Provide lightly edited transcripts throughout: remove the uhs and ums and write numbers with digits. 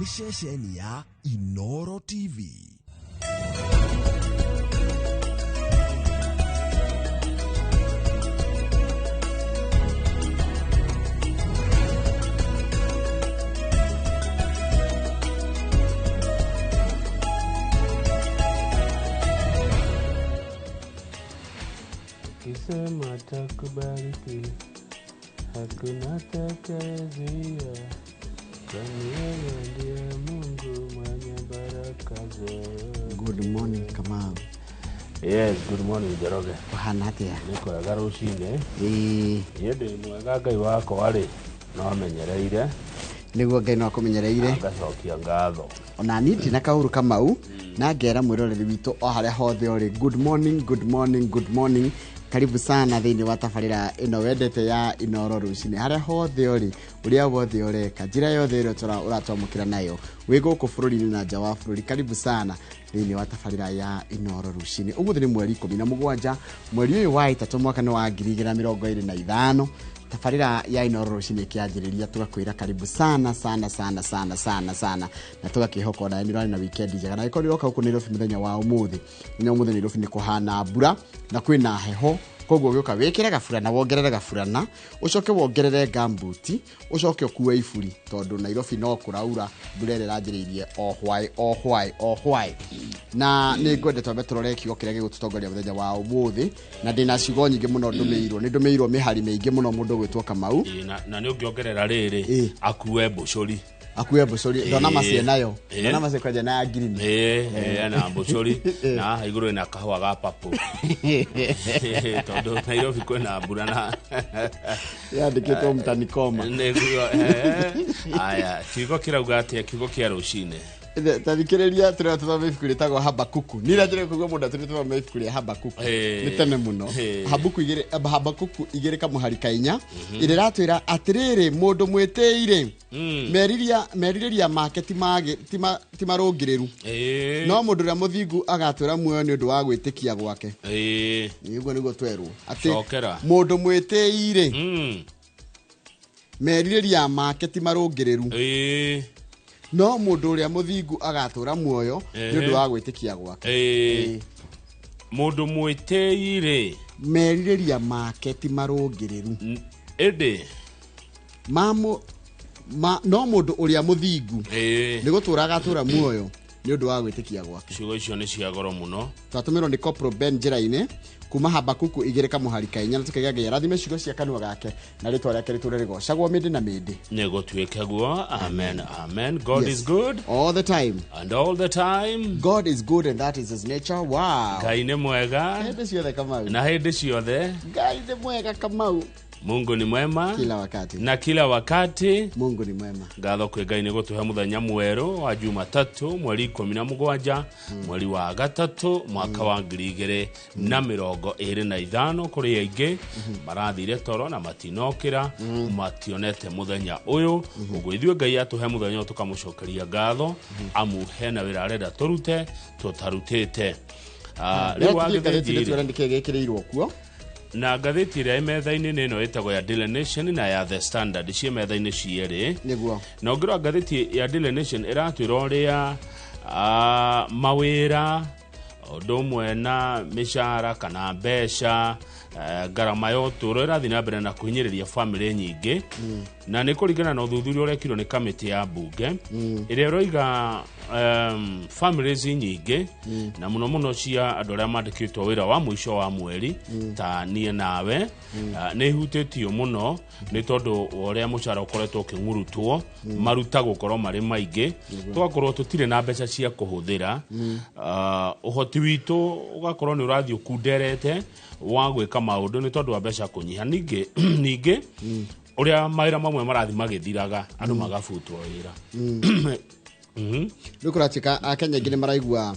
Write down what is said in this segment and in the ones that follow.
Nĩ ceceni ya Inoro TV. Kisema takubariki, hakuna atakayezuia, kwani yeye ndiye Mungu mwenye baraka zote. Good morning, Kamau. Yes, good morning, Njoroge. Ũhana atĩa? Nĩ kwega rũcinĩ. Ĩĩ. Niĩ ndĩ mwega, Ngai wakwa rĩ, no amenyereire. Nĩguo Ngai no akũmenyereire. Ngacokia ngatho. Ona niĩ ndina kaũru, Kamau, na ngera mwĩroreri witũ o harĩa hothe ũrĩ, good morning, good morning, good morning. Karibu sana thĩinĩ wa tabarĩra ĩno wendete ya Inoro rũcinĩ. Harĩa hothe ũrĩ, ũrĩa wothe ũreka, njĩra yothe ĩrĩa ũratwamũkĩra nayo wĩ gũkũ bũrũri-inĩ na nja wa bũrũri, karibu sana thĩinĩ wa tabarĩra ya Inoro rũcinĩ. Ũmũthĩ nĩ mweri 17, mweri ũyũ wa ĩtatũ, mwaka nĩ wa 2025. Tabarĩra ya Inoro rũcinĩ ĩkĩanjĩrĩria, tũgakwĩra karibu sana sana sana sana sana sana, na tũgakĩhoka ona nĩ ũrarĩ na weekend njega. Na ĩkorwo nĩ ũroka gũkũ Nairobi mũthenya wa ũmũthĩ, mũthenya wa ũmũthĩ Nairobi nĩ kũhana mbura na kwĩna heho, koguo ũgĩũka wĩkĩre gaburana, wongerere gaburana, ũcoke wongerere gambuti, ũcoke ũkue iburi, tondũ Nairobi no kũraura, mbura ĩrĩa ĩranjĩrĩirie o hwaĩ o hwaĩ o hwaĩ. Na nĩ ngwende twambe tũrore kiugo kĩrĩa gĩgũtũtongoria mũthenya wa ũmũthĩ, na ndĩna ciugo nyingĩ mũno ndũmĩirwo, nĩ ndũmĩirwo mĩhari mĩingĩ mũno mũndũ ũgwĩtwo Kamau. Ĩĩ, na nĩ ũngĩongerera rĩrĩ, akue mbũcũri. Akue mbũcũri, ndona macie nayo. Ndona macie kwanja na ya ngirini. Ĩĩ, na mbũcũri na haha igũrũ ĩna kahũa ga papo, tondũ Nairobi kwĩna mbura na Yandĩkĩtwo mtanikoma. Nĩguo. Aya, kiugo kĩrauga atĩa, kiugo kĩa rũcinĩ? Tathikĩrĩria, tũrĩa tũthome ibuku rĩtagwo Habakuku. Niĩ njĩra kũigua mũndũ atũrĩ tũthome ibuku rĩa Habakuku. Nĩ tene mũno. Habakuku igĩrĩ, Habakuku igĩrĩ kamũhari kainya, ĩrĩa ĩratwĩra atĩrĩrĩ, mũndũ mwĩtĩi-rĩ, merirĩria make ti marũngĩrĩru, no mũndũ ũrĩa mũthingu agatũra muoyo nĩ ũndũ wa gwĩtĩkia gwake. Nĩguo nĩguo twerwo atĩ Cokera. mũndũ mwĩtĩi-rĩ, merirĩria make ti marũngĩrĩru, no mũndũ ũrĩa mũthingu agatũra muoyo nĩ ũndũ wa gwĩtĩkia gwake. Mũndũ mwĩtĩi rĩ, merirĩria make ti marũngĩrĩru, ĩndĩ no mũndũ ũrĩa mũthingu nĩ gũtũra agatũra muoyo nĩ ũndũ wa gwĩtĩkia gwake. Ciugo icio nĩ cia goro mũno. Twatũmĩrwo nĩ Corporal Ben njĩra-inĩ kuma Habakuku igĩrĩ kamũhari kainya, na tũkaiga Ngai arathime ciugo cia kanua gake na rĩtwa rĩake rĩtũre rĩgocagwo mĩndĩ na mĩndĩ. Nĩ gũtuĩke guo. Amen, amen. God is good all the time and all the time. God is good and that is his nature. Wow. Ngai nĩ mwega hĩndĩ ciothe, Kamau. Na hĩndĩ ciothe. Ngai nĩ mwega, Kamau. Mungu ni mwema kila wakati na kila wakati. Mungu ni mwema. Ngatho kwĩ Ngai nĩ gũtũhe mũthenya mwerũ wa Jumatatũ, mweri 17, mweri wa gatatũ, mwaka wa 2025. Kũrĩ aingĩ marathire toro na matinokĩra, mationete mũthenya ũyũ. Ũguo ithuĩ Ngai atũhe mũthenya ũyũ, tũkamũcokeria ngatho, amu hena wĩra arenda tũrute tũtarutĩte. Rĩu ngathĩti wagĩthinji tuone nĩkĩ gĩkĩrĩirwo kuo. Na ngathĩti ĩrĩa ĩ metha-inĩ nĩ ĩno ĩtagwo ya Daily Nation na ya The Standard, ciĩ metha-inĩ cierĩ. Na ũngĩrora ngathĩti ya Daily Nation ĩratwĩra ũrĩa mawĩra ũndũ ũmwe na mĩcara kana mbeca, ngarama ya ũtũũro ĩrathiĩ na mbere na kũhinyĩrĩria bamĩrĩ nyingĩ, na nĩ kũringana na ũthuthuria ũrekirwo nĩ kamĩtĩ ya mbunge ĩrĩa ĩroiga families nyingĩ, na mũno mũno cia andũ arĩa mandĩkĩtwo wĩra wa mũico wa mweri ta niĩ nawe, nĩ ihutĩtio mũno nĩ tondũ wa ũrĩa mũcara ũkoretwo ũkĩng'urutwo, maruta gũkorwo marĩ maingĩ, tũgakorwo tũtirĩ na mbeca cia kũhũthĩra. Ũhoti witũ ũgakorwo nĩ ũrathiĩ ũkunderete wa gwĩka maũndũ nĩ tondũ wa mbeca kũnyiha. Ningĩ ũrĩa mawĩra mamwe marathiĩ magĩthiraga, andũ magabutwo wĩra. Rĩu kũratuĩka Akenya aingĩ nĩ maraigua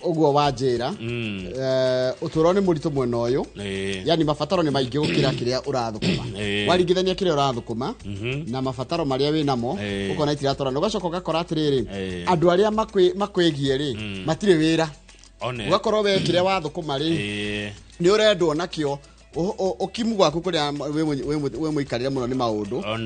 ũguo wanjĩra. Ũtũũro nĩ mũritũ mwena ũyũ, yani mabataro nĩ maingĩ gũkĩra kĩrĩa ũrathũkũma. Waringithania kĩrĩa ũrathũkũma na mabataro marĩa wĩ namo, ũkona itiratwarana. Ũgacoka ũgakora atĩrĩrĩ, andũ arĩa makwĩgiĩ rĩ, matirĩ wĩra. One. Ũgakorwo we kĩrĩa wathũkũma rĩ, nĩ ũrendwo nakĩo. Ũkimu gwaku kũrĩa wĩ mũikarĩre mũno nĩ maũndũ One.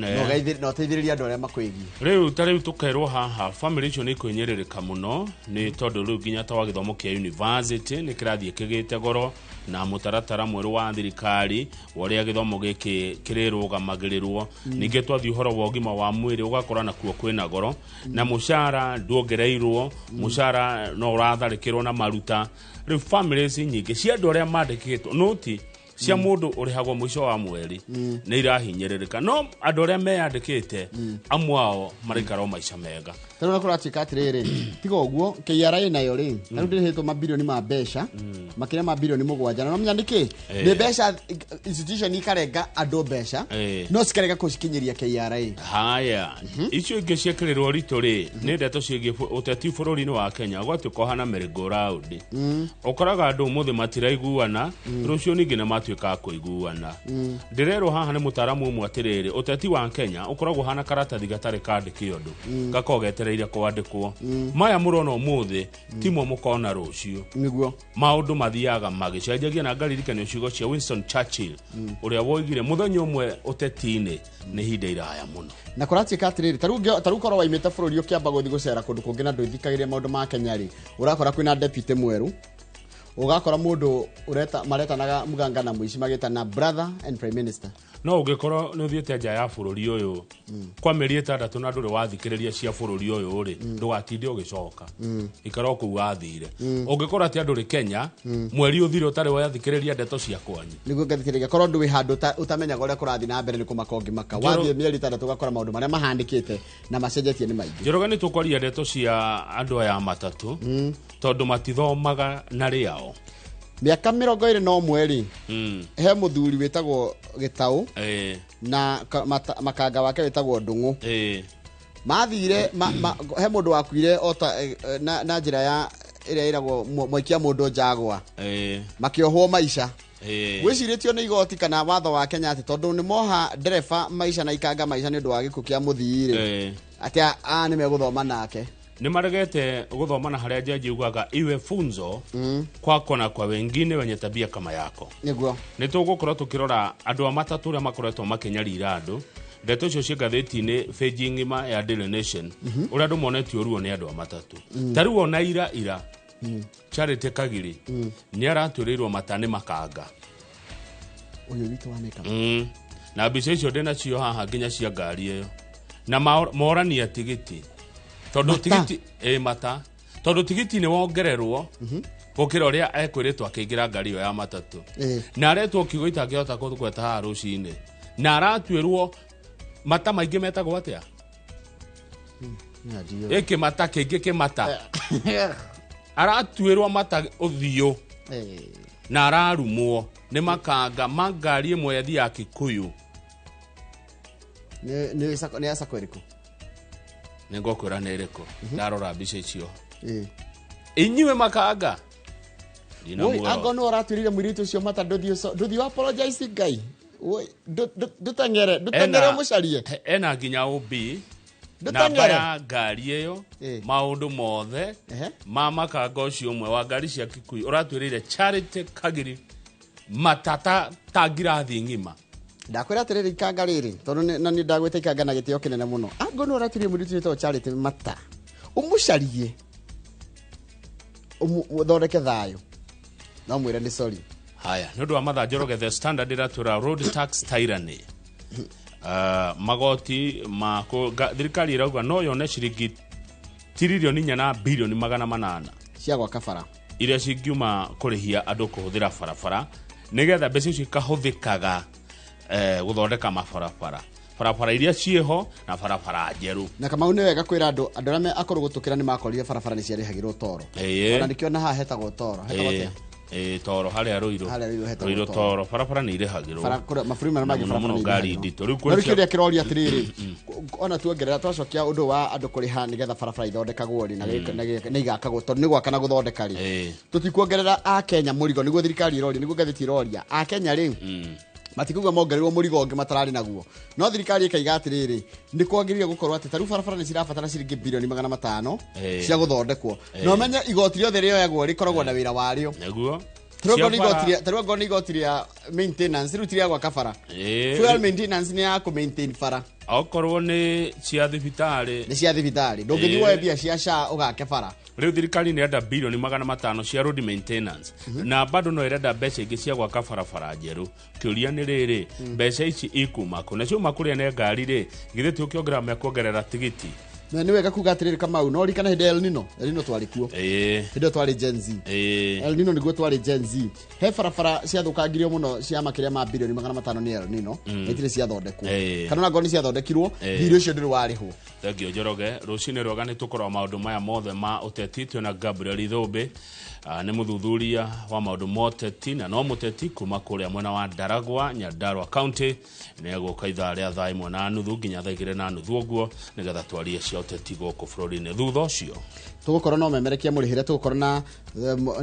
na ũteithĩrĩrie andũ arĩa makwĩgiĩ. Rĩu ta rĩu tũkerwo haha family icio nĩ ikũhinyĩrĩrĩka mũno nĩ tondũ rĩu nginya ta wa gĩthomo kĩa university nĩ kĩrathiĩ kĩgĩte goro na mũtaratara mwerũ wa thirikari wa ũrĩa gĩthomo gĩkĩ kĩrĩrũgamagĩrĩrwo. Ningĩ twathiĩ ũhoro wa ũgima wa mwĩrĩ ũgakora nakuo kwĩna goro na mũcara nduongereirwo, mũcara no ũratharĩkĩrwo na maruta. Rĩu families nyingĩ cia andũ arĩa mandĩkĩtwo noti cia mũndũ ũrĩhagwo mũico wa mweri nĩ irahinyĩrĩrĩka, no andũ arĩa meyandĩkĩte amwe ao maraikara o maica mega. Ta rĩu kũratuĩka atĩrĩrĩ, tiga ũguo KRA nayo rĩ, ta rĩu ndĩrĩhĩtwo mabirioni ma mbeca makĩria ma birioni 7, na nomenya nĩkĩ nĩ mbeca institution ikarenga andũ mbeca no cikarega kũcikinyĩria KRA. Haya, icio ingĩ ciekĩrĩrwo ritũ rĩ nĩ ndeto ciĩgiĩ ũteti bũrũri-inĩ wa Kenya gwatuĩka ũhana merry-go-round. Ũkoraga andũ ũmũthĩ matiraiguana, rũciũ ningĩ nĩ matuĩka a kũiguana. Ndĩrerwo haha nĩ mũtaaramu ũmwe atĩrĩrĩ, ũteti wa Kenya ũkoragwo ũhana karatathi gatarĩ kandĩke ũndũ, gakoragwo getereire kwandĩkwo. Maya mũrona ũmũthĩ timo mũkona rũciũ. Nĩguo maũndũ mathiaga magĩcenjagia, na ngaririkanio ciugo cia Winston Churchill ũrĩa woigire mũthenya ũmwe ũteti-inĩ nĩ ihinda iraya mũno. Na kũratuĩka atĩrĩrĩ, ta rĩu korwo waimĩte bũrũri ũkĩamba gũthiĩ gũcera kũndũ kũngĩ na ndũthikagĩrĩria maũndũ ma Kenya rĩ, ũrakora kwĩna deputy mwerũ, ũgakora mũndũ maretanaga Muganga na Mũici magĩtana brother and prime minister. No ũngĩkorwo nĩ ũthiĩte nja ya bũrũri ũyũ kwa mĩeri 6 na ndũrĩ wathikĩrĩria cia bũrũri ũyũ rĩ, ndũgatinde ũgĩcoka, ikara o kũu wathire. Ũngĩkorwo atĩ andũ rĩ Kenya mweri ũthire ũtarĩ wathikĩrĩria ndeto cia kwanyu, nĩguo ngathikĩrĩria korwo ndũĩ handũ ũtamenyaga ũrĩa kũrathiĩ na mbere nĩ kũmaka ũngĩmaka. Wathiĩ mĩeri 6 ũgakora maũndũ marĩa mahandĩkĩte na macenjetie nĩ maingĩ. Njoroge, nĩ tũkwaria ndeto cia andũ aya matatũ tondũ matithomaga na rĩao. Mĩaka 21 rĩ, he mũthuri wĩtagwo Gĩtaũ na makanga wake wĩtagwo Ndung'u. Mathire he mũndũ wakuire ota na njĩra ya ĩrĩa ĩragwo mwaikia mũndũ njagwa, makĩohwo maica. Gwĩcirĩtio nĩ igoti kana watho wa Kenya atĩ tondũ nĩ moha ndereba maica na ikanga maica nĩ ũndũ wa gĩkuũ kĩa mũthii rĩ, atĩ nĩ megũthoma nake. Nĩ maregete gũthoma na harĩa jaji ugaga iwe funzo kwako na kwa wengine wenye tabia kama yako. Nĩguo nĩ tũgũkorwo tũkĩrora andũ a matatũ ũrĩa makoretwo makĩnyarira andũ. Ndeto icio ciĩ ngathĩti-inĩ page ng'ima ya Daily Nation, ũrĩa andũ monetio ruo nĩ andũ a matatũ. Ta rĩu ona ira Charity Kagiri nĩ aratwĩrĩirwo mata nĩ makanga ũyũ witũ wa makeup. Na mbica icio ndĩnacio haha nginya cia ngari ĩyo, na morania tigiti tondũ tigiti mata tondũ tigiti nĩ wongererwo gũkĩra ũrĩa ekwĩrĩtwo akĩingĩra ngari ĩyo ya matatũ. Na aretwo kiugo itangĩhota kũgweta haha rũcinĩ, na aratuĩrwo mata maingĩ metagwo atĩa? Ĩkĩ mata kĩngĩ kĩmata. Aratuĩrwo mata ũthiũ na ararumwo nĩ makanga ma ngari ĩmwe yathiaga Kikuyu. Nĩ ya sacco ĩrĩkũ? Nĩ ngũkwĩra nĩ ĩrĩkũ ndarora mbica icio. Inyuĩ makanga Ango nĩ ũratuĩrire mũirĩtu ũcio mata, ndũthiĩ apologize Ngai, ndũteng'ere ũmũcarie. Ena nginya OB namba ya ngari ĩyo, maũndũ mothe ma makanga ũcio ũmwe wa ngari cia Kikuyu ũratuĩrĩire Charity Kagiri matata ta ngirathi ng'ima. Ndakwĩra atĩrĩrĩ, ikanga rĩrĩ tondũ na nĩ ndagwĩta ikanga na gĩtĩo kĩnene mũno. Ango nĩ ũratuĩrire mũirĩtu wĩtagwo Charity mata, ũmũcarie ũthondeke thayũ, no mwĩre nĩ sorry. Haya, nĩ ũndũ wa mathaa Njoroge, The Standard ĩratwĩra road tax tyranny. Magoti ma thirikari ĩrauga no yone ciringi tiririoni 4 na birioni 800 cia gwaka bara iria cingiuma kũrĩhia andũ kũhũthĩra barabara nĩgetha mbeca icio ikahũthĩkaga gũthondeka mabarabara, barabara iria ciĩho na barabara njerũ. Na Kamau nĩ wega kwĩra andũ arĩa akũrũ gũtũkĩra nĩ makorire barabara nĩ ciarĩhagĩrwo toro. Ona nĩkĩo na haha hetagwo toro. Hetagwo atĩa? Toro harĩa Ruiru. Ruiru toro barabara nĩ irĩhagĩrwo. Mabũrũri marĩa mangĩ barabara nĩ ngari nditũ. Rĩu kĩrĩa kĩroria atĩrĩrĩ, ona tuongerera twacokia ũndũ wa andũ kũrĩha nĩgetha barabara ithondekagwo rĩ na igakagwo tondũ nĩ gwaka na gũthondeka rĩ, tũtikuongerera a Kenya mũrigo, nĩguo thirikari ĩroria, nĩguo ngathĩti ĩroria a Kenya rĩ matikuga mongererwo mũrigo ũngĩ matararĩ naguo. No thirikari ĩkaiga atĩrĩrĩ, nĩ kwagĩrĩire gũkorwo atĩ ta rĩu barabara nĩ cirabatara ciringi birioni 500 cia gũthondekwo. Na ũmenye igoti rĩothe rĩoyagwo rĩkoragwo na wĩra warĩo. Nĩguo Tarĩu angorwo nĩ igoti rĩa maintenance rĩu ti rĩa gwaka bara. Fuel maintenance nĩ ya kũ maintain bara. Okorwo nĩ cia thibitarĩ, nĩ cia thibitarĩ, ndũngĩthiĩ woe mbia cia SHA ũgake bara. Rĩu thirikari nĩ ĩrenda bilioni 500 cia road maintenance, na bado no ĩrenda mbeca ingĩ cia gwaka barabara njerũ. Kĩũria nĩ rĩrĩ, mbeca ici ikuma kũ? Na ciauma kũrĩa nĩ ngari rĩ, githĩ ti ũkĩongerera mekuongerera tigiti? Na nĩ wega kuga atĩrĩrĩ Kamau, no ririkana hĩndĩ ya El Nino, El Nino twarĩ kuo. Hĩndĩ ĩyo twarĩ Gen Z. El Nino nĩguo twarĩ Gen Z. He barabara ciathũkangirio mũno cia makĩria ma bilioni 500 nĩ El Nino, na itirĩ ciathondekwo. Kana ona ngorwo nĩ ciathondekirwo, thirĩ ũcio ndũrĩ warĩhwo. Thengio Njoroge. Rũcinĩ rwega nĩ tũkorwo maũndũ maya mothe ma ũteti twĩna Gabriel Ithũmbĩ, nĩ mũthuthuria wa maũndũ ma ũteti na no mũteti kuma kũrĩa mwena wa Ndaragwa, Nyandarua County. Nĩ egũka ithaa rĩa thaa 1:30 nginya thaa 2:30 ũguo, nĩgetha twarie cia ũteti gũkũ bũrũri-inĩ. Thutha ũcio tũgũkorwo no memerekia mũrĩhĩre, tũgũkorwo na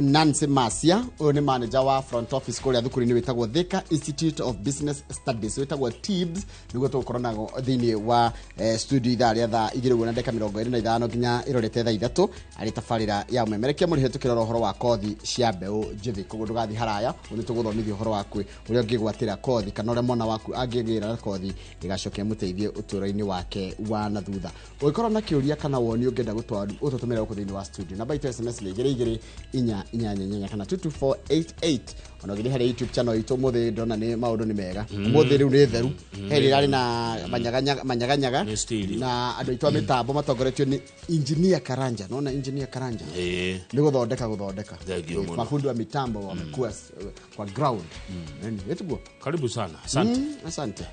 Nancy Masia, ũyũ nĩ manager wa front office kũrĩa thukuru-inĩ wĩtagwo Thika Institute of Business Studies, wĩtagwo TIBS, nĩguo tũgũkorwo nago thĩinĩ wa studio ithaa rĩa thaa 2 ũguo na ndagĩka 25 nginya ĩrorete thaa 3, arĩ tabarĩra ya ũmemerekia mũrĩhĩre tũkĩrora ũhoro wa kothi cia mbeũ njĩthĩ. Koguo ndũgathiĩ haraya, nĩ tũgũthomithia ũhoro waku ũrĩa ũngĩgwatĩra kothi kana ũrĩa mwana waku angĩgĩra kothi ĩgacokia mũteithie ũtũũro-inĩ wake wa na thutha. Ũngĩkorwo na kĩũria kana woni ũngĩenda gũtũtũmĩra gũkũ thĩinĩ wa studio, namba itũ SMS nĩ 22 4 8 8 kana 22488. Ona ũgĩthiĩ harĩa YouTube channel itũ ũmũthĩ ndona nĩ maũndũ nĩ mega. Ũmũthĩ rĩu nĩ theru, he rĩrĩa rĩ na manyaganyaga Nĩ stereo. na andũ aitũ a mĩtambo matongoretio nĩ Engineer Karanja. Nona Engineer Karanja nĩ gũthondeka gũthondeka. Thank you mũno. Mafundi wa mitambo wamekuwa kwa ground. Ĩtiguo? Karibu sana, asante. Asante.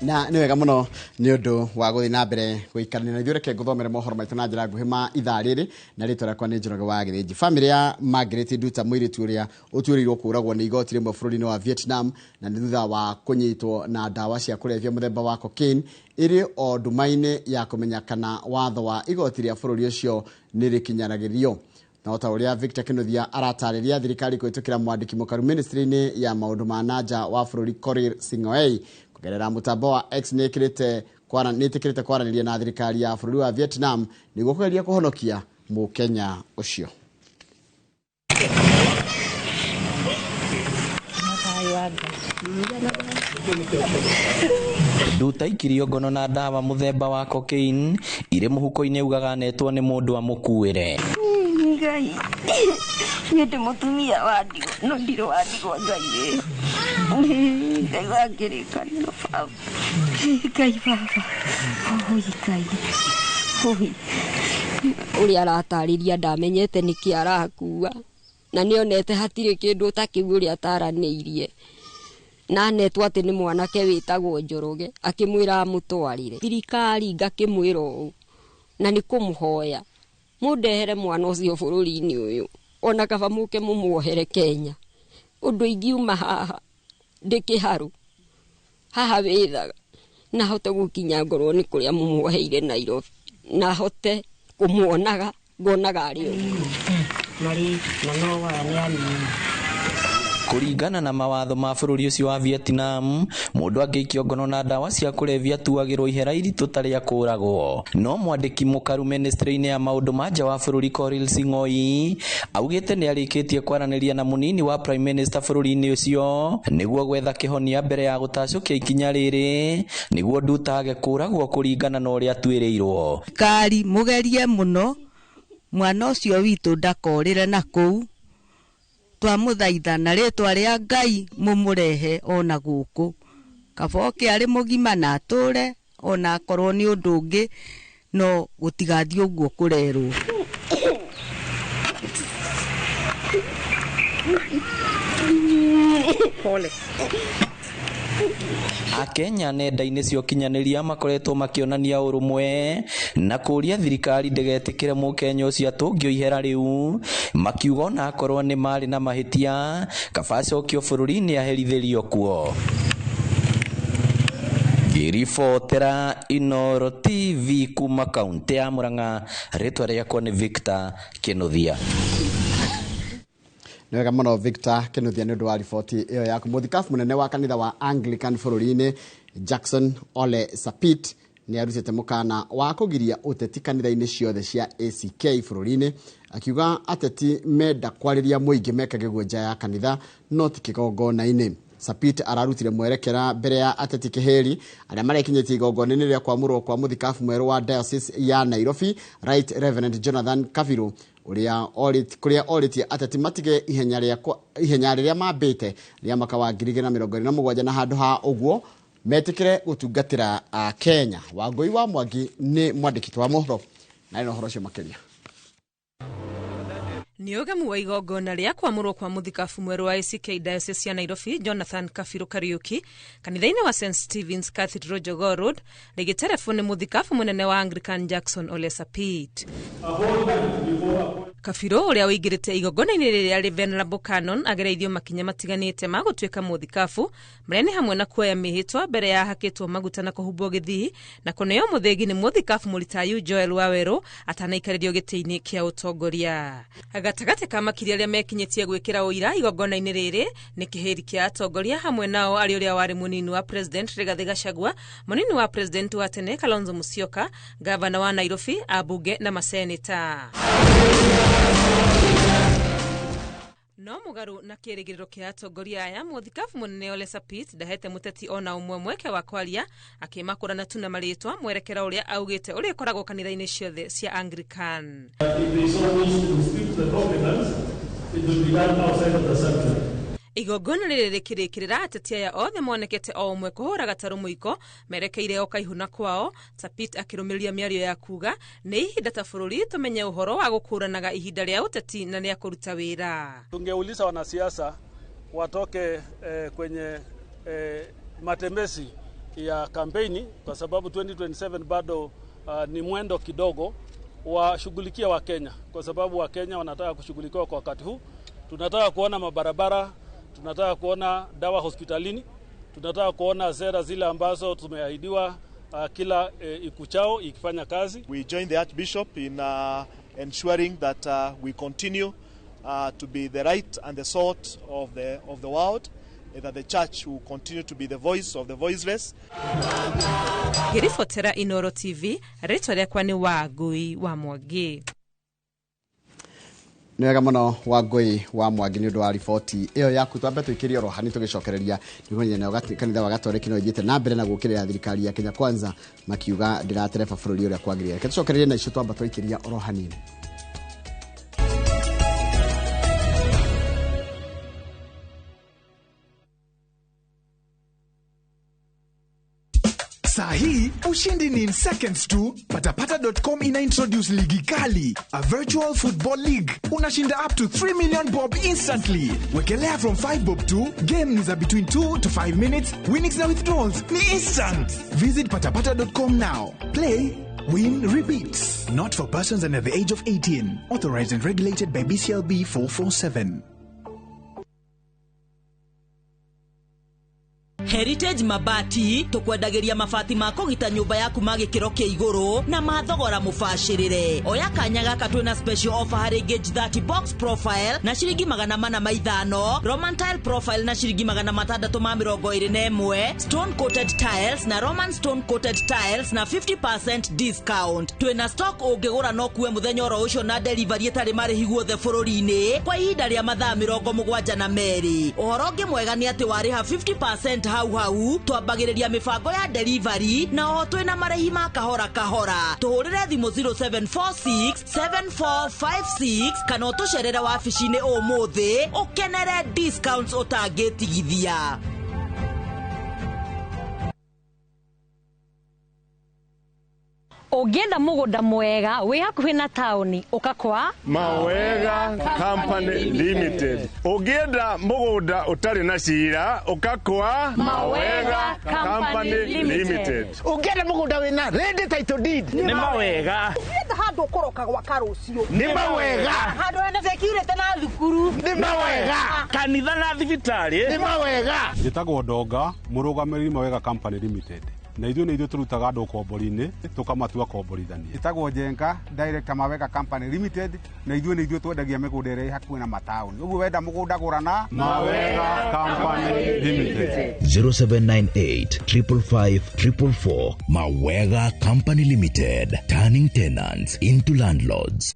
Na nĩ wega mũno nĩ ũndũ wa gũthiĩ na mbere gũikarania na ithuĩ. Reke ngũthomere mohoro maitũ na njĩra nguhĩ ma ithaa rĩrĩ, na rĩtwa rĩakwa nĩ Njoroge wa Gĩthĩnji. Bamĩrĩ ya Margaret Nduta, mũirĩtu ũrĩa ũtuĩrĩirwo kũũragwo nĩ igoti rĩmwe bũrũri-inĩ wa Vietnam na nĩ thutha wa kũnyitwo na ndawa cia kũrebia mũthemba wa cocaine, ĩrĩ o nduma-inĩ ya kũmenya kana watho wa igoti rĩa bũrũri ũcio nĩ rĩkinyanagĩrio. Na ota ũrĩa Victor Kinuthia aratarĩria, thirikari kũhĩtũkĩra mwandĩki mũkaru ministry-inĩ ya maũndũ ma nanja wa bũrũri Korir Sing'oei kũgerera mũtambo wa X nĩ ĩtĩkĩrĩte kwaranĩria na thirikari ya bũrũri wa Vietnam nĩguo kũgeria kũhonokia mũkenya ũcio. Nduta ikirio ngono na ndawa mũthemba wa cocaine irĩ mũhuko-inĩ ugaga anetwo nĩ mũndũ amũkuĩre. Ngai, niĩ ndĩ mũtumia wa ndigwa, no ndirĩ wa ndigwa Ngai wĩ. Ngai wa kĩrĩkanĩro baba. Ngai baba. Oi Ngai. Oi. Ũrĩa aratarĩria ndamenyete nĩkĩ arakua, na nĩonete hatirĩ kĩndũ ta kĩu ũrĩa ataranĩirie. Na anetwo atĩ nĩ mwanake wĩtagwo Njoroge, akĩmwĩra amũtwarĩre. Thirikari ngakĩmwĩra ũũ, na nĩ kũmũhoya mũndehere mwana ũcio bũrũri-inĩ ũyũ, ona kaba mũke mũmuohere Kenya. Ũndũ ingiuma haha ndĩ kĩharũ haha wĩthaga, na hote gũkinya ngorwo nĩ kũrĩa mũmuoheire Nairobi, na hote kũmuonaga ngonaga arĩ ũguo. Kũringana na mawatho ma bũrũri ũcio wa Vietnam, mũndũ angĩikio ngono na ndawa cia kũrebia atuagĩrwo ihera iritũ ta rĩa kũũragwo. No mwandĩki mũkaru ministry-inĩ ya maũndũ ma nja wa bũrũri Korir Sing'oei augĩte nĩ arĩkĩtie kwaranĩria na mũnini wa prime minister bũrũri-inĩ ũcio nĩguo gwetha kĩhonia mbere ya gũtacũkia ikinya rĩrĩ nĩguo Nduta age kũũragwo kũringana na ũrĩa atuĩrĩirwo. Kari mũgerie mũno mwana ũcio witũ ndakorĩre na kũu, twamũthaitha na rĩtwa rĩa Ngai mũmũrehe ona gũkũ, kaba oke arĩ mũgima na atũre ona akorwo nĩ ũndũ ũngĩ, no gũtigathiĩ ũguo kũrerwo. Pole. Akenya nenda-inĩ cia ũkinyanĩria makoretwo makĩonania ũrũmwe na kũũria thirikari ndĩgetĩkĩre mũkenya ũcio atũngio ihera rĩu, makiuga ona akorwo nĩ marĩ na mahĩtia kaba acokio bũrũri-inĩ aherithĩrio kuo. Ngĩribotera Inooro TV kuma kaunti ya Murang'a, rĩtwa rĩakwa nĩ Victor Kinuthia. Nĩ wega mũno Victor Kinuthia nĩ ũndũ wa riboti ĩyo yaku. Mũthikabu mũnene wa kanitha wa Anglican bũrũri-inĩ Jackson Ole Sapit nĩ arutĩte mũkana wa kũgiria ũteti kanitha-inĩ ciothe cia ACK bũrũri-inĩ, akiuga ateti menda kwarĩria mũingĩ mekage guo nja ya kanitha no ti kĩgongona-inĩ. Sapit ararutire mwerekera mbere ya ateti kĩhĩri arĩa marekinyĩtie igongona-inĩ rĩa kwamũrwo kwa mũthikabu mwerũ wa Diocese ya Nairobi Right Reverend Jonathan Kabiru, kũrĩa orĩtie ateti matige ihenya rĩrĩa mambĩte rĩa mwaka wa 2027 na handũ ha ũguo metĩkĩre gũtungatĩra Kenya. Wangũi wa Mwangi nĩ mwandĩki wa mohoro na ĩno ũhoro ũcio makĩria. Nĩ ũgemu wa igongona rĩa kwamũrwo kwa mũthikabu mwerũ wa ACK Diocese ya Nairobi Jonathan Kabiru Kariuki kanitha-inĩ wa St Stephen's Cathedral Jogoo Road rĩgĩterefwo nĩ mũthikabu mũnene wa Anglican Jackson Ole Sapit. Kabiru ũrĩa ũingĩrĩte igongona-inĩ rĩrĩa rĩ Venerable Canon agereirio makinya matiganĩte ma gũtuĩka mũthikabu marĩa nĩ hamwe na kuoya mĩhĩtwa mbere ya hakĩtwo maguta na kũhumbwo gĩthii na kũneo mũthĩgi nĩ mũthikabu mũritayu Joel Wawerũ atanaikarĩrio gĩtĩ-inĩ kĩa ũtongoria. Gatagatĩ ka makiri arĩa mekinyĩtie gwĩkĩra ũira igongona-inĩ rĩrĩ nĩ kĩhĩri kĩa atongoria hamwe nao arĩ ũrĩa warĩ mũnini wa President Rigathĩ Gachagua, mũnini wa President wa tene Kalonzo Musyoka, gavana wa Nairobi, ambunge na maseneta. No mũgarũ na kĩrĩgĩrĩro kĩa atongoria aya, mũthikabu mũnene Ole Sapit ndahete mũteti ona ũmwe mweke wa kwaria, akĩmakũrana tu na marĩtwa mwerekera ũrĩa augĩte ũrĩa ũkoragwo kanitha-inĩ ciothe cia Anglican. Igongona rĩrĩ rĩkĩrĩkĩrĩra ateti aya othe monekete o ũmwe kũhũra gatarũ mũiko merekeire o kaihu na kwao, Sapit akĩrũmĩrĩria mĩario ya kuga nĩ ihinda ta bũrũri tũmenye ũhoro wa gũkũranaga ihinda rĩa ũteti na rĩa kũruta wĩra. Tungeuliza wanasiasa watoke kwenye matembezi ya kampeni kwa sababu 2027 bado ni mwendo kidogo, washughulikia Wakenya kwa sababu Wakenya wanataka kushughulikiwa kwa wakati huu. Tunataka kuona mabarabara, tunataka kuona dawa hospitalini, tunataka kuona sera zile ambazo tumeahidiwa kila ikuchao ikifanya kazi. We join the Archbishop in ensuring that we continue to be the light and the salt of the world, and that the church will continue to be the voice of the voiceless. Ngĩribotera Inooro TV, rĩtwa rĩakwa nĩ Wangũi wa Mwangi. Nĩ wega mũno Wangũi wa Mwangi nĩ ũndũ wa riboti ĩyo yaku. Twambe tũikĩrie oro hani tũgĩcokereria nĩguo nayo kanitha wa Gatoreki no ĩthiĩte na mbere na gũũkĩrĩra thirikari ya Kenya Kwanza makiuga ndĩratereba bũrũri ũrĩa kwagĩrĩire. Reke tũcokererie na icio twamba twaikĩria oro hanini. Saa hii ushindi ni in seconds tu. Patapata.com ina introduce ligi kali, a virtual football league. Unashinda up to 3 million bob instantly. Wekelea from 5 bob to game ni za between 2 to 5 minutes. Winnings na withdrawals ni instant. Visit patapata.com now. Play, win, repeat. Not for persons under the age of 18. Authorized and regulated by BCLB 447. Heritage Mabati tukwendagĩria mabati ma kũgita nyũmba yaku ma gĩkĩro kĩa igũrũ na ma thogora mũbacĩrĩre. Oya kanya gaka twĩna special offer harĩ gauge 30 box profile na ciringi 405, Roman tile profile na ciringi 621, stone coated tiles na Roman stone coated tiles na 50% discount. Twĩna stock ũngĩgũra no kuwe mũthenya oro ũcio na delivery ĩtarĩ marĩhi guothe bũrũri-inĩ kwa ihinda rĩa mathaa 72. Ũhoro ũngĩ mwega nĩ atĩ warĩha 50% hau hau twambagĩrĩria mĩbango ya delivery na oho twĩna marĩhi ma kahora kahora. Tũhũrĩre thimũ 0746 7456 kana ũtũcerere wabici-inĩ ũmũthĩ ũkenere discounts ũtangĩtigithia. Ũngĩenda mũgũnda mwega wĩ hakuhĩ na taũni ũka kwa Mawega Company Limited. Ũngĩenda mũgũnda ũtarĩ na cira ũka kwa Mawega Company Limited. Ũngĩenda mũgũnda wĩna ready title deed Nĩ Mawega. Ũngĩenda handũ ũkũroka gwaka rũciũ Nĩ Mawega. Handũ hena security na thukuru Nĩ Mawega. Kanitha na thibitarĩ Nĩ Mawega. Njĩtagwo Ndonga, mũrũgamĩrĩri Mawega Company Limited. Na ithuĩ nĩ ithuĩ tũrutaga andũ ũkombori-inĩ tũkamatua komborithania. Njĩtagwo Njenga, director Mawega Company Limited, na ithuĩ nĩ ithuĩ twendagia mĩgũnda ĩrĩa ĩ hakuhĩ na mataũni. Ũguo wenda mũgũnda gũra na Mawega Company Limited. 0798 555 444 Mawega Company Limited, turning tenants into landlords.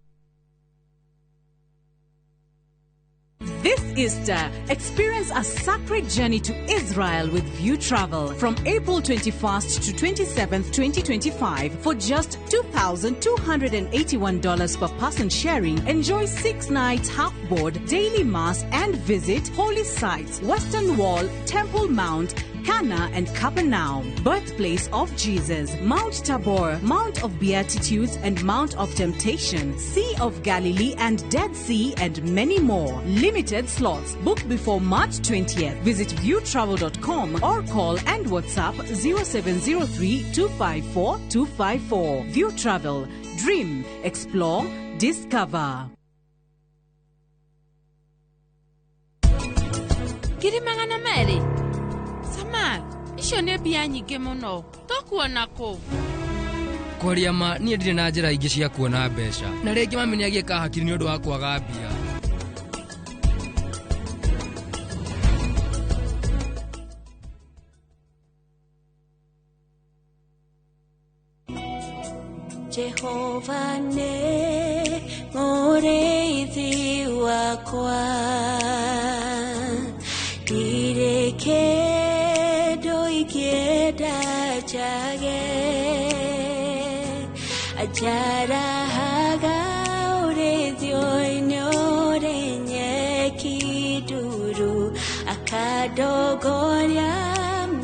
This Easter, experience a sacred journey to Israel with View Travel from April 21st to 27th, 2025 for just $2,281 per person sharing. Enjoy 6 nights half board, daily mass and visit holy sites, Western Wall, Temple Mount, Cana and Capernaum, birthplace of Jesus, Mount Tabor, Mount of Beatitudes and Mount of Temptation, Sea of Galilee and Dead Sea and many more. Limited slots. Book before March 20th. Visit viewtravel.com or call and WhatsApp 0703 254 254. View Travel. Dream, explore, discover. 200,000. Samak, icio nĩ mbia nyingĩ mũno. Tũkuona kũ? Kwaria ma niĩ ndirĩ na njĩra ingĩ cia kuona mbeca na rĩngĩ mami nĩ agiĩka hakiri nĩ ũndũ wa kwaga mbia. Jehova nĩ mũrĩithi wakwa, ndirĩ kĩndũ ingĩenda njage, anjarahaga ũrĩithio-inĩ ũrĩ nyeki nduru, akandongoria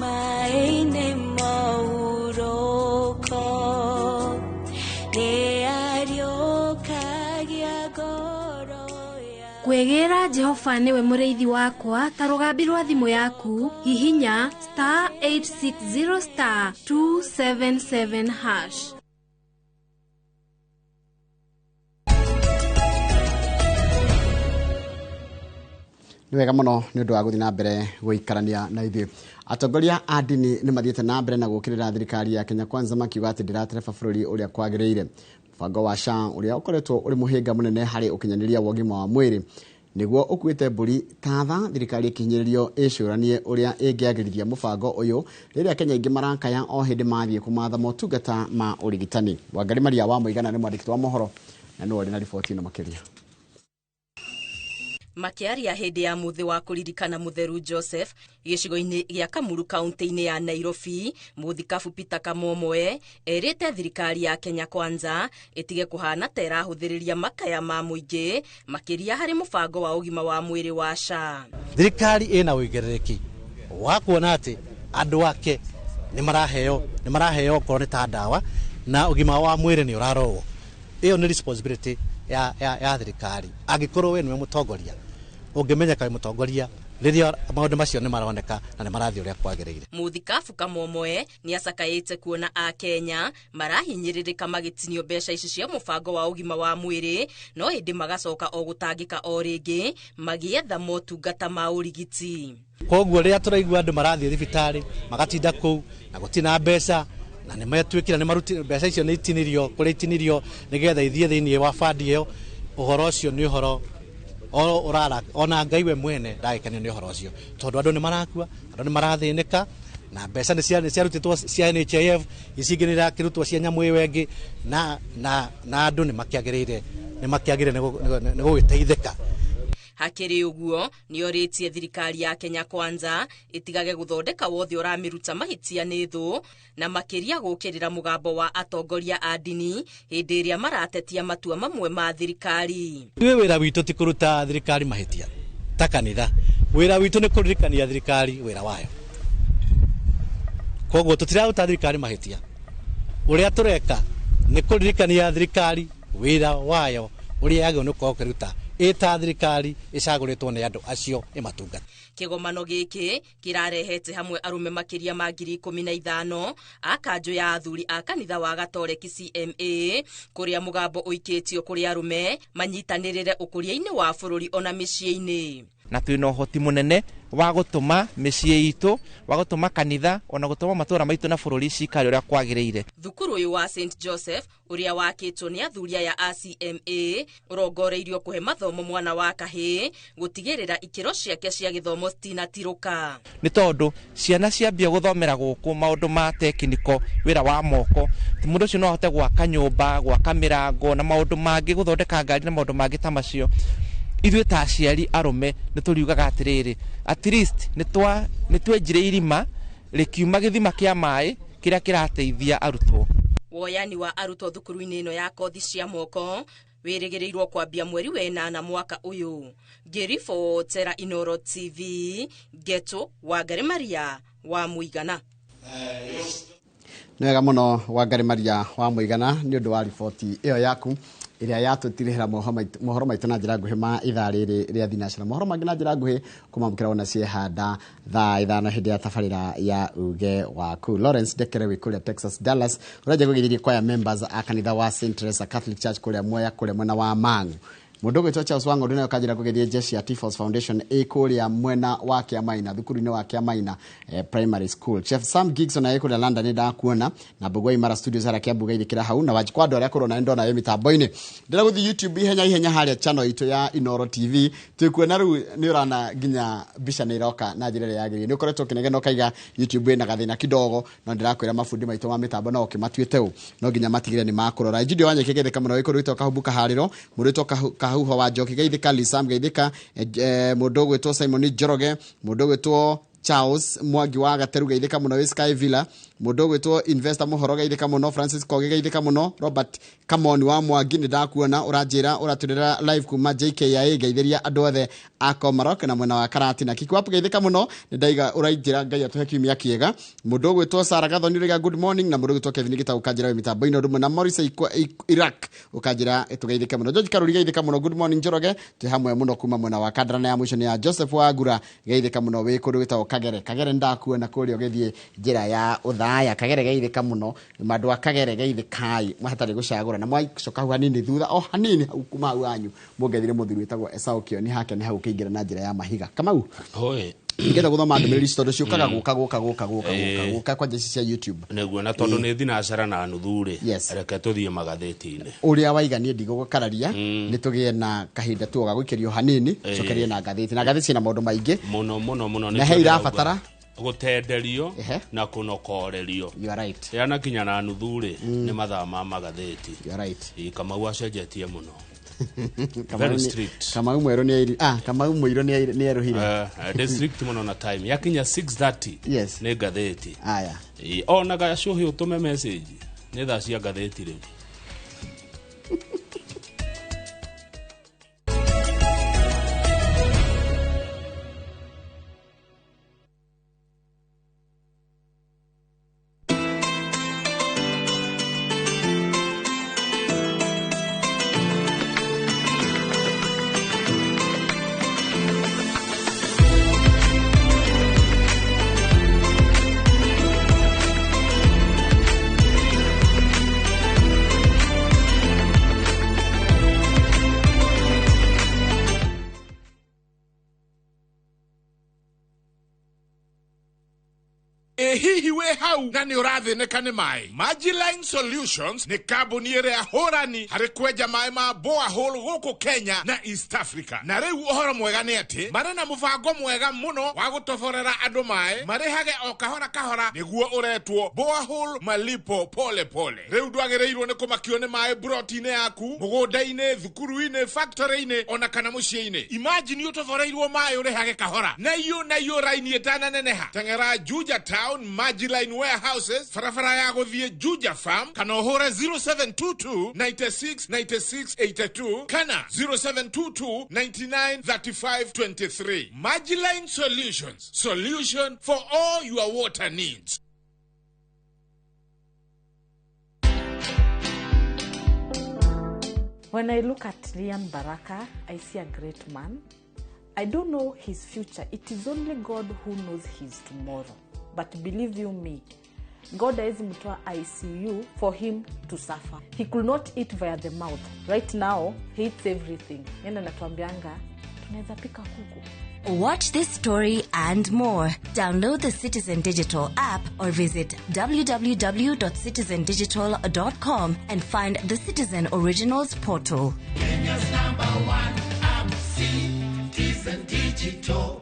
maĩ-inĩ mohurũko. Kwĩgĩra Jehova nĩwe mũrĩithi wakwa ta rũgambi rwa thimũ yaku, hihinya star 860 star 277 hash. Nĩ wega mũno nĩ ũndũ wa gũthiĩ na mbere gũikarania na ithuĩ. Atongoria a ndini nĩ mathiĩte na mbere na gũũkĩrĩra thirikari ya Kenya Kwanza makiuga atĩ ndĩratereba bũrũri ũrĩa kwagĩrĩire. Mũbango wa SHA ũrĩa ũkoretwo ũrĩ mũhĩnga mũnene harĩ ũkinyanĩria wa ũgima wa mwĩrĩ nĩguo ũkuĩte mbũri tatha, thirikari ĩkinyĩrĩrio ĩcũranie ũrĩa ĩngĩagĩrithia mũbango ũyũ rĩrĩa Kenya aingĩ marakaya o hĩndĩ mathiĩ kũmatha motungata ma ũrigitani. Wangari Maria wa Mũigana nĩ mwandĩki wa mohoro na nĩwe ũrĩ na riboti ĩno makĩria. Makĩaria hĩndĩ ya mũthĩ wa kũririkana Mũtheru Joseph gĩcigo-inĩ gĩa Kamuru kaunti-inĩ ya Nairobi, mũthikabu Peter Kamomoe erĩte thirikari ya Kenya Kwanza ĩtige kũhana ta ĩrahũthĩrĩria makaya ma mũingĩ makĩria harĩ mũbango wa ũgima wa mwĩrĩ wa SHA. Thirikari ĩna ũigĩrĩrĩki wa kuona atĩ andũ ake nĩ maraheo okorwo nĩ ta ndawa na ũgima wa mwĩrĩ nĩ ũrarorwo. Ĩyo nĩ responsibility ya thirikari. Angĩkorwo we nĩwe mũtongoria, ũngĩmenyeka wĩ mũtongoria rĩrĩa maũndũ macio nĩ maroneka na nĩ marathiĩ ũrĩa kwagĩrĩire. Mũthikabu Kamomoe nĩ acakaĩte kuona Akenya marahinyĩrĩrĩka magĩtinio mbeca ici cia mũbango wa ũgima wa mwĩrĩ, no ĩndĩ magacoka o gũtangĩka o rĩngĩ magĩetha motungata ma ũrigiti. Koguo rĩrĩa tũraigua andũ marathiĩ thibitarĩ magatinda kũu na gũtirĩ na mbeca na nĩ metuĩkire nĩ maruti mbeca icio nĩ itinirio kũrĩa itinirio nĩgetha ithiĩ thĩinĩ wa bandi ĩyo, ũhoro ũcio nĩ ũhoro ũrara ona Ngai we mwene ndagĩkenio nĩ ũhoro ũcio, tondũ andũ nĩ marakua, andũ nĩ marathĩnĩka na mbeca nĩ ciarutĩtwo cia NHIF, ici ingĩ nĩ irakĩrutwo cia nyamũ ĩyo ĩngĩ na andũ nĩ makĩagĩrĩire nĩ gũgĩteithĩka. Hakĩrĩ ũguo nĩorĩtie thirikari ya Kenya Kwanza ĩtigage gũthondeka wothe ũramĩruta mahĩtia nĩ thũ na makĩria gũũkĩrĩra mũgambo wa atongoria a ndini hĩndĩ ĩrĩa maratetia matua mamwe ma thirikari. Ithuĩ wĩra witũ ti kũruta thirikari mahĩtia ta kanitha, wĩra witũ nĩ kũririkania thirikari wĩra wayo. Koguo tũtiraruta thirikari mahĩtia, ũrĩa tũreka Nĩ kũririkania thirikari wĩra wayo ũrĩa yagĩrĩirwo nĩ gũkorwo ĩkĩruta ĩta thirikari ĩcagũrĩtwo nĩ andũ acio ĩmatungata. Kĩgomano gĩkĩ kĩrarehete hamwe arũme makĩria ma 15,000 a kanjũ ya athuri a kanitha wa Gatoreki CMA, kũrĩa mũgambo ũikĩtio kũrĩ arũme manyitanĩrĩre ũkũria-inĩ wa bũrũri ona mĩciĩ-inĩ. Na twĩna ũhoti mũnene wa gũtũma mĩciĩ itũ, wa gũtũma kanitha, ona gũtũma matũra maitũ na bũrũri cikare ũrĩa kwagĩrĩire. Thukuru ũyũ wa St Joseph ũrĩa wakĩtwo nĩ athuri aya a CMA ũrongoreirio kũhe mathomo mwana wa kahĩĩ gũtigĩrĩra ikĩro ciake cia gĩthomo citinatirũka. Nĩ tondũ ciana ciambia gũthomera gũkũ maũndũ ma tekiniko, wĩra wa moko, mũndũ ũcio no ahote gwaka nyũmba, gwaka mĩrango na maũndũ mangĩ, gũthondeka ngari na maũndũ mangĩ ta macio. Ithuĩ ta aciari arũme nĩ tũriugaga atĩrĩrĩ, at least nĩ twenjire irima rĩkiuma gĩthima kĩa maĩ kĩrĩa kĩrateithia arutwo. Woyani wa arutwo thukuru-inĩ ĩno ya kothi cia moko wĩrĩgĩrĩirwo kwambia mweri wa 8 mwaka ũyũ. Ngĩribotera Inoro TV, Geto Wangari Maria wa Mũigana. Nĩ wega mũno Wangari Maria wa Mũigana nĩ ũndũ wa riboti ĩyo yaku ĩrĩa yatũtirihĩra mohoro maitũ na njĩra nguhĩ ma ithaa rĩrĩ rĩa thinacara. Mohoro mangĩ na njĩra nguhĩ kũmamũkĩra wona ciehanda thaa 5 hĩndĩ ya tabarĩra ya uge waku. Lawrence Ndekere wĩ kũrĩa Texas Dallas ũrĩa kũgeithĩria choir members a kanitha wa St Teresa Catholic Church kũrĩa Mwea kũrĩa mwena wa Mang'u. Mũndũ ũgwĩtwo Charles Wang'ondu nayo kanjĩra kũgeithia jeshi ya Tifos Foundation ĩ kũrĩa mwena wa Kĩamaina, thukuru-inĩ wa Kĩamaina Primary School. Chef Sam Gigson naye kũrĩa London nĩ ndakuona, na Mbũgua Imara Studios harĩa Kĩambu geithĩkĩra hau, na Wanjikũ andũ arĩa akũrũ na ndona yo mĩtambo-inĩ. Ndĩra gũthiĩ YouTube ihenya ihenya harĩa channel itũ ya Inoro TV, twĩkuona rĩu nĩ ũrana nginya mbica nĩ iroka na njĩra ĩrĩa yagĩrĩire. Nĩ ũkoretwo ũkĩnegena ũkaiga YouTube ĩna gathĩna kidogo, no ndĩrakwĩra mabundi maitũ ma mĩtambo no ũkĩmatuĩte ũũ, no nginya matigĩre nĩ makũrora. Judy Wanyeki geithĩka mũno wĩ kũrĩa gwĩtwo Kahumbu Kaharĩro, mũndũ wĩtwo Kahuho wa Njoki geithĩka, Lisam geithĩka, mũndũ ũgwĩtwo Simon Njoroge, mũndũ ũgwĩtwo Charles Mwangi wa Gateru geithĩka mũno wĩ Sky Villa, mũndũ ũgwĩtwo Investor Mũhoro geithĩka mũno, Francis Kogi geithĩka mũno, Robert Kamoni wa Mwangi nĩ ndakuona ũranjĩra ũratũrĩra live kuma JKIA, geithĩria andũ othe a Komarok na mwena wa Karati na Kikwapu geithĩka mũno, nĩ ndaiga ũrainjĩra Ngai atũhe kiumia kĩega. Mũndũ ũgwĩtwo Sarah Gathoni ũraiga good morning, na mũndũ ũgwĩtwo Kevin Gitau ũkanjĩra wĩ mĩtambo-inĩ ũndũ ũmwe na Morris Iraq ũkanjĩra tũgeithĩke mũno. George Karuri geithĩka mũno, good morning Njoroge, twĩ hamwe mũno kuma mwena wa Kandara, na ya mũico nĩ ya Joseph Wangura geithĩka mũno wĩ kũndũ gwĩtagwo Kagere. Kagere ndakuona kũrĩa ũgĩthiĩ njĩra ya Othaya, Kagere geithĩka mũno, andũ a Kagere geithĩkai hatarĩ gũcagũra, na mwacoka hau hanini thutha o hanini hau kuma hau hanyu mũngethire mũthuri wĩtagwo Esau Kĩoni hake nĩ hau ũkĩingĩra na njĩra ya mahiga. Kamau, ngenda gũthoma ndũmĩrĩri ici tondũ ciũkaga gũka gũka gũka gũka gũka gũka kwanja ici cia YouTube. Nĩguo, na tondũ nĩ thinacara na nuthu rĩ, reke tũthiĩ magathĩti-inĩ. Ũrĩa waiga niĩ ndigũgũkararia, nĩ tũgĩe na kahinda tu ga gũikĩrio hanini, cokerie na ngathĩti, na ngathĩti ciĩna maũndũ maingĩ mũno mũno mũno, na he irabatara gũtenderio na kũnokorerio. You are right. Yana kinya na nuthu rĩ, nĩ mathaa ma magathĩti. You are right. Kamau acenjetie mũno. Very strict. Kamau mwerũ nĩ Kamau mũirũ nĩ erũhire. Ndĩ strict mũno na time. Yakinya 6:30. Yes. Nĩ ngathĩti. Aya. Ona gacũhĩ ũtũme message. Nĩ thaa cia ngathĩti rĩu. Hihi we hau na nĩ ũrathĩnĩka nĩ maĩ. Magiline Solutions nĩ kambuni ĩrĩa hũrani harĩ kwenja maĩ ma borehole gũkũ Kenya na East Africa. Na rĩu ũhoro mwega nĩ atĩ marĩ na mũbango mwega mũno wa gũtoborera andũ maĩ marĩhage o kahora kahora, nĩguo ũretwo borehole malipo pole pole. Rĩu ndwagĩrĩirwo nĩ kũmakio nĩ maĩ broti-inĩ yaku, mũgũnda-inĩ, thukuru-inĩ, factory-inĩ ona kana mũciĩ-inĩ. Imagine ũtoboreirwo maĩ ũrĩhage kahora na iyo raini ĩtananeneha. Teng'era Juja Town Magiline Warehouses, barabara ya gũthiĩ Juja Farm, kana ũhũre 0722 96 96 82 kana 0722 99 35 23. Magiline Solutions, solution for all your water needs. When I look at Lian Baraka, I see a great man. I don't know his future. It is only God who knows his tomorrow. But believe you me, God hawezi mtoa ICU for him to suffer. He could not eat via the mouth. Right now, he eats everything. Yeye anatuambianga tunaweza pika kuku. Watch this story and more. Download the Citizen Digital app or visit www.citizendigital.com and find the Citizen Originals portal. Kenya's number one app, Citizen Digital.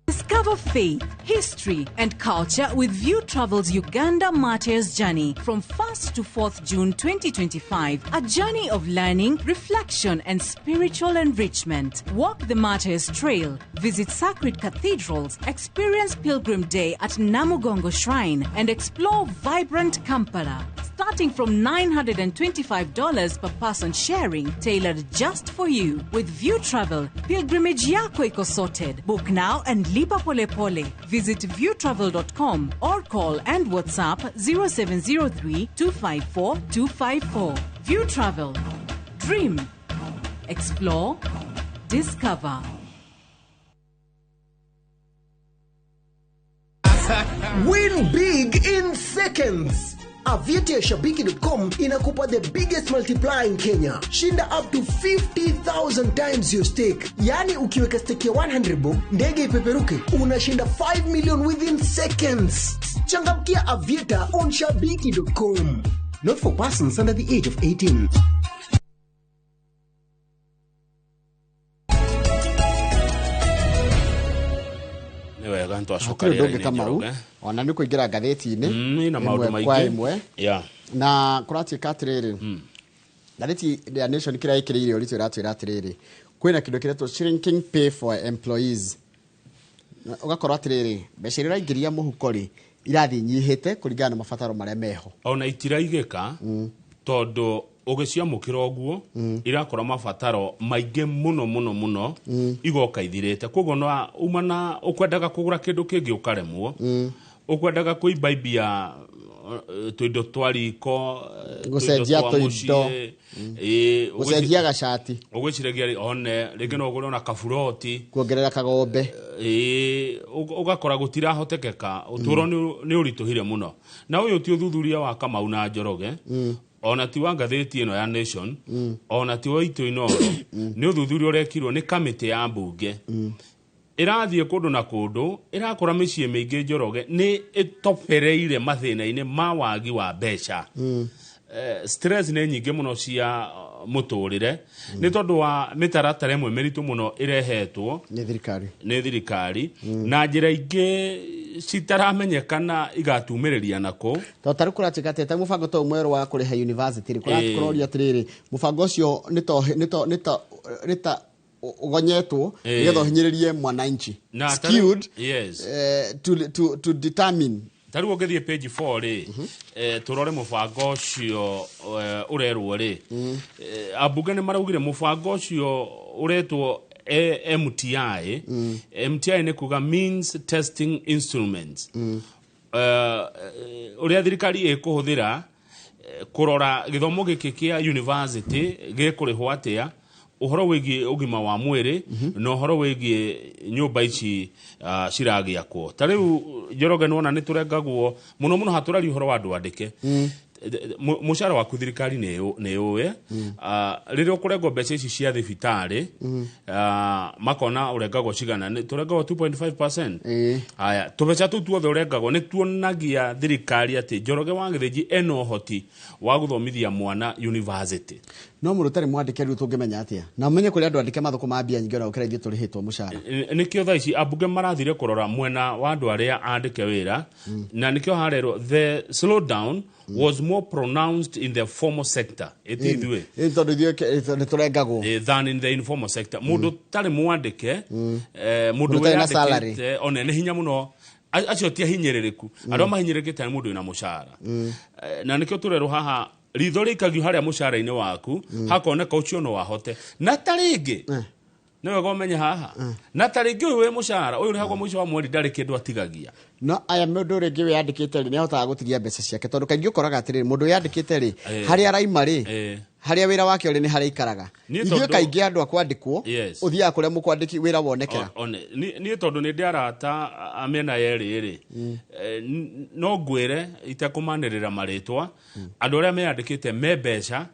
Discover faith, history, and culture with View Travel's Uganda Martyrs Journey from 1st to 4th June 2025. A journey of learning, reflection, and spiritual enrichment. Walk the Martyrs Trail, visit sacred cathedrals, experience Pilgrim Day at Namugongo Shrine, and explore vibrant Kampala. Starting from $925 per person sharing, tailored just for you. With View Travel, pilgrimage yako iko sorted. Book now and lipa pole pole. Visit viewtravel.com or call and WhatsApp 0703 254 254. View Travel. Dream. Explore. Discover. Win big in seconds. Aviator Shabiki.com inakupa the biggest multiplier in Kenya. Shinda up to 50,000 times your stake. Yani ukiweka stake ya 100 bob, ndege ipeperuke, unashinda 5 million within seconds. Changamkia Aviator on Shabiki.com. Not for persons under the age of 18. Nĩ wega nĩtwacoka Hatirĩ ũndũ ũngĩ rĩera-inĩ Kamau Njoroge. Ona nĩ kũingĩra ngathĩti-inĩ Ĩna maũndũ ĩmwe kwa maingĩ. ĩmwe. Yeah. Na kũratuĩka atĩrĩrĩ, ngathĩti ya Nation kĩrĩa ĩkĩrĩire ũritũ ĩratwĩra atĩrĩrĩ, kwĩna kĩndũ kĩretwo shrinking pay for employees. Na ũgakorwo atĩrĩrĩ, mbeca iria ũraingĩria mũhuko rĩ, irathiĩ inyihĩte kũringana na mabataro marĩa meho. Ona itiraigĩka tondũ ũgĩciamũkĩra ũguo irakora mabataro maingĩ mũno mũno mũno igoka ithirĩte, koguo no uma na ũkwendaga kũgũra kĩndũ kĩngĩ ũkaremwo, ũkwendaga kũimbaibia tũindo twa riko, Gũcenjia tũindo twa tũindo. mũciĩ, ĩ, Gũcenjia gacati. Ũgwĩciragia one rĩngĩ no ũgũre ona kaburoti, kuongerera kagombe. Ĩ, ũgakora gũtirahotekeka, ũtũũro nĩ ũritũhire mũno. Na ũyũ ti ũthuthuria wa Kamau na Njoroge, ona ti wa ngathĩti ĩno ya Nation, ona ti wa Itũ Inooro. Nĩ ũthuthuria ũrekirwo nĩ kamĩtĩ ya mbunge ĩrathiĩ kũndũ na kũndũ, ĩrakora mĩciĩ mĩingĩ, Njoroge, nĩ ĩtobereire mathĩna-inĩ ma wagi wa mbeca. Stress nĩ nyingĩ mũno cia mũtũrĩre nĩ tondũ wa mĩtaratara ĩmwe mĩritũ mũno ĩrehetwo nĩ thirikari, nĩ thirikari na njĩra ingĩ citaramenyekana igatumĩrĩria nako. To tarĩu kũratuĩka atĩ ta mũbango ta ũyũ mwerũ wa kũrĩha university rĩ, kũroria atĩrĩrĩ, mũbango ũcio nĩ ta ũgonyetwo nĩgetha ũhinyĩrĩrie mwananchi. Na Skewed, yes. to determine. Ta rĩu ũngĩthiĩ page 4 rĩ, tũrore mũbango ũcio ũrerwo rĩ, ambunge nĩ maraugire mũbango ũcio ũretwo MTI. MTI nĩ kuga means testing instruments, ũrĩa thirikari ĩkũhũthĩra kũrora gĩthomo gĩkĩ kĩa university gĩkũrĩhwo atĩa, ũhoro wĩgiĩ ũgima wa mwĩrĩ na ũhoro wĩgiĩ nyũmba ici ciragĩakwo. Ta rĩu Njoroge, nĩwona nĩ tũrengagwo mũno mũno, hatũraria ũhoro wa andũ andĩke. Mũcara waku thirikari nĩ yũĩ. Rĩrĩa ũkũrengwo mbeca ici cia thibitarĩ, makona ũrengagwo cigana, tũrengagwo 2.5%. Haya, tũbeca tũu tuothe ũrengagwo nĩ tuonagia thirikari atĩ Njoroge wa Gĩthĩnji ena ũhoti wa gũthomithia mwana university. No mũndũ ũtarĩ mwandĩke rĩu tũngĩmenya atĩa na ũmenye kũrĩ andũ andĩke mathũkũma mbia nyingĩ ona gũkĩra ithuĩ tũrĩhĩtwo mũcara? Nĩkĩo thaa ici ambunge marathire kũrora mwena wa andũ arĩa andĩke wĩra, na nĩkĩo harerwo the slowdown was more pronounced in the formal sector, ĩti ithuĩ. Tondũ ithuĩ nĩ tũrengagwo. Than in the informal sector. Mũndũ ũtarĩ mwandĩke, mũndũ Mũndũ ũtarĩ na salary. wĩyandĩkĩte one nĩ hinya mũno. Acio ti ahinyĩrĩrĩku, arĩa mahinyĩrĩrĩkĩte nĩ mũndũ wĩna mũcara. Na nĩkĩo tũrerwo haha ritho rĩikagio harĩa mũcara-inĩ waku, hakoneka ũcio no ahote na ta rĩngĩ. Nĩ wega ũmenye haha na ta rĩngĩ ũyũ wĩ mũcara ũyũ ũrĩhagwo mũico wa mweri ndarĩ kĩndũ atigagia. No aya mũndũ rĩngĩ wĩyandĩkĩte rĩ, nĩ ahotaga gũtigia mbeca ciake, tondũ kaingĩ ũkoraga atĩrĩrĩ, mũndũ wĩyandĩkĩte rĩ, harĩa araima rĩ, harĩa wĩra wake ũrĩ nĩ harĩa aikaraga. Niĩ Ithuĩ tondũ- kaingĩ andũ a kwandĩkwo, ũthiaga kũrĩa mũkwandĩki wĩra wonekera. Niĩ tondũ nĩ ndĩ arata a mĩena yerĩ rĩ, no ngwĩre itekũmanĩrĩra marĩtwa, andũ arĩa meyandĩkĩte me mbeca,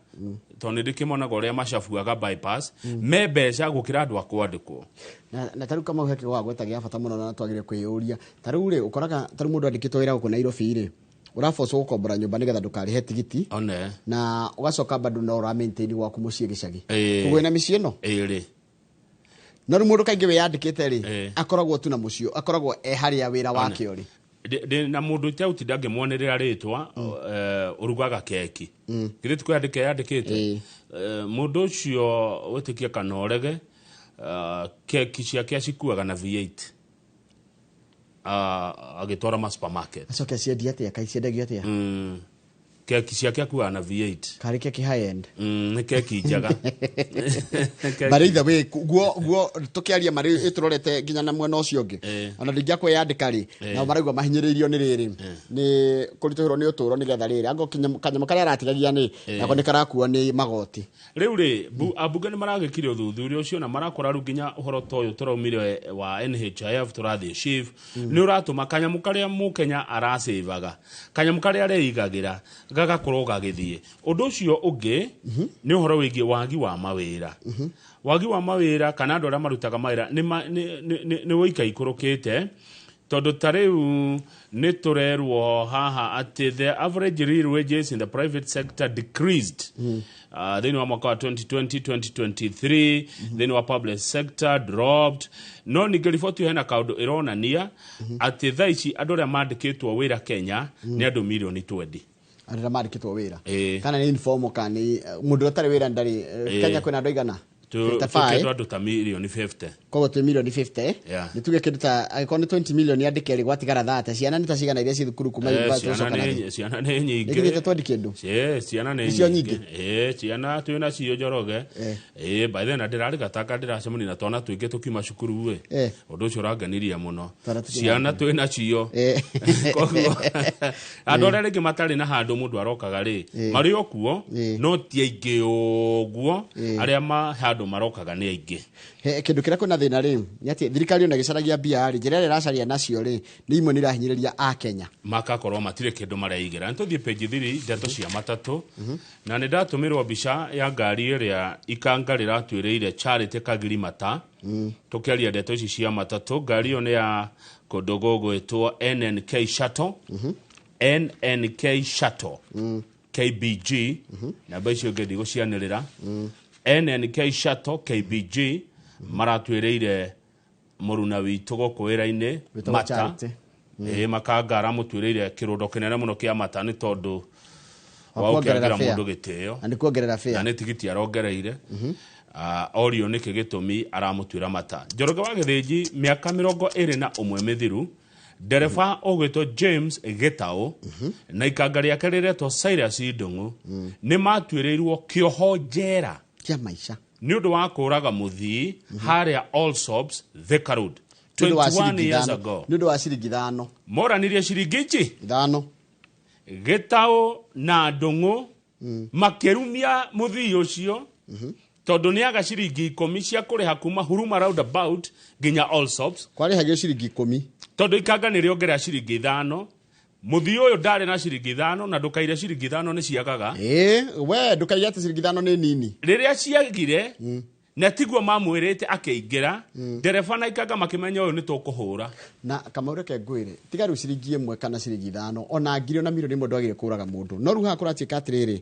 tondũ nĩ ndĩkĩmonaga ũrĩa macabuaga bypass, me mbeca gũkĩra andũ a kwandĩkwo. Na tarĩu Kamau he kĩgo wagweta gĩa bata mũno na twagĩrĩire kwĩyũria. Tarĩu rĩ, ũkoraga tarĩu mũndũ andĩkĩtwo wĩra gũkũ Nairobi rĩ, ũrabocwo gũkombora nyũmba nĩgetha ndũkarĩhe tigiti, one na ũgacoka bado no ũra maintain gwaku mũciĩ gĩcagi. Ĩĩ. Ũguo wĩna mĩciĩ ĩno. Ĩrĩ. No rĩu mũndũ kaingĩ wĩyandĩkĩte rĩ, Ĩĩ. akoragwo tu na mũciĩ, akoragwo e harĩa wĩra wake ũrĩ. Ndĩ na mũndũ iteũtinda ngĩmuonĩrĩra rĩtwa, ũrugaga keki, githĩ ti kwĩyandĩka yandĩkĩte? Mũndũ ũcio wĩtĩkie kana ũrege, keki ciake acikuaga na V8, agĩtwara ma supermarket. Acoke aciendia atĩa? Kaĩ ciendagio atĩa? Keki ciake akuaga na V8. Karĩ keki high end? Nĩ keki njega. Keki- But either way, guo tũkĩaria marĩ ĩtũrorete nginya na mwena ũcio ũngĩ, ona ndingĩa kwĩyandĩka rĩ, nao maraigua mahinyĩrĩirio nĩ rĩrĩ, nĩ kũritũhĩrwo nĩ ũtũũro, nĩgetha rĩrĩ ango kanyamũ karĩa aratigagia nĩ nako nĩ karakuo nĩ magoti. Rĩu rĩ, ambunge nĩ maragĩkire ũthuthuria ũcio na marakora rĩu nginya ũhoro ta ũyũ tũraumire wa NHIF, tũrathiĩ SHIF, nĩ ũratũma kanyamũ karĩa mũkenya aracĩvaga, kanyamũ karĩa areigagĩra, gagakorwo gagĩthiĩ. Ũndũ ũcio ũngĩ nĩ ũhoro wĩgiĩ wagi wa mawĩra. Wagi wa mawĩra kana andũ arĩa marutaga mawĩra nĩ wĩikaikũrũkĩte, tondũ ta rĩu nĩ tũrerwo haha atĩ the average real wages in the private sector decreased thĩinĩ wa mwaka wa 2020 2023, thĩinĩ wa public sector dropped. No ningĩ riboti ĩyo hena kaũndũ ĩronania atĩ thaa ici andũ arĩa mandĩkĩtwo wĩra Kenya nĩ andũ mirioni 20. Arĩa mandĩkĩtwo wĩra, Ĩĩ. kana nĩ informal, kana nĩ mũndũ ũtarĩ wĩra ndarĩ. Ĩĩ. Kenya kwĩna andũ aigana? 55. Tũkĩtwo andũ ta mirioni 50. Koguo twĩ mirioni 50. Yeah. Nĩ tuge kĩndũ ta angĩkorwo nĩ 20 million yandĩke rĩ, gwatigara thate. Ciana nĩ ta cigana iria ciĩ thukuru kuma university Ciana gũcoka na thĩ? ciana nĩ nyingĩ. Nĩkinyĩte 20 kĩndũ? Ĩĩ, ciana nĩ Nĩcio nyingĩ. Ĩĩ, ciana twĩ nacio, Njoroge. Ĩĩ, by then ndĩrarĩ gataka ndĩracemania na twana tũingĩ tũkiuma cukuru ĩ. Ũndũ ũcio ũrangenirie mũno. Twana tũkiuma. Ciana twĩ nacio. Koguo andũ arĩa rĩngĩ matarĩ na handũ mũndũ arokaga rĩ, marĩ o kuo, no ti aingĩ ũguo. Arĩa ma handũ marokaga nĩ aingĩ. He kĩndũ kĩrĩa kwĩna thĩna rĩ, nĩ atĩ thirikari ona ĩgĩcaragia mbia rĩ, njĩra ĩrĩa ĩracaria nacio rĩ, nĩ imwe nĩ irahinyĩrĩria akenya. Makakorwo matirĩ kĩndũ mareigĩra. Nĩ tũthiĩ page 3, ndeto cia matatũ, na nĩ ndatũmĩrwo mbica ya ngari ĩrĩa ikanga rĩratuĩrĩire Charity Kagirimata. Tũkĩaria ndeto ici cia matatũ, ngari ĩyo nĩ ya kũndũ gũgwĩtwo NNK Shuttle, NNK Shuttle KBG. Namba icio ingĩ ndigũcianĩrĩra. NNK Shuttle KBG maratuĩrĩire mũruna witũ gũkũ wĩra-inĩ Wĩtagwo mata. Charity. Ĩĩ, makanga aramũtuĩrĩire kĩrũndo kĩnene mũno kĩa mata nĩ tondũ Wa wa kuongerera gũkĩangĩra fare. mũndũ gĩtĩo. Na nĩ kuongerera fare. Na nĩ tigiti arongereire. Orio nĩkĩ gĩtũmi aramũtuĩra mata. Njoroge wa Gĩthĩnji, mĩaka 21 mĩthiru, ndereba ũgwĩtwo James Gĩtaũ na ikanga rĩake rĩretwo Cyrus Ndung'u nĩ matuĩrĩirwo kĩoho njera kĩa maica nĩ ũndũ wa kũraga mũthii harĩa Allsops, Thika Road, Nĩ ũndũ wa 21 ciringi years ithano. ago. Nĩ ũndũ wa ciringi 5. Moranirie ciringi ici 5. Gĩtaũ na Ndung'u makĩrumia mũthii ũcio tondũ nĩ aga ciringi 10 cia kũrĩha kuma Huruma roundabout nginya Allsops. Kwarĩhagio ciringi 10. Tondũ ikanga nĩ rĩongerera ciringi 5, mũthii ũyũ ndarĩ na ciringi 5, na ndũkaire ciringi 5 nĩ ciagaga. Ĩĩ, we ndũkaige atĩ ciringi 5 nĩ nini. Rĩrĩa ciagire na tiguo mamwĩrĩte, akĩingĩra ndereba na ikanga makĩmenya ũyũ nĩ tũkũhũra. Na Kamau, reke ngwĩre, tiga rĩu ciringi 1 kana ciringi 5, ona ngiri, ona milioni 1, ndwagire kũraga mũndũ. No rĩu haha kũratuĩka atĩrĩrĩ,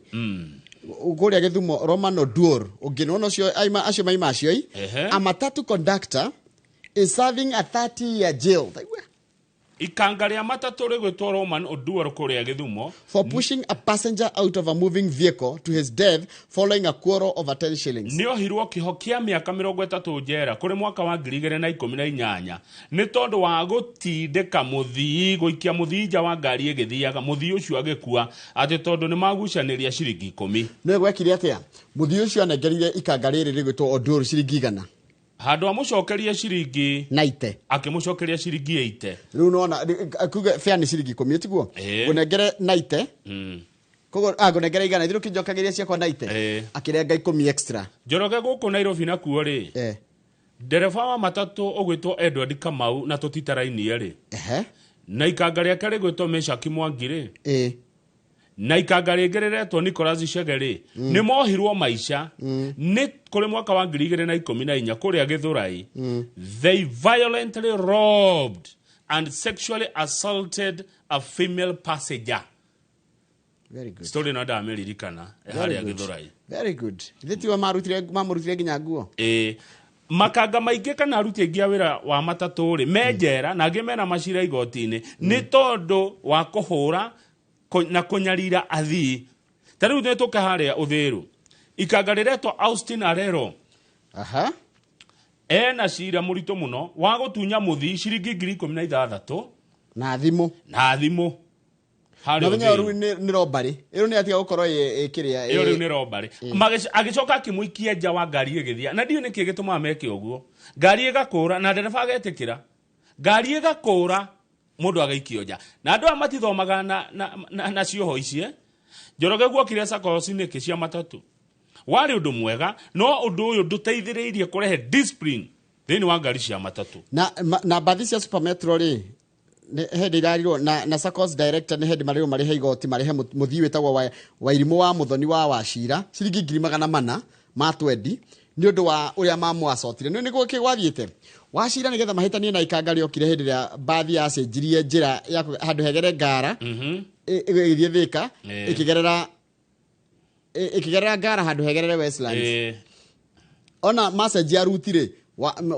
kũrĩa Gĩthumo, Romano Duor ũngĩ nĩwona ũcio aima acio maima acio i a matatu conductor is serving a 30 year jail. Taigua. Ikanga rĩa matatũ rĩgwĩtwo Roman Oduor kũrĩa Gĩthumo for pushing a passenger out of a moving vehicle to his death following a quarrel over 10 shillings. Nĩ ohirwo kĩho kĩa mĩaka 30 njera kũrĩ mwaka wa 2018 nĩ tondũ wa gũtindĩka mũthii, gũikia mũthii nja wa ngari ĩgĩthiaga, mũthii ũcio agĩkua, atĩ tondũ nĩ magucanĩria ciringi 10. Nĩ gwekire atĩa? Mũthii ũcio anengerire ikanga rĩrĩ rĩgwĩtwo Oduor ciringi 100. Handũ amũcokerie ciringi 90, akĩmũcokeria ciringi 80. Rĩu nona kuge fare nĩ ciringi 10, tiguo? Ngũnengere 90. Koguo ngũnengere 100, ithuĩ ũkĩnjokagĩria ciakwa 90. Akĩrenga 10 extra. Njoroge, gũkũ Nairobi nakuo rĩ, ndereba wa matatũ ũgwĩtwo Edward Kamau na tũtitarainie rĩ, na ikanga rĩake rĩgwĩtwo Meshaki Mwangi rĩ, na ikanga rĩngĩ rĩretwo Nicholas Chege rĩ, nĩ mohirwo maica nĩ kũrĩ mwaka wa 2014 kũrĩa Gĩthũrai. They violently robbed and sexually assaulted a female passenger. Very good. Story ĩno ndamĩririkana Very harĩa good. Gĩthũrai. Very good. Ithe tiwe marutire, mamũrutire nginya nguo? Ĩĩ, makanga maingĩ kana aruti aingĩ a wĩra wa matatũ rĩ, me njera na angĩ mena macira igoti-inĩ nĩ tondũ wa kũhũra na kũnyarira athii. Ta rĩu nĩ tũke harĩa Ũthĩrũ, ikanga rĩretwo Austin Arero. Ena cira mũritũ mũno wa gũtunya mũthii ciringi 16,000 na thimũ. Na thimũ harĩa Na menya Ũthĩrũ. rĩu nĩ robbery ĩyo, nĩ atiga gũkorwo ĩ kĩrĩa. Ĩyo rĩu nĩ robbery. Agĩcoka akĩmũikia nja wa ngari ĩgĩthiĩ, na ndiũĩ nĩkĩ gĩtũmaga meke ũguo. Ngari ĩgakũra na ndereba agetĩkĩra, ngari ĩgakũra, mũndũ agaikio nja, na andũ aya matithomaga na cioho ici, eh? Njoroge, guokire SACCOS nĩkĩ cia matatũ? Warĩ ũndũ mwega, no ũndũ ũyũ ndũteithĩrĩirie kũrehe discipline thĩinĩ wa ngari cia matatũ. Na mbathi cia Super Metro rĩ, nĩ hĩndĩ irarirwo na SACCOS director, nĩ hĩndĩ marĩrwo marĩhe igoti, marĩhe mũthii wĩtagwo Wairimũ wa Mũthoni wa Wacira ciringi 420,000 nĩ ũndũ wa ũrĩa mamwacotire. Nĩ nĩguo kĩ gwathiĩte Wacira nĩgetha mahĩtanie na ikanga rĩokire hĩndĩ ĩrĩa mbathi yacenjirie njĩra ya handũ hegere ngara ĩgĩthiĩ Thĩka, ĩkĩgerera ngara handũ hegerere Westlands. Ona macenjia ruti rĩ,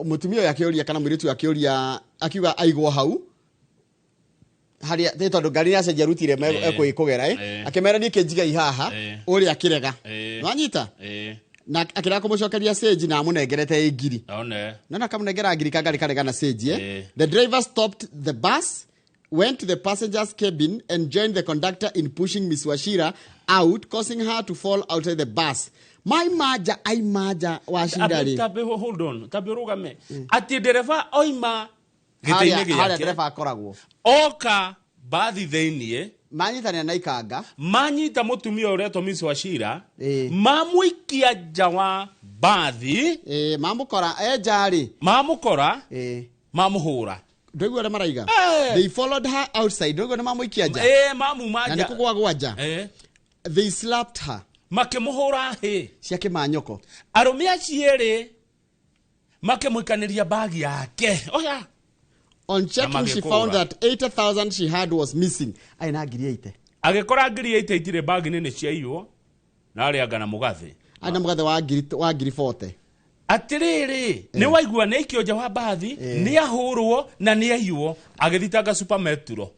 mũtumia ũyũ akĩũria, kana mũirĩtu ũyũ akĩũria, akiuga aigwo hau harĩa nĩ tondũ ngari yacenjia ruti ĩrĩa ekũgera, akĩmera niĩ kĩnjigai haha. Ũrĩa akĩrega. Nĩwanyita? Na akĩrega kũmũcokeria cĩnji na amũnengerete ĩ 1,000. One. Nona kamũnengera 1,000, kangari karega na cĩnji, eh? The driver stopped the bus, went to the passenger's cabin and joined the conductor in pushing Miss Wachira out, causing her to fall outside the bus. Mai maja ai maja Wachira rĩ. Tabe, hold on, tabe ũrũgame atĩ ndereba oima gĩtĩ-inĩ Harĩa gĩake, ndereba akoragwo. Oka mbathi thĩiniĩ. Manyitanĩra na ikanga. Manyita mũtumia ũretwo Miss Wachira, mamũikia nja wa mbathi. Mamũkora enja rĩ. Mamũkora, mamũhũra. Ndũigua ũrĩa maraiga? They followed her outside. Ndũigua nĩ mamũikia nja? Mamuma Na nja. nĩ kũgwa gwa nja. They slapped her. Makĩmũhũra hĩ. Cia kĩmanyoko. Arũme acio erĩ makĩmũikanĩria bagi yake oya. On checking, she magĩkũra. found that 80,000 she had was missing. Ai na 80,000. Agĩkora 80,000 itirĩ bagi-inĩ, nĩ ciaiywo na arĩa anga na mũgathĩ. Ai na mũgathe wa 40,000. Atĩrĩrĩ, nĩ waigua nĩ aikio nja wa mbathi, nĩ ahũrwo na nĩ aiywo, agĩthitanga Super Metro.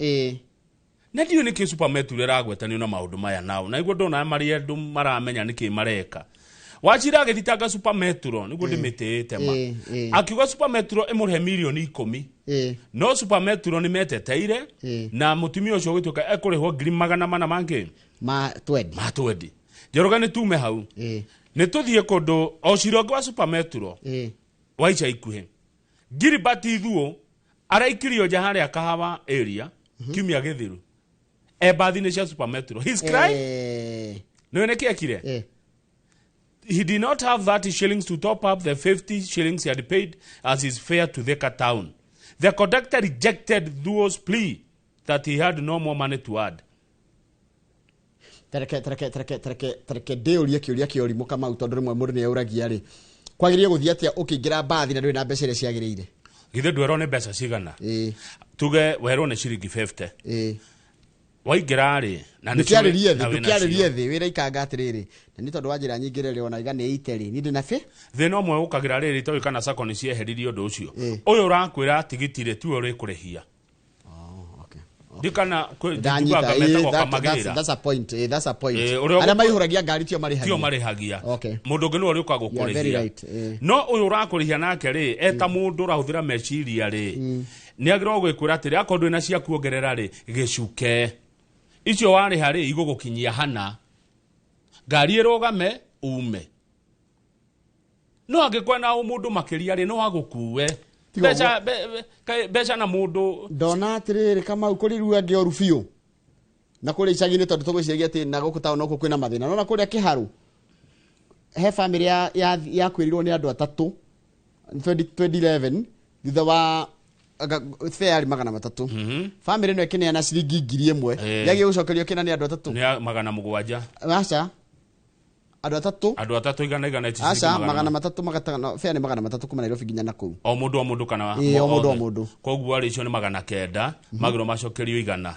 Na ndiũĩ nĩkĩ Super Metro ĩragwetanio na maũndũ maya nao, na niguo ndona marĩ andũ maramenya nĩkĩ mareka. Wachira agĩthitanga Super Metro nĩguo ndĩmĩtĩĩte ma, akiuga Super Metro ĩmũrĩhe mirioni 10, no Super Metro nĩ meteteire na mũtumia ũcio ũgĩtuĩka ekũrĩhwo 400,000 mangĩ ma 20. Ma 20. Njoroge, nĩ tume hau, nĩ tũthiĩ kũndũ o cira ũngĩ wa Super Metro wa ica ikuhĩ. Gilbert Ithuo araikirio nja harĩa Kahawa area kiumia gĩthiru e mbathi-inĩ cia Super Metro. His crime, nĩwe nĩkĩ ekire? He did not have 30 shillings to top up the 50 shillings he had paid as his fare to Thika town. The conductor rejected Thuo's plea that he had no more money to add. Tareke tareke tareke tareke tareke ndĩũrie kĩũria kĩa ũrimũ, Kamau, tondũ rĩmwe mũndũ nĩ eũragia rĩ, kwagĩrĩire gũthiĩ atĩa ũkĩingĩra mbathi na ndũrĩ na mbeca iria ciagĩrĩire? Githĩ ndwerwo nĩ mbeca cigana? Tuge werwo nĩ ciringi 50. Waingĩra rĩ, na nĩ Ndũkĩarĩrie na thĩ, wĩna ndũkĩarĩrie cio. thĩ wĩra ikanga atĩrĩrĩ, na nĩ tondũ wa njĩra nyingĩ rĩrĩ ona iga nĩ ite rĩ, niĩ ndĩ na bĩ. Thĩna ũmwe ũkagĩra rĩrĩ, toĩ kana SACCO nĩ cieheririe ũndũ ũcio ũyũ ũrakwĩra tigiti rĩ, tiwe ũrĩkũrĩhia. Ndikana Ndanyita, njiguaga metagwo kamagĩra. that's a point, that's a point. Ũrĩa Arĩa maihũragia ngari tio marĩhagia. Tio marĩhagia. Okay. Mũndũ ũngĩ nĩwe ũrĩũka You are very gũkũrĩhia. right. No ũyũ ũrakũrĩhia nake rĩ, eta mũndũ ũrahũthĩra meciria rĩ, nĩ agĩrĩirwo gwĩkwĩra atĩrĩ, akorwo ndwĩ na cia kuongerera rĩ, gĩcuke icio warĩha rĩ igũgũkinyia hana, ngari ĩrũgame ume. No angĩkorwo na ũmũndũ makĩria rĩ, no agũkue. Tiga Mbeca mbeca na mũndũ. Ndona atĩrĩrĩ, Kamau, kũrĩ rĩu angĩ oru biũ na kũrĩa icagi-inĩ, tondũ tũgwĩciragia atĩ na gũkũ taũni gũkũ kwĩna mathĩna. Nona kũrĩa Kĩharũ he bamĩrĩ yakuĩrĩirwo nĩ andũ atatũ 2011 thutha wa fare yarĩ 300. Bamĩrĩ ĩno ĩkĩneana ciringi 1000. Yagiĩ gũcokerio kĩna nĩ andũ atatũ. Nĩ 700. Aca, andũ atatũ. Andũ atatũ igana igana ici aca ciringi 300 fare nĩ 300 kuma Nairobi nginya na kũu. O mũndũ o mũndũ kana? Ĩĩ, o mũndũ o othe? Mũndũ. Koguo rĩ, icio nĩ 900, magĩrwo macokerio 100.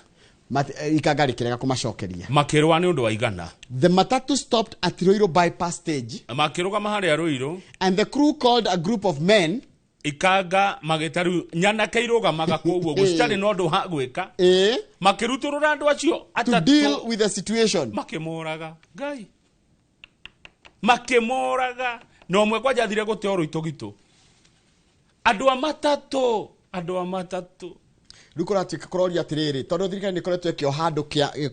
Ikanga rĩkĩrega kũmacokeria. Makĩrũa nĩ ũndũ wa 100. The matatu stopped at Ruiru bypass stage. Makĩrũgama harĩa Ruiru. And the crew called a group of men. Ikanga magĩta rĩu nyanake irũgamaga koguo gũcitarĩ na ũndũ wa gwĩka. Makĩrutũrũra andũ acio To atatũ. deal with the situation. Makĩmoraga. Ngai, makĩmoraga na ũmwe kwanja athire gũte o rũitũgitũ. Andũ a matatũ, andũ a matatũ. Rĩu kũratuĩka kũroria atĩrĩrĩ, tondũ thirikari nĩ ĩkoretwo ĩkĩoha andũ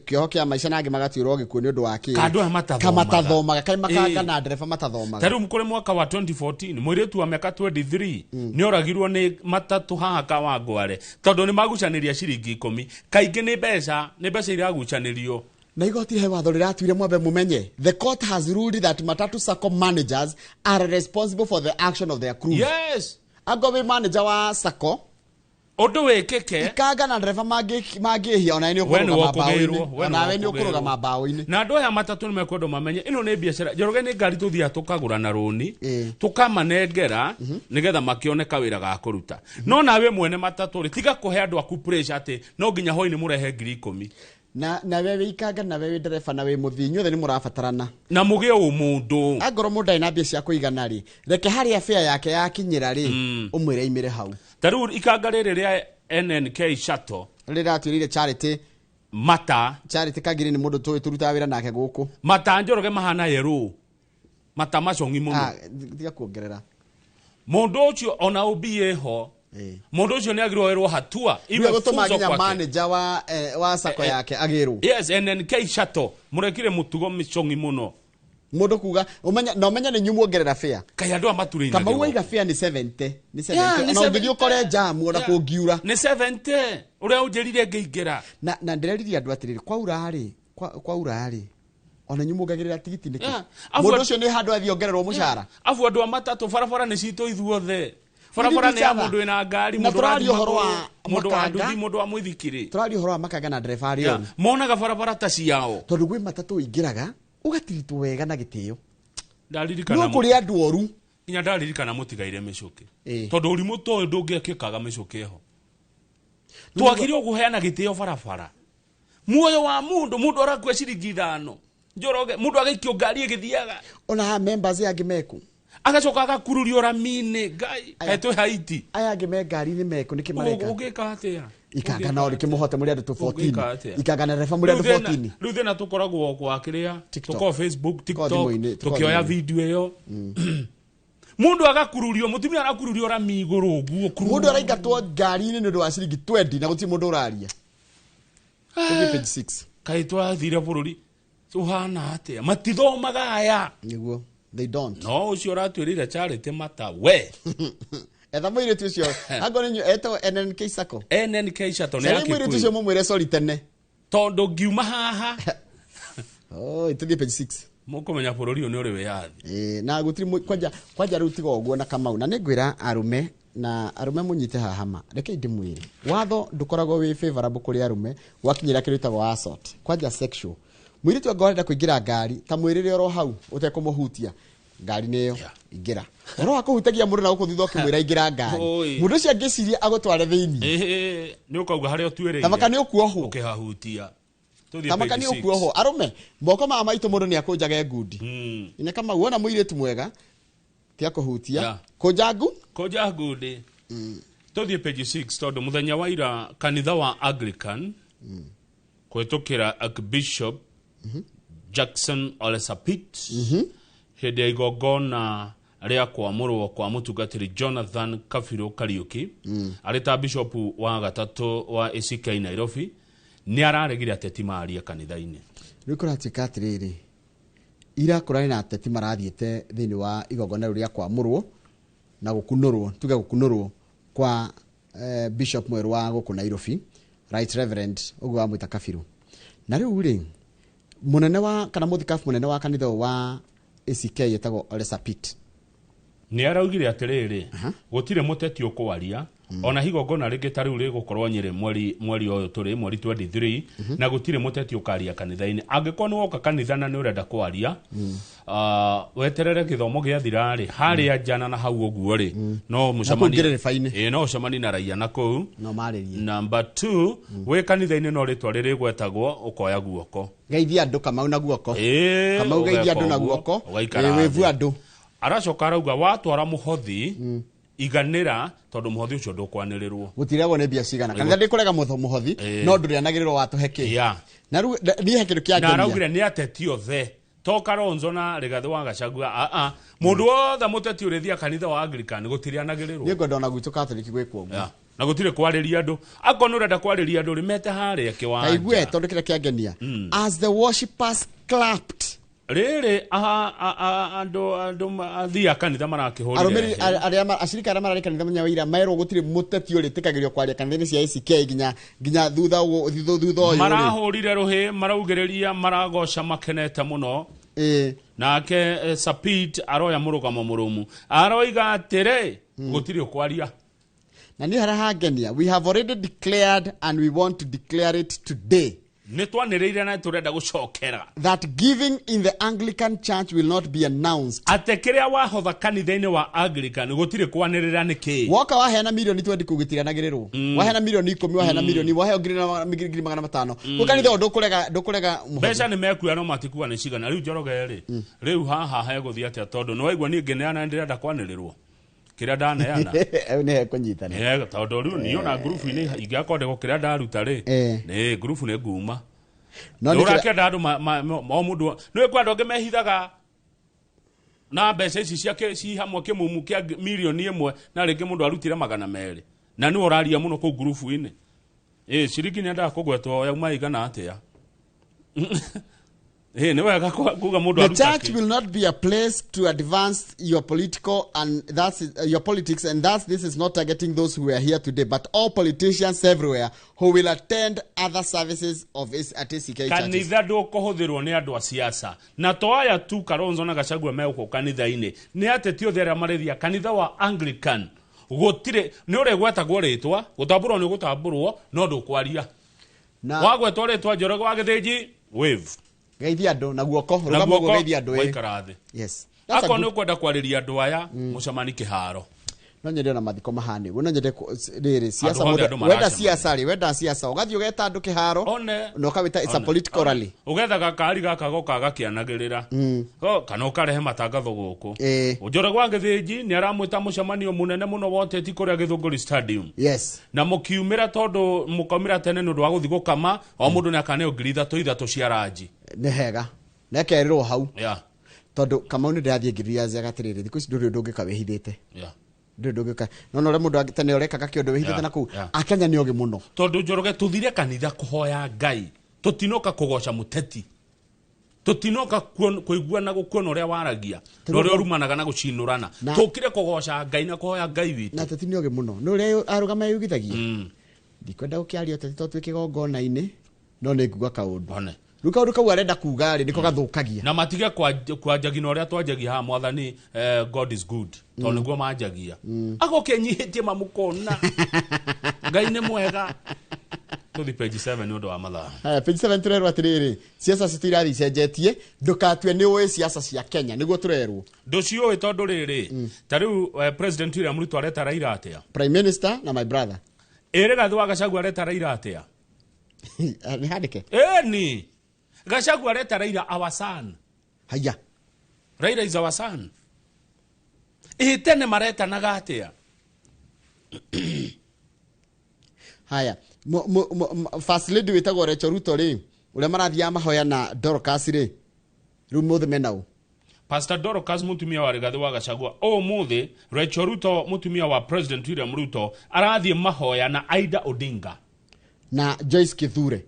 kĩoho kĩa maica na angĩ magatuĩrwo gĩkuũ nĩ ũndũ wa kĩĩ? Ka andũ aya matathomaga. Kamatathomaga, kaĩ makanga Ĩĩ. na ndereba matathomaga. Ta rĩu kũrĩ mwaka wa 2014, mũirĩtu wa mĩaka 23 nĩ oragirwo nĩ matatũ haha Kawangware tondũ nĩ magucanĩria ciringi 10. Kaingĩ nĩ mbeca iragucanĩrio. Na igoti he watho rĩratuire, mwambe mumenye, the court has ruled that matatu sacco managers are responsible for the action of their crews. Angorwo wĩ manager wa sacco, ũndũ wĩkĩke, ikanga na ndereba mangĩhia, onawe nĩ we nĩ ũkũrũgama wokũgĩrwo, mbaũ-inĩ. We nĩ Onawe nĩ wokũgĩrwo. ũkũrũgama mbaũ-inĩ. Na andũ aya matatũ nĩ mekwendwo mamenye ĩno nĩ biacara. Njoroge, nĩ ngari tũthiaga tũkagũra na rũni, tũkamanengera nĩgetha makĩone kawĩra ga kũruta. No nawe mwene matatũ rĩ, tiga kũhe andũ aku pressure atĩ no nginya hwainĩ mũrehe 10,000. Na we wĩ ikanga, na we wĩ ndereba, na wĩ mũthii, inyuothe nĩ mũrabatarana. Na mũgĩe ũmũndũ. Angorwo mũndũ arĩ na mbia cia kũigana rĩ, reke harĩa bĩa yake yakinyĩra rĩ, ũmwĩre aimĩre hau. Ta rĩu ikanga rĩrĩ rĩa NNK Shuttle rĩratuĩrĩire Charity Mata. Charity Kagiri nĩ mũndũ tũĩ tũrutaga wĩra nake gũkũ. Mata, Njoroge, mahana yerũ, mata macong'i mũno. Ah, tiga kuongerera. Mũndũ ũcio ona ũmbie ho, mũndũ ũcio nĩ agĩrwo erwo hatua iwe Rĩu gũtũma funzo nginya kwake. manager wa sacco yake agĩrwo. Yes, NNK Shuttle, mũrekire mũtugo mĩcong'i mũno. Mũndũ kuga ũmenye na ũmenye nĩ inyuĩ muongerera fare. Kaĩ andũ aya maturĩinagĩrwo. Kamau waiga fare nĩ 70, nĩ 70. Yeah, nĩ Ona ũngĩthiĩ 70. ũkore jamu ona kũngiura. Nĩ 70 ũrĩa ũnjĩrire ngĩingĩra. Na ndĩreririe andũ atĩrĩrĩ, kwaura rĩ, kwaura rĩ, ona inyuĩ muongagĩrĩra tigiti nĩkĩ? Yeah. Mũndũ ũcio nĩ handũ athiĩ ongererwo mũcara. Abu andũ a matatũ, barabara nĩ citũ ithuothe. Barabara nĩ ya Each other. mũndũ wĩna ngari, Na mũndũ tũraria ũrathiĩ ũhoro wa magũrũ, mũndũ wa makanga. nduthi, mũndũ wa mũithikiri. Tũraria ũhoro wa makanga na ndereba arĩa oru. Monaga barabara ta ciao. Tondũ gwĩ matatũ ũingĩraga ũgatiritwo wega na gĩtĩo. Ndaririkana No kũrĩ andũ oru. Nginya ndaririkana mũtigaire mĩcũkĩ, tondũ ũrimũ ta ũyũ ndũngĩekĩkaga mĩcũkĩ ĩho. Twagĩrĩirwo kũheana gĩtĩo barabara, muoyo wa mũndũ. Mũndũ arakua ciringi 5, Njoroge, mũndũ agaikio ngari ĩgĩthiaga. Ona members angĩ meku. Agacoka agakururio rami-inĩ. Ngai, kaĩ twĩ Haiti? Aya angĩ me ngari-inĩ meku nĩkĩ mareka? Ũngĩka atĩa? Ikanga no rĩkĩmũhote mũrĩ andũ tũ Ũngĩka 14. atĩa? Ikanga na ndereba mũrĩ andũ 14. Rĩu thĩna tũkoragwo kwa kĩrĩa, tũkoragwo Facebook, TikTok, thimũ-inĩ, tũkoragwo tũkĩoya thimũ-inĩ. video ĩyo, mũndũ agakururio, mũtumia arakururio rami igũrũ ũguo. Mũndũ araingatwo ngari-inĩ nĩ ũndũ wa ciringi 20 na gũtirĩ mũndũ ũraria. Tũthiĩ page 6. Kaĩ twathire bũrũri ũhana atĩa? Matithomaga aya. Nĩguo, they don't. No ũcio ũratwĩrĩire Charity Mata we. Etha mũirĩtu ũcio, angorwo nĩ inyuĩ, etagwo NNK Sacco. NNK Shuttle nĩ ya Caria mũirĩtu ũcio Kikuyu. mũmwĩre sorry tene. Tondũ ngiuma haha. Oi, tũthiĩ page 6. Mũkũmenya bũrũri ũyũ nĩ ũrĩ wĩyathi. Ĩĩ, na gũtirĩ kwanja rĩu tiga ũguo na Kamau, na nĩngwĩra arũme na arũme mũnyite haha ma rekei ndĩmwĩre, watho ndũkoragwo wĩ favorable kũrĩ arũme gwakinyĩra kĩndũ gĩtagwo assault, kwanja sexual. Mũirĩtu angorwo arenda kũingĩra ngari, ta mwĩrĩre oro hau ũtekũmũhutia, ngari nĩyo ingĩra. Ũhoro wa kũhutagia mũndũ na gũkũ thutha ũkĩmwĩra ingĩra ngari, Oi. mũndũ ũcio angĩciria agũtware thĩinĩ. Ĩĩ, nĩ ũkauga harĩa ũtuĩrĩire. Tamaka nĩ ũkuohwo. Ũkĩhahutia. Tũthiĩ Tamaka page nĩ six. ũkuohwo. Arũme, moko ma maitũ mũndũ nĩ akũnjage ngundi. Ine Kamau, wona mũirĩtu mwega, tiga kũhutia. Kũnja ngu. Kũnja ngundi. Tũthiĩ page 6, tondũ mũthenya wa ira kanitha wa Anglican kũhĩtũkĩra Archbishop Jackson Ole Sapit, hĩndĩ ya igongona rĩa kwamũrwo kwa mũtungatĩri Jonathan Kabirũ Kariũki arĩ ta bishop wa gatatũ wa ACK Nairobi, nĩ araregire ateti marie kanitha-inĩ. Rĩu kũratuĩka atĩrĩrĩ, Ira kũrarĩ na ateti marathiĩte thĩinĩ wa igongona rĩu rĩa kwamũrwo na gũkunũrwo, tuge gũkunũrwo kwa Bishop mwerũ wa gũkũ Nairobi, Right Reverend ũguo wamwĩta Kabiru. Na rĩu rĩ, mũnene wa kana mũthikabu mũnene wa kanitha ũyũ wa ACK etagwo Ole Sapit Nĩ araugire atĩrĩrĩ, gũtirĩ mũteti ũkwaria ona higongona rĩngĩ ta rĩu rĩgũkorwo Nyĩrĩ mweri ũyũ tũrĩ, mweri 23, na gũtirĩ mũteti ũkaria kanitha-inĩ. Angĩkorwo nĩ woka kanitha na nĩ ũrenda kwaria, weterere gĩthomo gĩathira rĩ, harĩa njana na hau ũguo rĩ, no mũcemanie ngerereba-inĩ. Ĩĩ, no ũcemanie na raia na kũu. No marĩrie. Number 2, wĩ kanitha-inĩ no rĩtwa rĩrĩgwetagwo ũkoya guoko. Geithia andũ Kamau na guoko. Ĩĩ, Kamau geithia andũ na ũgeka ũguo, guoko. ũgaikara Ĩĩ, wĩvu thĩ. andũ. Aracoka arauga watwara mũhothi iganĩra, tondũ mũhothi ũcio ndũkwanĩrĩrwo. Gũtiragwo nĩ mbia cigana. Kanitha ndĩkũrega mũhothi, no ndũrĩanagĩrĩrwo watũhe kĩ. Na rĩu niĩ he kĩndũ Na kĩangenia. araugire nĩ ateti othe, to Kalonzo na Rigathĩ wa Gachagua, a mũndũ wothe mũteti ũrĩthia kanitha wa Anglican gũtirĩanagĩrĩrwo. Niĩ ngwenda ona gwitũ Catholic gwĩkwo ũguo. Na gũtirĩ kwarĩria andũ. Akorwo nĩ ũrenda kwarĩria andũ rĩ, mete harĩa kĩwanja. Kaigue tondũ kĩrĩa kĩangenia, as the worshippers clapped, Rĩrĩ andũ athii a kanitha marakĩhũrire arũmĩrĩri hĩ. Arĩa acirika arĩa mararĩ kanitha mũthenya wa ira merwo gũtirĩ mũteti ũrĩtĩkagĩrio kwaria kanitha-inĩ cia ACK nginya thutha ũyũ rĩ. Marahũrire rũhĩ, maraugĩrĩria, maragoca makenete mũno. Nake Sapit aroya mũrũgamo mũrũmu, aroiga atĩrĩ gũtirĩ ũkwaria. Na niĩ harĩa hangenia, we have already declared and we want to declare it today Nĩ twanĩrĩire na tũrenda gũcokera that giving in the Anglican Church will not be announced. Atĩ kĩrĩa wahotha kanitha-inĩ wa Anglican gũtirĩ kwanĩrĩra nĩ kĩ. Woka waheana milioni 20 kũu gĩtiranagĩrĩrwo, waheana milioni 10, waheana milioni, waheo ngiri na 500,000 kũ kanitha ũyũ ndũkũrega mũhothi. Mbeca nĩ mekuoya no matikua nĩ cigana. Rĩu Njoroge rĩ, rĩu haha hegũthiĩ atĩa? Tondũ nĩ waigua niĩ ngĩneana ndĩrenda kwanĩrĩrwo kĩrĩa ndaneana. Ĩyo nĩ hekũnyitana. Tondũ rĩu niĩ ona ngurubu-inĩ ingĩakorwo ndĩgũ kĩrĩa ndaruta rĩ, nĩ ngurubu nĩ nguma. No nĩ nĩ kĩrĩa- ũrakĩenda andũ o mũndũ nĩ kwĩ andũ angĩ mehithaga na mbeca ici ciake ci hamwe kĩmumu kĩa milioni 1, na rĩngĩ mũndũ arutire 200 na nĩwe ũraria mũno kũu ngurubu-inĩ. Ĩ ciringi nĩendaga kũgwetwo yauma igana atĩa? Ĩ nĩ wega kuga mũndũ The aruta church kĩ. will not be a place to advance your political and that's your politics, and that's this is not targeting those who are here today, but all politicians everywhere who will attend other services of at ACK churches. Kanitha ndũkũhũthĩrwo nĩ andũ a siasa, na to aya tu Kalonzo na Gachagua megũkũ kanitha-inĩ, nĩ ateti othe arĩa marĩthia kanitha wa Anglican gũtirĩ nĩ ũrĩgwetagwo rĩtwa, gũtambũrwo nĩ ũgũtambũrwo, no ndũkwaria. Wagwetwo rĩtwa Njoroge wa Gĩthĩnji, wave. Geithia andũ na guoko. Na Rũgama ũguo, guoko, geithia andũ, ĩ. waikara thĩ. Yes. That's a Akorwo nĩ good- ũkwenda kwarĩria andũ aya, mũcemani kĩharo. No nyende ona mathiko mahane ũguo, no nyende rĩrĩ siasa Andũ othe mũndũ- andũ wenda maracemania. siasa rĩ, wenda siasa ũgathiĩ ũgeta andũ kĩharo One. na ũkawĩta it's a One. political rally. Ũgetha gakari gaka goka gakĩanagĩrĩra. Kana ũkarehe matangatho gũkũ. Njoroge wa Gĩthĩnji nĩ aramwĩta mũcemanio mũnene mũno wa ũteti kũrĩa Gĩthũngũri Stadium. Na mũkiumĩra, tondũ mũkaumĩra tene nĩ ũndũ wa gũthiĩ gũkama, o mũndũ nĩ akaneo 3,000 3,000 cia ranji. Nĩ hega nekerĩrwo hau. Tondũ Kamau nĩ ndĩrathiĩ ngĩriacaga atĩrĩrĩ, thikũ ici ndũrĩ ũndũ ũngĩka wĩhithĩte. Ndũrĩ ũndũ ũngĩka no na ũrĩa mũndũ tene ũrekaga kĩũndũ wĩhithĩte na kũu. Akenya nĩ ogĩ mũno. Tondũ Njoroge, tũthire kanitha kũhoya Ngai, tũtinoka kũgoca mũteti, tũtinoka kũigua na gũkuona ũrĩa waragia na ũrĩa ũrumanaga na gũcinũrana. Tũkire kũgoca Ngai na kũhoya Ngai witũ. Na ateti nĩ ogĩ mũno, nĩ ũrĩa arũgama yugithagia. Ndikwenda gũkĩaria ũteti tondũ twĩ kĩgongona-inĩ, no nĩ nguga kaũndũ. Rĩu kaũndũ kau arenda kuga rĩ, nĩko gathũkagia. Na matige kwanjagia na ũrĩa twanjagia haha, mwathani, God is good, tondũ nĩguo manjagia. Agoke nyihĩtie mamũkona Ngai nĩ mwega. Tũthi page 7 nĩ ũndũ wa mathaa. Haya, page 7 tũrerwo atĩrĩrĩ, siasa citũ irathiĩ icenjetie, ndũkatue nĩ ũĩ siasa cia Kenya, nĩguo tũrerwo. Ndũciũĩ tondũ rĩrĩ, ta rĩu President William Ruto areta Raila atĩa? Prime Minister na my brother. Ĩ Rigathĩ wa Gachagua areta Raila atĩa? Nĩ handĩke. Ĩni Gachagua areta Raila our son. Haya. Raila is our son. Ĩ tene maretanaga atĩa? Haya, First Lady wĩtagwo Rachel Ruto rĩ, ũrĩa marathiaga mahoya na Dorcas rĩ, rĩu mũthĩ mena ũ? Pastor Dorcas mutumia wa Rigathi wa Gachagua, ũmũthĩ Rachel Ruto mutumia wa President William Ruto arathiĩ mahoya na Aida Odinga na Joyce Kithure.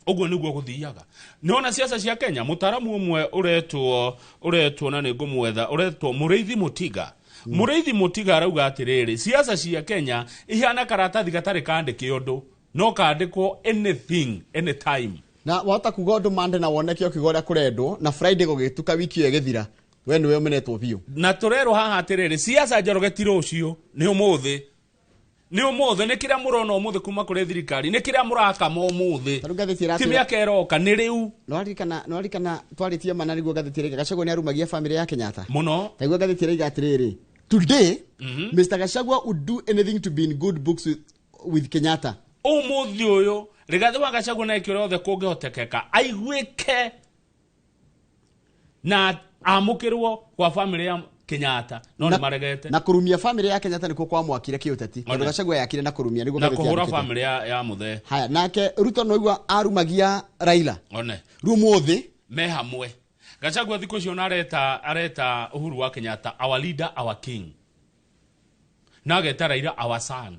Ũguo nĩguo gũthiaga. Nĩwona ciaca cia Kenya, mũtaaramu ũmwe ũretwo na nĩ ngũmwetha, ũretwo Mũrĩithi Mũtiga. Mũrĩithi Mũtiga arauga atĩrĩrĩ, ciaca cia Kenya ihana karatathi gatarĩ kandĩke ũndũ, no kandĩkwo anything anytime. Na wahota kuga ũndũ Monday na woneke ũkiuga ũrĩa kũrendwo, na Friday gũgĩtuka wiki ĩyo ĩgĩthira, we nĩwe ũmenetwo biũ. Na tũrerwo haha atĩrĩrĩ, ciaca Njoroge ti rũciũ, nĩ ũmũthĩ. Nĩ ũmũthĩ, nĩ kĩrĩa mũrona ũmũthĩ kuma kũrĩ thirikari, nĩ kĩrĩa mũrakama ũmũthĩ, ti mĩaka ĩroka, nĩ rĩu. Nĩwaririkana twarĩtie mana nĩguo ngathĩti ĩraiga Gachagua nĩ arumagia bamĩrĩ ya Kenyatta mũno. Taiguo ngathĩti ĩraiga atĩrĩrĩ, today Mr. Gachagua would do anything to be in good books with Kenyatta. Ũmũthĩ ũyũ Rigathĩ wa Gachagua na ĩkĩũrĩa othe kũngĩhotekeka aiguĩke na amũkĩrwo kwa bamĩrĩ ya Kenyatta, no nĩ maregete. Na kũrumia bamĩrĩ ya Kenyatta nĩkuo kwamwakire kĩũteti, tondũ Gachagua yakire na kũrumia nĩguo na ngathĩti kũhũra yandĩkĩte. Bamĩrĩ ya mũthee. Haya, nake Ruto noigua arumagia Raila. One. Rĩu ũmũthĩ me hamwe. Gachagua thikũ icio ona areta Uhuru wa Kenyatta our leader, our king, na ageta Raila our son.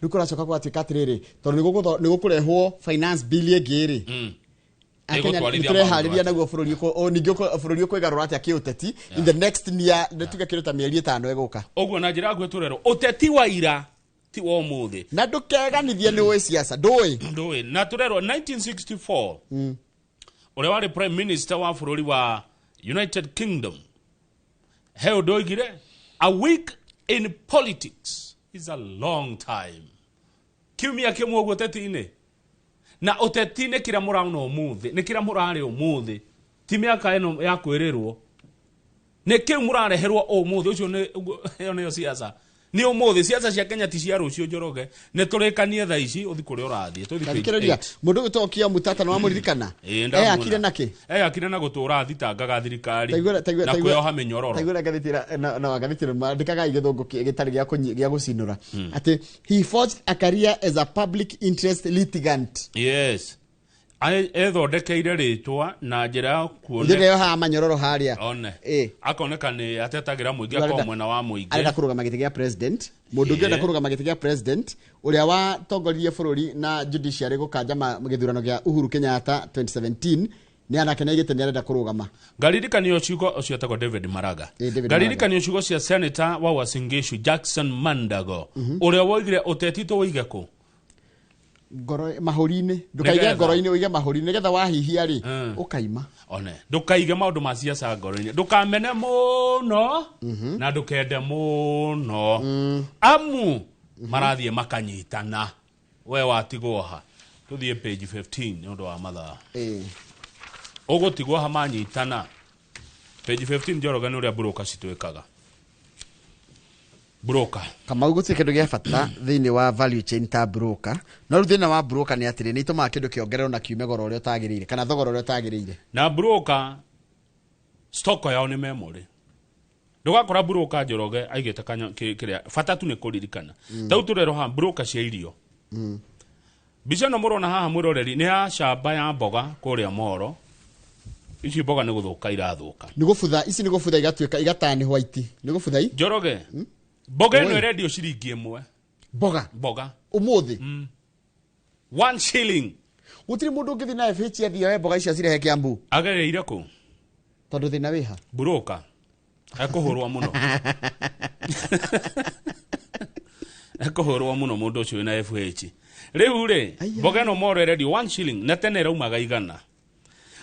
Rĩu kũracoka gũgatuĩka atĩrĩrĩ, tondũ nĩ gũkũrehwo finance bill ĩngĩ rĩ, Akenya Ĩgũtwarithia nĩtũreharĩria maũndũ. Naguo bũrũri ningĩ bũrũri ũkwĩgarũra atĩa kĩũteti in the next near, nĩ tuge kĩndũ ta mĩeri 5 ĩgũka. Ũguo na njĩra nguhĩ tũrerwo ũteti wa ira ti wa ũmũthĩ. Na ndũkeganithie nĩ ũĩ ciaca ndũĩ. Ndũĩ. Na tũrerwo 1964 ũrĩa warĩ prime minister wa bũrũri wa United Kingdom he ũndũ oigire, "A week in politics is a long time." Kiumia kĩmwe ũguo ũteti-inĩ, na ũteti nĩ kĩrĩa mũraona ũmũthĩ, nĩ kĩrĩa mũrarĩ ũmũthĩ, ti mĩaka ĩno ya kwĩrĩrwo, nĩ kĩu mũrareherwo ũmũthĩ ũcio. Ĩyo nĩyo siasa, nĩ ũmũthĩ. Siasa cia Kenya ti cia rũciũ. Njoroge, nĩ tũrĩkanie thaa ici, ũthi kũrĩa ũrathiĩ, tũthi page Thikĩrĩria. 8. Mũndũ ũgĩtwo Okiya Mutata nĩ wamũririkana? Ĩĩ, ndamuona. Eyakire nakĩ? Eyakire na gũtũra thitangaga thirikari na kwĩyoha mĩnyororo. Taiguĩra ngathĩti na ngathĩti ĩno mandĩkaga gĩthũngũ gĩtarĩ gĩa gũcinũra, atĩ he forged a career as a public interest litigant. Yes, ethondekeire rĩtwa na njĩra ya Ũthĩ yohaga manyororo harĩa. One. Ĩ. Akoneka nĩ atetagĩra mũingĩ, akorwo mwena wa mũingĩ. Arenda kũrũgama gĩtĩ gĩa president. Mũndũ ũngĩ enda kũrũgama gĩtĩ gĩa president, ũrĩa watongoririe bũrũri na judiciary gũkanja gĩthurano gĩa Uhuru Kenyatta 2017, nĩ anake nĩ aigĩte nĩ arenda kũrũgama. Ngaririkanio ciugo ũcio etagwo David Maraga. David. Ngaririkanio ciugo cia senator wa Uasin Gishu Jackson Mandago, ũrĩa woigire ũteti tũwĩige kũ? Ngoro mahũri-inĩ, ndũkaige Nĩgetha. ngoro-inĩ, ũige mahũri-inĩ nĩgetha wahihia rĩ, ũkaima. One, ndũkaige maũndũ ma ciaca ngoro-inĩ, ndũkamene mũno na ndũkende mũno, amu marathiĩ makanyitana, we watigwo ha. Tũthiĩ page 15 nĩ ũndũ wa mathaa. Ũgũtigwo ha manyitana. Page 15, Njoroge, nĩ ũrĩa broker citwĩkaga, broker. Kamau, gũtirĩ kĩndũ gĩa bata thĩinĩ wa value chain ta broker, no rĩu thĩna wa broker nĩ atĩrĩ, nĩ itũmaga kĩndũ kĩongererwo na kiume goro ũrĩa ũtagĩrĩire kana thogora ũrĩa ũtagĩrĩire. Na broker stock yao nĩ memory. Ndũgakora broker, Njoroge, aigĩte kĩrĩa bata tu nĩ kũririkana. Tau tũrerwo haha broker cia irio. Mbica ĩno mũrona haha, mwĩroreri, nĩ ya camba ya mboga kũrĩa Moro. Ici mboga nĩ gũthũka irathũka. Nĩ gũbutha ici, nĩ gũbutha igatuĩka igatani white, nĩ gũbutha i. Njoroge, mboga ĩno Oi. ĩrendio ciringi 1. Mboga? Mboga. Ũmũthĩ? 1 shilling. Gũtirĩ mũndũ ũngĩthiĩ na FH athiĩ oe mboga icio acirehe Kiambu? Agereire kũ? Tondũ thĩna wĩha? Broker ekũhũrwo mũno, ekũhũrwo mũno mũndũ ũcio wĩna FH. Rĩu rĩ, mboga ĩno Moro ĩrendio 1 shilling na tene ĩraumaga 100.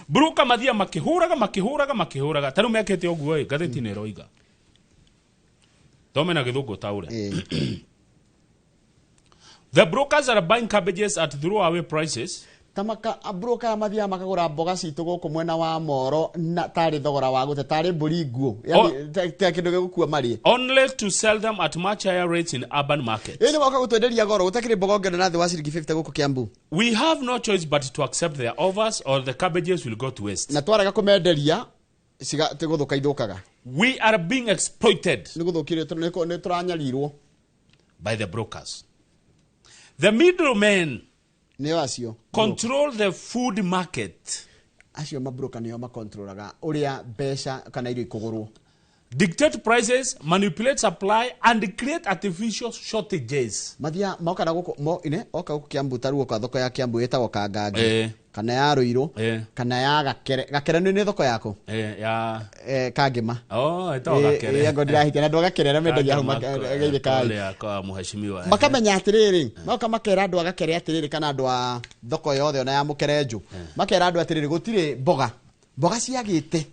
Broker mathia makĩhũraga, makĩhũraga, makĩhũraga. Ta rĩu mekĩte ũguo ĩ, ngathĩti-inĩ ĩroiga, thome na gĩthũngũ taũre. The brokers are buying cabbages at throwaway prices. Tamaka broker aya mathiaga makagũra mboga citũ gũkũ mwena wa Moro na tarĩ thogora wa gũte, tarĩ mbũri nguũ. Yani ta kĩndũ gĩgũkua marĩe. Only to sell them at much higher rates in urban markets. Ĩ, nĩ moka gũtwenderia goro, gũtakĩrĩ mboga ũngĩona na thĩ wa ciringi 50 gũkũ Kiambu. We have no choice but to accept their offers or the cabbages will go to waste. Na twarega kũmenderia tigũthũka ithũkaga. We are being exploited. Nĩ gũthũkire, nĩ tũranyarirwo. By the brokers. The middlemen nĩo acio control the food market. Acio mabroka nĩo makontrolaga ũrĩa mbeca kana irio ikũgũrwo. Dictate prices, manipulate supply and create artificial shortages. Mathia moka na guku mo ine oka guku Kiambu taruo kwa thoko ya Kiambu ĩtagwo Kangangi kana ya Ruiru kana ya Gakere. Gakere nĩ thoko yako ya Kangima. Oh, ĩtagwo Gakere. Ngo ndirahitia na andũ a Gakere arĩa mendagia hau geire kai. Kũrĩa kwa mheshimiwa. Makamenya atiriri, moka makera andũ a Gakere atiriri kana andũ a thoko yothe ona ya Mũkerenjũ, makera andũ atiriri gũtirĩ mboga, mboga ciagĩte.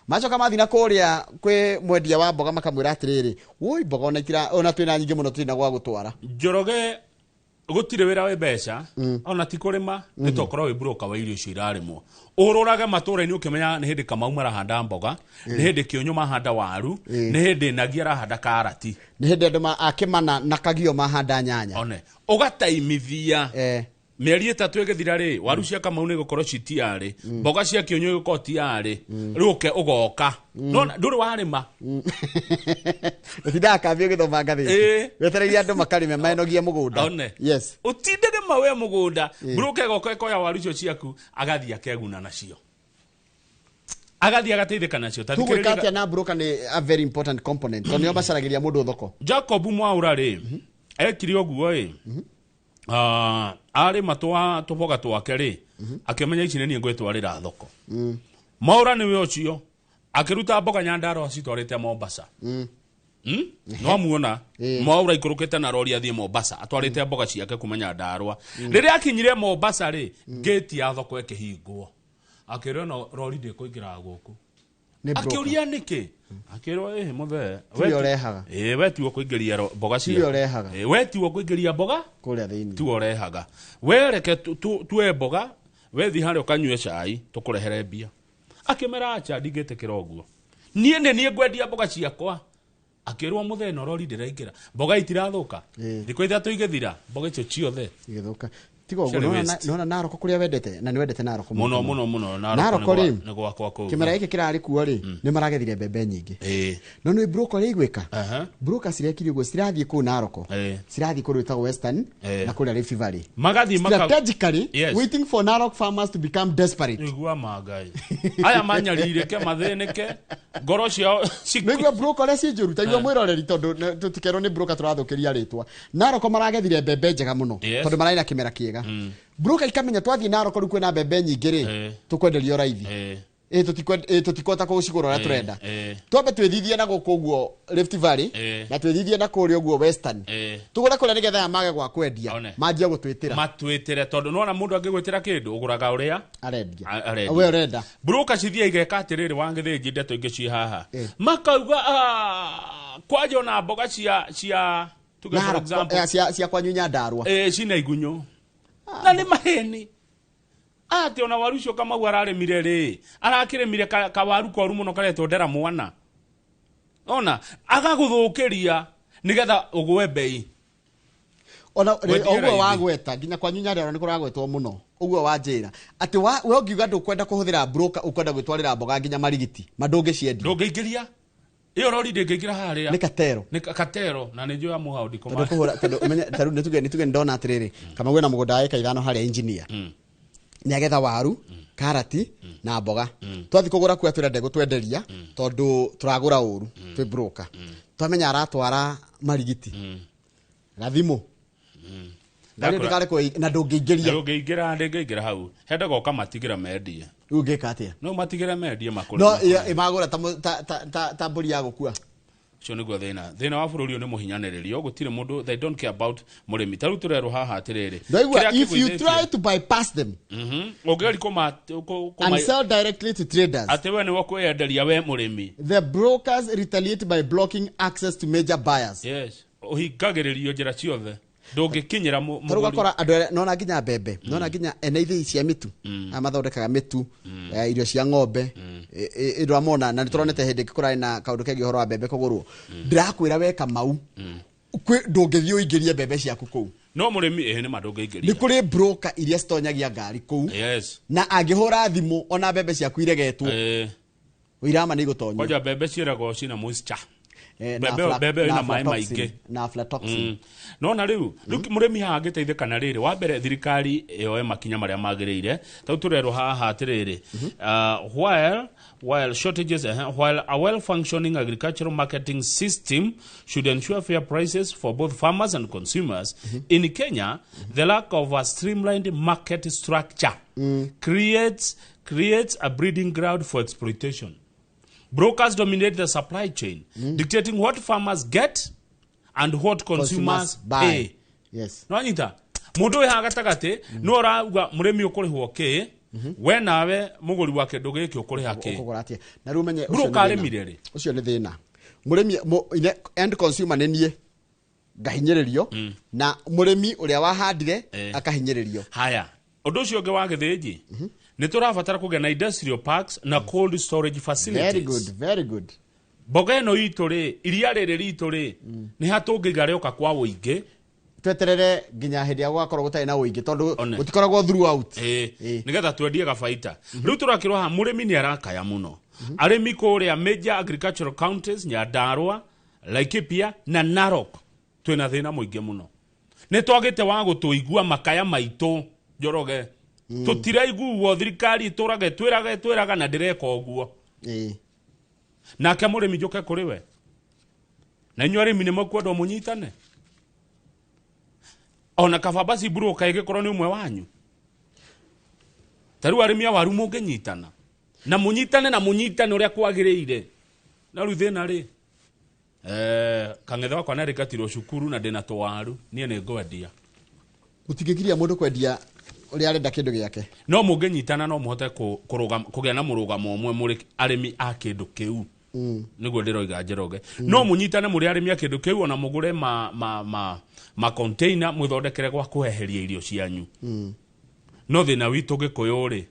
Macoka mathi na kũrĩa kwĩ mwendia wa mboga makamwĩra atiriri, woi mboga ona itira ona twĩna nyingĩ mũno tũtirĩ na gwa gũtwara. Njoroge gũtirĩ wĩra wĩ mbeca ona ti kũrĩma, nĩ tokorwo wĩ broker wa irio icio irarĩmwo. Ũrũrage matũra-inĩ ũkĩmenya nĩ hĩndĩ Kamau marahanda mboga, nĩ hĩndĩ Kĩũnyũ mahanda waru, nĩ hĩndĩ Nagi arahanda karati, nĩ hĩndĩ andũ a Kĩmana na Kagio mahanda nyanya. One ũgataimithia mĩeri 3 ĩgĩthira rĩ, waru cia Kamau nĩ igũkorwo ci tiarĩ, mboga cia Kĩũnyũ igũkorwo tiarĩ, rĩu ũke ũgoka. No ndũrĩ warĩma. Ũtindaga kambĩ ũgĩthoma ngathĩti. Wetereire andũ makarĩme maenogie mũgũnda. One. Yes. Ũtindage mawe mũgũnda, broker ĩgoka ĩkoya waru icio ciaku, agathiĩ akeguna nacio. Agathiĩ agateithĩka nacio. Ta Tũgwĩka thikĩrĩria atĩa na broker nĩ a very important component tondũ nĩo macaragĩria mũndũ thoko. Jacob Mwaura rĩ, ekire ũguo ĩ, arĩma tũboga twake rĩ, akĩmenya ici nĩ niĩ ngwĩtwarĩra thoko. Mwaura nĩwe ũcio akĩruta mboga Nyandarua acitwarĩte Mombasa. No muona Mwaura ikũrũkĩte na rori athiĩ Mombasa atwarĩte mboga ciake kuma Nyandarua. Rĩrĩa akinyire Mombasa rĩ, gate ya thoko ĩkĩhingwo. Akĩrwo no rori ndĩkũingĩra gũkũ. Akĩũria nĩkĩ? Akĩrwo ĩhĩ mũthee, Tiwe ũrehaga. We tiwe ũkũingĩria mboga Tiwe ciaku. ũrehaga. We tiwe ũkũingĩria mboga kũrĩa thĩinĩ. Tiwe ũrehaga. We reke tuwe mboga, we thiĩ harĩa ũkanyue cai, tũkũrehere mbia. Akĩmera acha ndingĩtĩkĩra ũguo. Niĩ nĩ niĩ ngwendia mboga ciakwa. Akĩrwo mũthee no rori ndĩraingĩra. Mboga itirathũka. Thikũ 3 igĩthira, mboga icio ciothe igĩthũka. Tiga ũguo, Ciarĩ waste. nona Naroko kũrĩa wendete, na nĩ wendete Naroko mũno mũno mũno. Naroko rĩ, nĩ gwakwa kũu. Kĩmera gĩkĩ kĩrarĩ kuo rĩ, nĩ maragethire mbembe nyingĩ. No nĩ broker ũrĩa igwĩka. Broker cirekire ũguo, cirathiĩ kũu Naroko. Cirathiĩ kũndũ gwĩtagwo Western na kũrĩa Rift Valley. Magathiĩ Strategically Yes. waiting for Narok farmers to become desperate. Igua mangai. Aya manyarirĩke mathĩnĩke ngoro ciao. Nĩigua broker ũrĩa ci njũru, ta igua mwĩroreri tondũ tũtikerwo nĩ broker tũrathũkĩria rĩtwa. Naroko maragethire mbembe njega mũno tondũ mararĩ na kĩmera kĩega. Broker ikamenya twathiĩ Naroko rĩu kwĩna mbembe nyingĩ rĩ, tũkwenderio raithi. Tũtikũhota kũcigũra ũrĩa tũrenda. Twambe twĩthithie na gũkũ ũguo Rift Valley na twĩthithie na kũrĩa ũguo Western. Tũgũre kũrĩa nĩgetha aya mage gwa kwendia, manjie gũtwĩtĩra. Matwĩtĩre tondũ nĩwona mũndũ angĩgwĩtĩra kĩndũ ũgũraga ũrĩa arendia. Arendia. We ũrenda. Broker cithiĩ igeka atĩrĩrĩ wangĩthĩnji ndeto ingĩ ci haha. Makauga kwanja ona mboga cia tuge for example cia kwanyu Nyandarua. Cina igunyũ. Na nĩ maheni. Atĩ ona waru ũcio Kamau ararĩmire rĩ, arakĩrĩmire kawaru koru mũno karetwo ndera mwana. Ona agagũthũkĩria nĩgetha ũgwe mbei. Ona ũguo wagweta nginya kwanyu Nyandarua nĩ kũragwetwo mũno. Ũguo wanjĩra atĩ we ũngiuga ndũkwenda kũhũthĩra broker ũkwenda gwĩtwarĩra mboga nginya marigiti, ma ndũngĩciendia. Ndũngĩingĩria. Ĩyo rori ndĩngĩingĩra harĩa. Nĩ katero. Nĩ katero na nĩ njũĩ mũhau ndikũma. Tondũ kũhũra tondũ ũmenye ta rĩu nĩ tuge ndona atĩrĩrĩ, Kamau ena mũgũnda wa ĩka 5 harĩa engineer. Nĩ agetha waru, karati na mboga. Twathiĩ kũgũra kuo atwĩra ndegũtwenderia tondũ tũragũra ũru twĩ broker. Twamenya aratwara marigiti. Gathimũ. Ngari ndĩkarĩ kũ na ndũngĩingĩria. Ndũngĩingĩra, ndĩngĩingĩra hau. Hendaga ũkamatigĩra mendie. Rĩu ũngĩka atĩa? No matigĩre mendie makũrĩ. No ĩmagũra ta mbũri ya gũkua. Ũcio nĩguo thĩna. Thĩna wa bũrũri ũyũ nĩ mũhinyanĩrĩrio, gũtirĩ mũndũ, they don't care about mũrĩmi. Ta rĩu tũrerwo haha atĩrĩrĩ. Ndaigua, if you try to bypass them ũngĩgeria and sell directly to traders, atĩ we nĩwe ũkwĩyenderia we mũrĩmi. The brokers retaliate by blocking access to major buyers. Yes. Ũhingagĩrĩrio njĩra ciothe. Ndũngĩkinyĩra mũgũri. Tarĩu ũgakora andũ arĩa nona nginya mbembe, nona nginya ene ithĩi cia mĩtu, aya mathondekaga mĩtu, irio cia ng'ombe, ndĩramona na nĩtũronete hĩndĩ ĩngĩ kũrarĩ na kaũndũ kegiĩ ũhoro wa mbembe kũgũrwo. Ndĩrakwĩra we Kamau, ndũngĩthiĩ ũingĩrie mbembe ciaku kũu. No mũrĩmi nĩ ma ndũngĩingĩria. Nĩ kũrĩ broker iria citonyagia ngari kũu. Yes. Na angĩhũra thimũ ona mbembe ciaku iregetwo. Ũirama nĩ igũtonyio. Kwanja mbembe ciĩragwo cina moisture. Mbembe ĩna maĩ maingĩ. Na aflatoxin. No na rĩu mũrĩmi haha angĩteithĩka na rĩrĩ, wa mbere thirikari yoe makinya marĩa magĩrĩire. Tau tũrerwo haha atĩrĩrĩ, while shortages, while a well functioning agricultural marketing system should ensure fair prices for both farmers and consumers, in Kenya the lack of a streamlined market structure creates a breeding ground for exploitation. Brokers dominate the supply chain, dictating what farmers get and what consumers buy. Pay. Yes. No anyita mundu wi haha gatagati no urauga murimi ukurihuo ki, we nawe muguri wa kindu giki ukuriha ki. Ũkũgũra atĩa? Na rĩu ũmenye ũcio Broker nĩ thĩna. arĩmire rĩ? Ũcio nĩ thĩna. Mũrĩmi end consumer nĩ niĩ ngahinyĩrĩrio, na mũrĩmi ũrĩa wahandire akahinyĩrĩrio. Haya, undu ucio ungi wa githinji, nĩ tũrabatara kũgĩa na industrial parks na cold storage facilities. Very good, very good. Mboga ĩno itũ rĩ, iria rĩrĩ ritũ rĩ, nĩ ha tũngĩiga rĩoka kwa ũingĩ. Tweterere nginya hĩndĩ ya gũgakorwo gũtarĩ na ũingĩ, tondũ One. gũtikoragwo throughout. Nĩgetha twendie gabaita. Rĩu tũrakĩrwo haha mũrĩmi nĩ arakaya mũno. Arĩmi kũrĩa major agricultural counties, Nyandarua, Laikipia na Narok, twĩna thĩna mũingĩ mũno. Nĩ twagĩte wa gũtũigua makaya maitũ, Njoroge. Tũtiraiguo, thirikari ĩtũrage twĩraga twĩraga na ndĩreka ũguo. Nake mũrĩmi njũke kũrĩ we, na inyuĩ arĩmi nĩ mũkwendwo mũnyitane, ona kaba basi broker ĩgĩkorwo nĩ ũmwe wanyu. Ta rĩu arĩmi a waru mũngĩnyitana na mũnyitane na mũnyitane ũrĩa kwagĩrĩire. Na rĩu thĩna rĩ, kang'ethe wakwa nĩarĩkatirwo cukuru na ndĩna tũwaru, niĩ nĩ ngwendia. Gũtingĩgiria mũndũ kwendia ũrĩa arenda kĩndũ gĩake. No mũngĩnyitana no mũhote kũgĩa na mũrũgamo ũmwe mũrĩ arĩmi a kĩndũ kĩu. Nĩguo ndĩroiga, Njoroge. No mũnyitane mũrĩ arĩmi a kĩndũ kĩu, ona mũgũre ma container mwĩthondekere gwa kũheheria irio cianyu. No thĩna witũ Gĩkũyũ rĩ,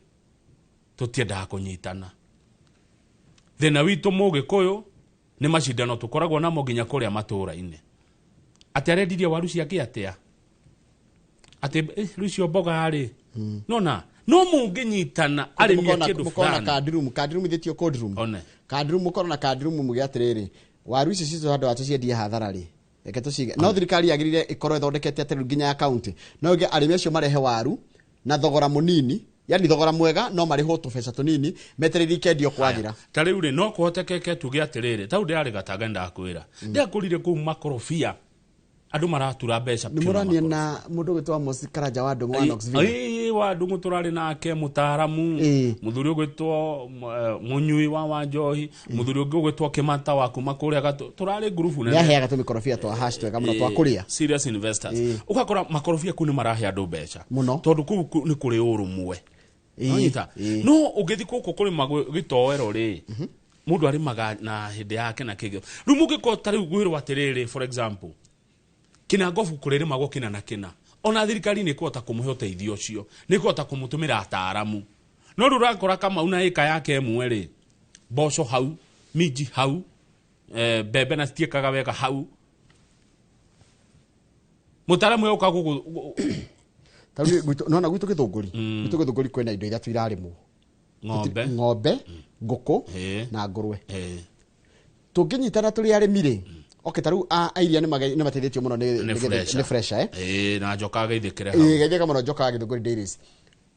tũtiendaga kũnyitana. Thĩna witũ mũgĩkũyũ nĩ macindano tũkoragwo namo nginya kũrĩa matũũra-inĩ. Atĩ arendirie waru ciake atĩa, atĩ rĩu icio mboga rĩ, nona no mũngĩnyitana arĩmi a kĩndũ Mũkona fulani. Card room, card room ithĩtio cold room. One. Card room, mũkorwo na card room muge atĩrĩrĩ, waru ici citũ handũ wa tũciendie hathara rĩ, reke tũcige. No thirikari yagĩrĩire ĩkorwo ĩthondekete atĩ rĩu nginya ya county no ĩge arĩmi acio marehe waru na thogora mũnini, yani thogora mwega, no marĩhwo tũbeca tũnini metereire ikendio kwagĩra. Ta rĩu rĩ, no kũhotekeke tuge atĩrĩrĩ, tau ndĩrarĩ Gatanga, ndakwĩra ndĩrakũrire kũu makorobia, andũ maratura mbeca Nĩ piũ na mũrania na mũndũ ũgwĩtwo Amos Karanja wa Ndũng'ũ wa Knoxville. Ĩĩ, wa Ndũng'ũ tũrarĩ nake mũtaaramu, mũthuri ũgwĩtwo mũnyui wa njohi, mũthuri ũngĩ ũgwĩtwo Kĩmata wa kuma kũrĩa Gatũ, tũrarĩ ngurubu Nĩ aheaga tũmĩkorobia twa hash twega mũno twa kũrĩa. Serious investors. Ũgakora makorobia kũu nĩ marahe andũ mbeca mũno, tondũ kũu nĩ kũrĩ ũrũmwe. Nonyita? No ũngĩthiĩ gũkũ kũrĩma gĩtoero rĩ, mũndũ arĩmaga na hĩndĩ yake na kĩgĩo. Rĩu mũngĩkorwo ta rĩu gwĩrwo atĩrĩrĩ, for example, kĩnangobu kũrĩrĩmagwo kĩna na kĩna, ona thirikari nĩ ĩkũhota kũmũhe ũteithio ũcio, nĩ ĩkũhota kũmũtũmĩra ataaramu. No rĩu ũrakora Kamau na ĩka yake ĩmwe rĩ, mboco hau, minji hau, mbembe na citiĩkaga wega hau, mũtaaramu egũka gũkũ. Ta rĩu nona gwitũ Gĩthũngũri, gwitũ Gĩthũngũri kwĩna indo ithatũ irarĩmwo. Ng'ombe. Ng'ombe, ngũkũ na ngũrwe. Tũngĩnyitana tũrĩ arĩmi rĩ, okay, ta rĩu a iria nĩ mateithĩtio mũno nĩ nĩ fresha, eh? Ĩĩ, na njoka ageithĩkĩre hau. Ĩĩ, geithĩka mũno njoka wa Gĩthũngũri Dairies.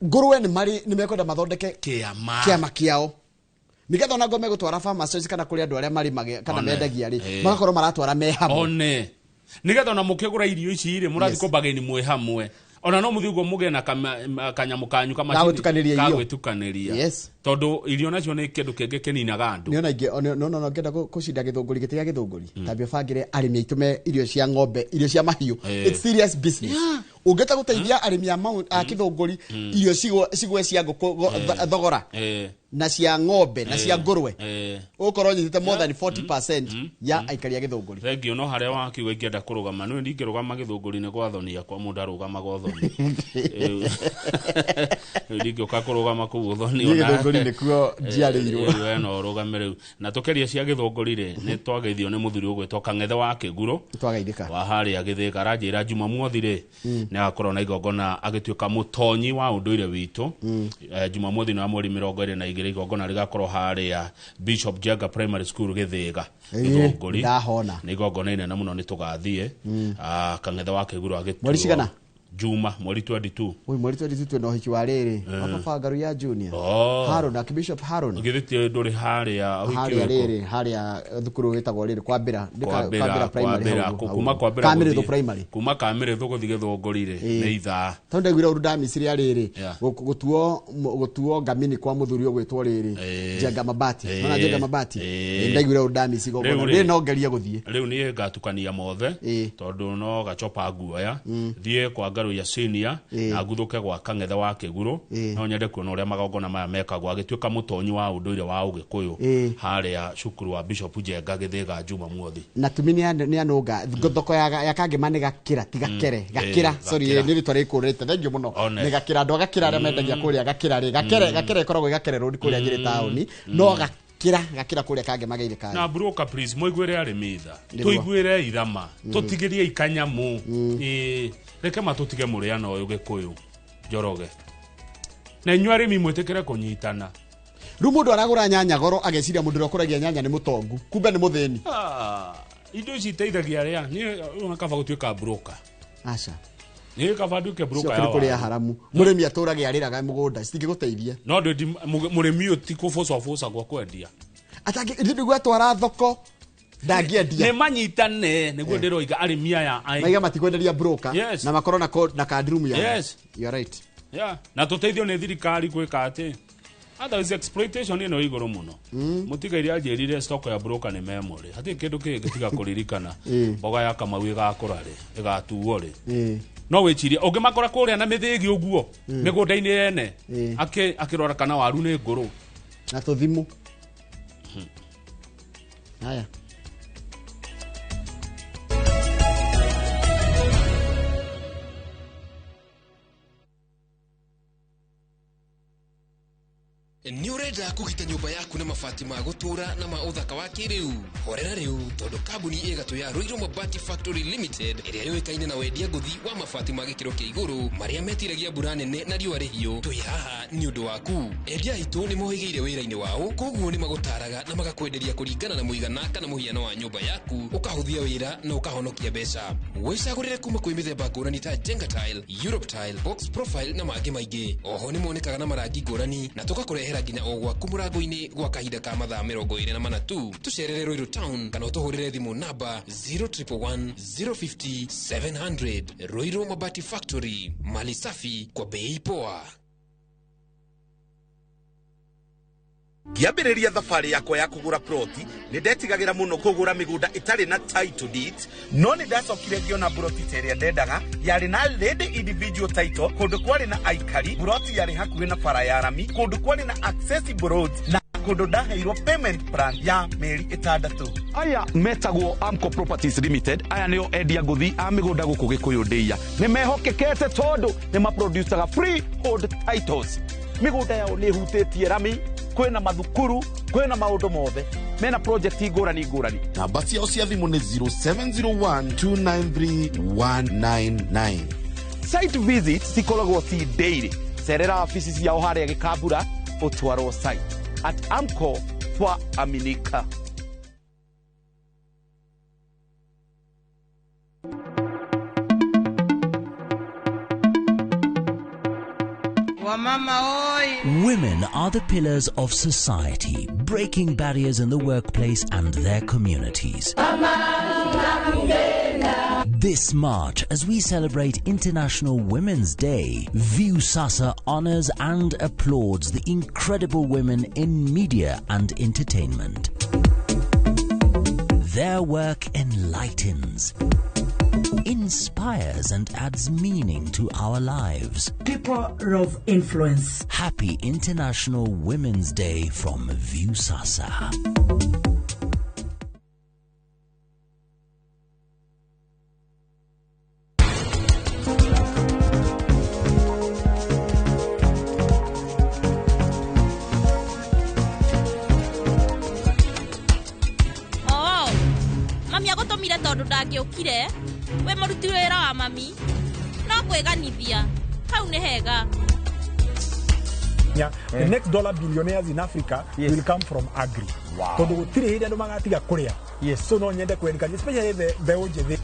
Ngũrwe nĩ marĩ nĩ mekwenda mathondeke kĩama kĩama kĩao, nĩgetha ona ngombe gũtwara farmers choice kana kũrĩ andũ arĩa marĩmaga kana One. mendagia rĩ, magakorwo maratwara me hamwe. One nigetha ona mũkĩgũra irio ici rĩ, mũrathiĩ kũmbagĩni mwĩ hamwe, ona no mũthiĩ ũguo mũgĩe na kanyamũ kanyu kamacini Gagũtukanĩria irio. gagwĩtukanĩria. Tondũ irio nacio nĩ kĩndũ kĩngĩ kĩninaga andũ. Nĩona ingĩ no no ngenda kũcinda Gĩthũngũri, gĩtĩ gĩa Gĩthũngũri, tambia bangĩre arĩmi aitũ me irio cia ng'ombe, irio cia mahiũ. It's serious business. Ũngĩta gũteithia arĩmi a a Gĩthũngũri, irio cigwe cia ngũkũ thogora na cia ng'ombe na cia ngũrwe, ũgũkorwo ũnyitĩte more than 40% ya aikari a Gĩthũngũri. Thengio, no harĩa wakiuga ingĩenda kũrũgama nĩ ndingĩrũgama Gĩthũngũri-inĩ gwa thoni akwa, mũndũ arũgamaga ũthoni. Rĩu ndingĩũka kũrũgama kũu ũthoni. Niĩ Gĩthũngũri nĩkuo njiarĩirwo. We no ũrũgame rĩu na tũkĩria cia Gĩthũngũri rĩ, nĩ twageithio nĩ mũthuri ũgwĩtwo Kang'ethe wa Kĩguro Twageithĩka. wa harĩa Gĩthĩka, aranjĩra Jumamothi rĩ, Nĩ agakorwo na igongona agĩtuĩka mũtonyi wa ũndũire witũ. Jumamothi na mweri 22, igongona rĩgakorwo harĩa Bishop Jenga Primary School, Gĩthĩga, Gĩthũngũri. Ndahona. Nĩ igongona inene mũno, nĩ tũgathiĩ. Kang'ethe wa Kĩguru agĩtuo. Mweri cigana? Juma mweri 22. Ui, mweri 22 twĩna ũhiki wa rĩrĩ wa baba Ngaru ya Junior. Oh. Haron, Archbishop Haron. Githĩ ti ndũrĩ harĩa ũhiki Harĩa ũrĩkũ? rĩrĩ, harĩa thukuru wĩtagwo rĩrĩ, Kwambĩra. Kwambĩra. Primary. Kwambĩra. Hau Kuma hau. Kwambĩra. Kamĩrĩthũ Gũthiĩ Primary. Kuma Kamĩrĩthũ gũthiĩ Gĩthũngũri rĩ, nĩ ithaa. Tondũ ndaiguire ũru ndamicire rĩrĩ gũtuo ngamini kwa mũthuri ũgwĩtwo rĩrĩ Jenga Mabati. Nona Jenga Mabati. Ndaiguire ũru ndamici igongona. Rĩu rĩ- Rĩ no ngerie gũthiĩ. Rĩu niĩ ngatukania mothe tondũ no gachopa nguoya thiĩ kwa Ngaru ya Senior na nguthũke gwa Kang'ethe wa Kĩgurũ. No nyende kuona ũrĩa magongona maya mekagwo agĩtuĩka mũtonyi wa ũndũire wa Ũgĩkũyũ harĩa cukuru wa Bishop Jenga, Gĩthĩga, Jumamothi. Na tumi nĩ anũnga thoko ya Kangema nĩ Gakĩra, ti Gakere. Gakĩra, sorry. Gakĩra. Nĩ rĩtwa rĩkũrĩte, thengiũ mũno. One. Nĩ Gakĩra, andũ a Gakĩra arĩa mendagia kũrĩa Gakĩra rĩ, Gakere. Gakere ĩkoragwo ĩ Gakere Road kũrĩa Nyĩrĩ taũni, no Gakĩra, Gakĩra kũrĩa Kangema geire. Na broker, please, mũiguĩre arĩmi tha. Nĩguo. Tũiguĩre ithama, tũtigĩrie ikanyamu. Ĩĩ, reke matũtige mũrĩano ũyũ Gĩkũyũ Njoroge, na inyuĩ arĩmi mwĩtĩkĩre kũnyitana. Rĩu mũndũ aragũra nyanya goro ageciria mũndũ ũrĩa ũkũragia nyanya nĩ mũtongu, kumbe nĩ mũthĩni. Ah, indo ici iteithagia arĩa niĩ ona kaba gũtuĩka broker. Aca. Niĩ kaba nduĩke broker Cio ya kũrĩ kũrĩa waru. haramu mũrĩmi atũrage arĩraga mũgũnda citingĩgũteithia. No ndĩ mũrĩmi ũyũ ti kũbũcabũca gwa kwendia. Atangĩ atwara thoko ndangĩendia. Nĩ manyitane nĩguo ndĩroiga arĩmi aya maiga matikwenderia broker. Yes. Na makorwo na card room yao. Yes. You are right. Yeah. Na tũteithio nĩ thirikari gwĩka atĩ otherwise exploitation ĩno ĩ igũrũ mũno. Mũtigaire anjĩrire stock ya broker nĩ memory, hatirĩ kĩndũ kĩngĩ tiga kũririkana mboga ya Kamau ĩgakũra rĩ, ĩgatuo rĩ. No wĩcirie ũngĩmakora kũrĩa na mĩthĩgi ũguo mĩgũnda-inĩ yene akĩrora kana waru nĩ ngũrũ. Na tũthimũ haya. Nĩ ũrenda kũgita nyũmba yaku na mabati ma gũtũũra na ma ũthaka wa kĩrĩu? Horera rĩu, tondũ kambuni ĩgatũ ya Ruiru Mabati Factory Limited, ĩrĩa yũĩkaine na wendia ngũthi wa mabati ma gĩkĩro kĩa igũrũ marĩa metiragia mbura nene na riũa rĩhiũ, twĩ haha nĩ ũndũ waku. Endia aitũ nĩ mohĩgĩire wĩra-inĩ wao, koguo nĩ magũtaraga na magakwenderia kũringana na mũigana kana mũhiano wa nyũmba yaku, ũkahũthia wĩra na ũkahonokia mbeca. Wĩcagũrĩre kuma kwĩ mĩthemba ngũrani ta Jenga Tile, Europe Tile, Box Profile na mangĩ maingĩ. Oho nĩ monekaga na marangi ngũrani na tũgakũrehera nginya o gwaku mũrango-inĩ gwa kahinda ka mathaa 24 tu. Tũcerere Ruiru Town kana ũtũhũrĩre thimũ namba 0111 050 700. Ruiru Mabati Factory, mali safi kwa bei poa. Ngĩambĩrĩria thabarĩ yakwa ya kũgũra ploti nĩ ndetigagĩra mũno kũgũra mĩgũnda ĩtarĩ na title deed, no nĩ ndacokire ngĩona ploti ta ĩrĩa ndendaga yarĩ na ready individual title, kũndũ kwarĩ na aikari, ploti yarĩ hakuhĩ na bara ya rami, kũndũ kwarĩ na accessible roads, na kũndũ ndaheirwo payment plan ya mĩeri 6. Aya metagwo Amco Properties Limited. Aya nĩo endia ngũthi a mĩgũnda gũkũ Gĩkũyũ ndĩia. Nĩ mehokekete tondũ nĩ maproducaga freehold titles. Mĩgũnda yao nĩ ĩhutĩtie rami, kwĩna mathukuru, kwĩna maũndũ mothe, mena project ngũrani ngũrani. Namba ciao cia thimũ nĩ 0701 293 199. Site visit cikoragwo ci daily. Cerera wabici ciao harĩa Gĩkambura ũtwarwo site. At Amco twa aminika. Wamama oi! Women are the pillars of society, breaking barriers in the workplace and their communities. This March, as we celebrate International Women's Day, Viusasa honors and applauds the incredible women in media and entertainment. Their work enlightens, inspires, and adds meaning to our lives. People of influence. Happy International Women's Day from Viusasa. Oo mami agũtũmire tondũ ndangĩũkire. Wĩ mũruti wĩra wa mami no Kwĩganithia hau nĩ hega. Yeah. The next dollar billionaires in Africa will come from agri. Tondũ gũtirĩ hĩndĩ andũ magatiga kũrĩa. So no nyende kũ encourage especially the mbeũ njĩthĩ.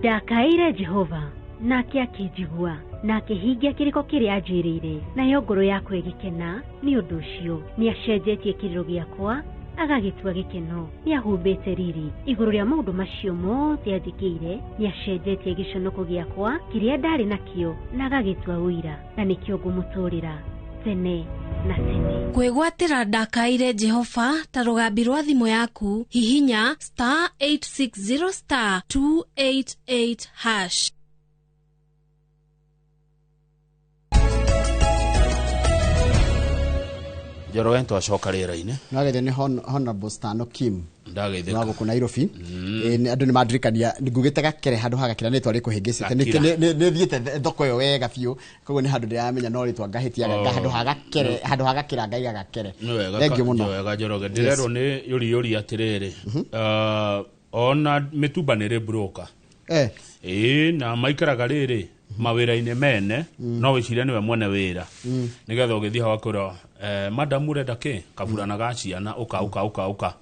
Ndakaĩire Jehova nake akĩnjigua na akĩhingia kĩrĩko kĩrĩa anjĩrĩire, nayo ngoro yakwa ĩgĩkena nĩ ũndũ ũcio. Nĩacenjetie kĩrĩro gĩakwa agagĩtua gĩkeno, nĩahumbĩte riri igũrũ rĩa maũndũ macio mothe anjĩkĩire, nĩacenjetie gĩconoko gĩakwa kĩrĩa ndarĩ nakĩo na agagĩtua ũira, na nĩkĩo ngũmũtũũrĩra tene na tene. Kwĩgwatĩra ndakaĩire Jehova ta rũgambi rwa thimũ yaku, hihinya star 860 star 288 hash. Njoroge twacoka rĩera-inĩ. Nĩwageithio nĩ Honorable Stano Kim Ndageithĩka. Wa gũkũ Nairobi. Andũ nĩ mandirikania ngugĩte gakere handũ ha gakira nĩtwa rĩkũhĩngĩcĩte. Nĩ thiĩte thoko ĩyo wega biũ, koguo nĩ handũ ndĩramenya no rĩtwa ngahĩtia handũ ha gakere, handũ ha gakira ngaiga gakere. Thengiũ mũno. Nĩ wega Njoroge, ndĩrerwo nĩ yũri yũri atĩrĩrĩ, ona mĩtumba nĩ ĩrĩ broker. Ĩĩ, na maikaraga rĩrĩ mawĩra-inĩ mene, no wĩcirie nĩwe mwene wĩra, nĩgetha ũgĩthiĩ hau akwĩra madam ũrenda kĩ kaburana ga ciana, ũka ũka ũka ũka.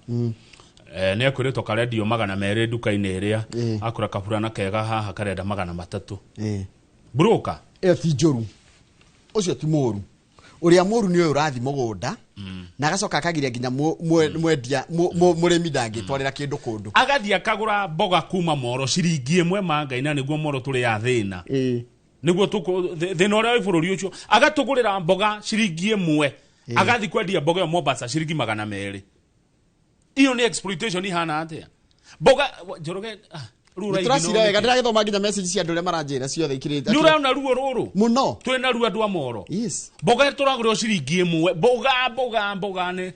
Nĩ ekwĩrĩtwo karendio 200 nduka-inĩ ĩrĩa, akũra kaburana kega haha karenda 300. Broker ĩyo ti njũru, ũcio ti mũru. Ũrĩa mũru nĩ ũyũ ũrathiĩ mũgũnda na agacoka akagiria nginya mwendia mũrĩmi ndangĩtwarĩra kĩndũ kũndũ, agathiĩ akagũra mboga kuma Moro ciringi ĩmwe mangai, na nĩguo Moro tũrĩ a thĩna, nĩguo thĩna ũrĩa wĩ bũrũri ũcio, agatũgũrĩra mboga ciringi ĩmwe, agathiĩ kwendia mboga ĩyo Mombasa ciringi 200. Iyo nĩ exploitation ihana atĩa? Mboga Njoroge tũracira wega, ndĩragĩthoma nginya message cia andũ arĩa maranjĩra ciothe ikirĩte. Nĩ ũraona ruo rũrũ mũno, twĩna ruo andũ a Moro. Yes. Mboga tũragũrĩrwo ciringi ĩmwe, mboga mboga mboga nĩ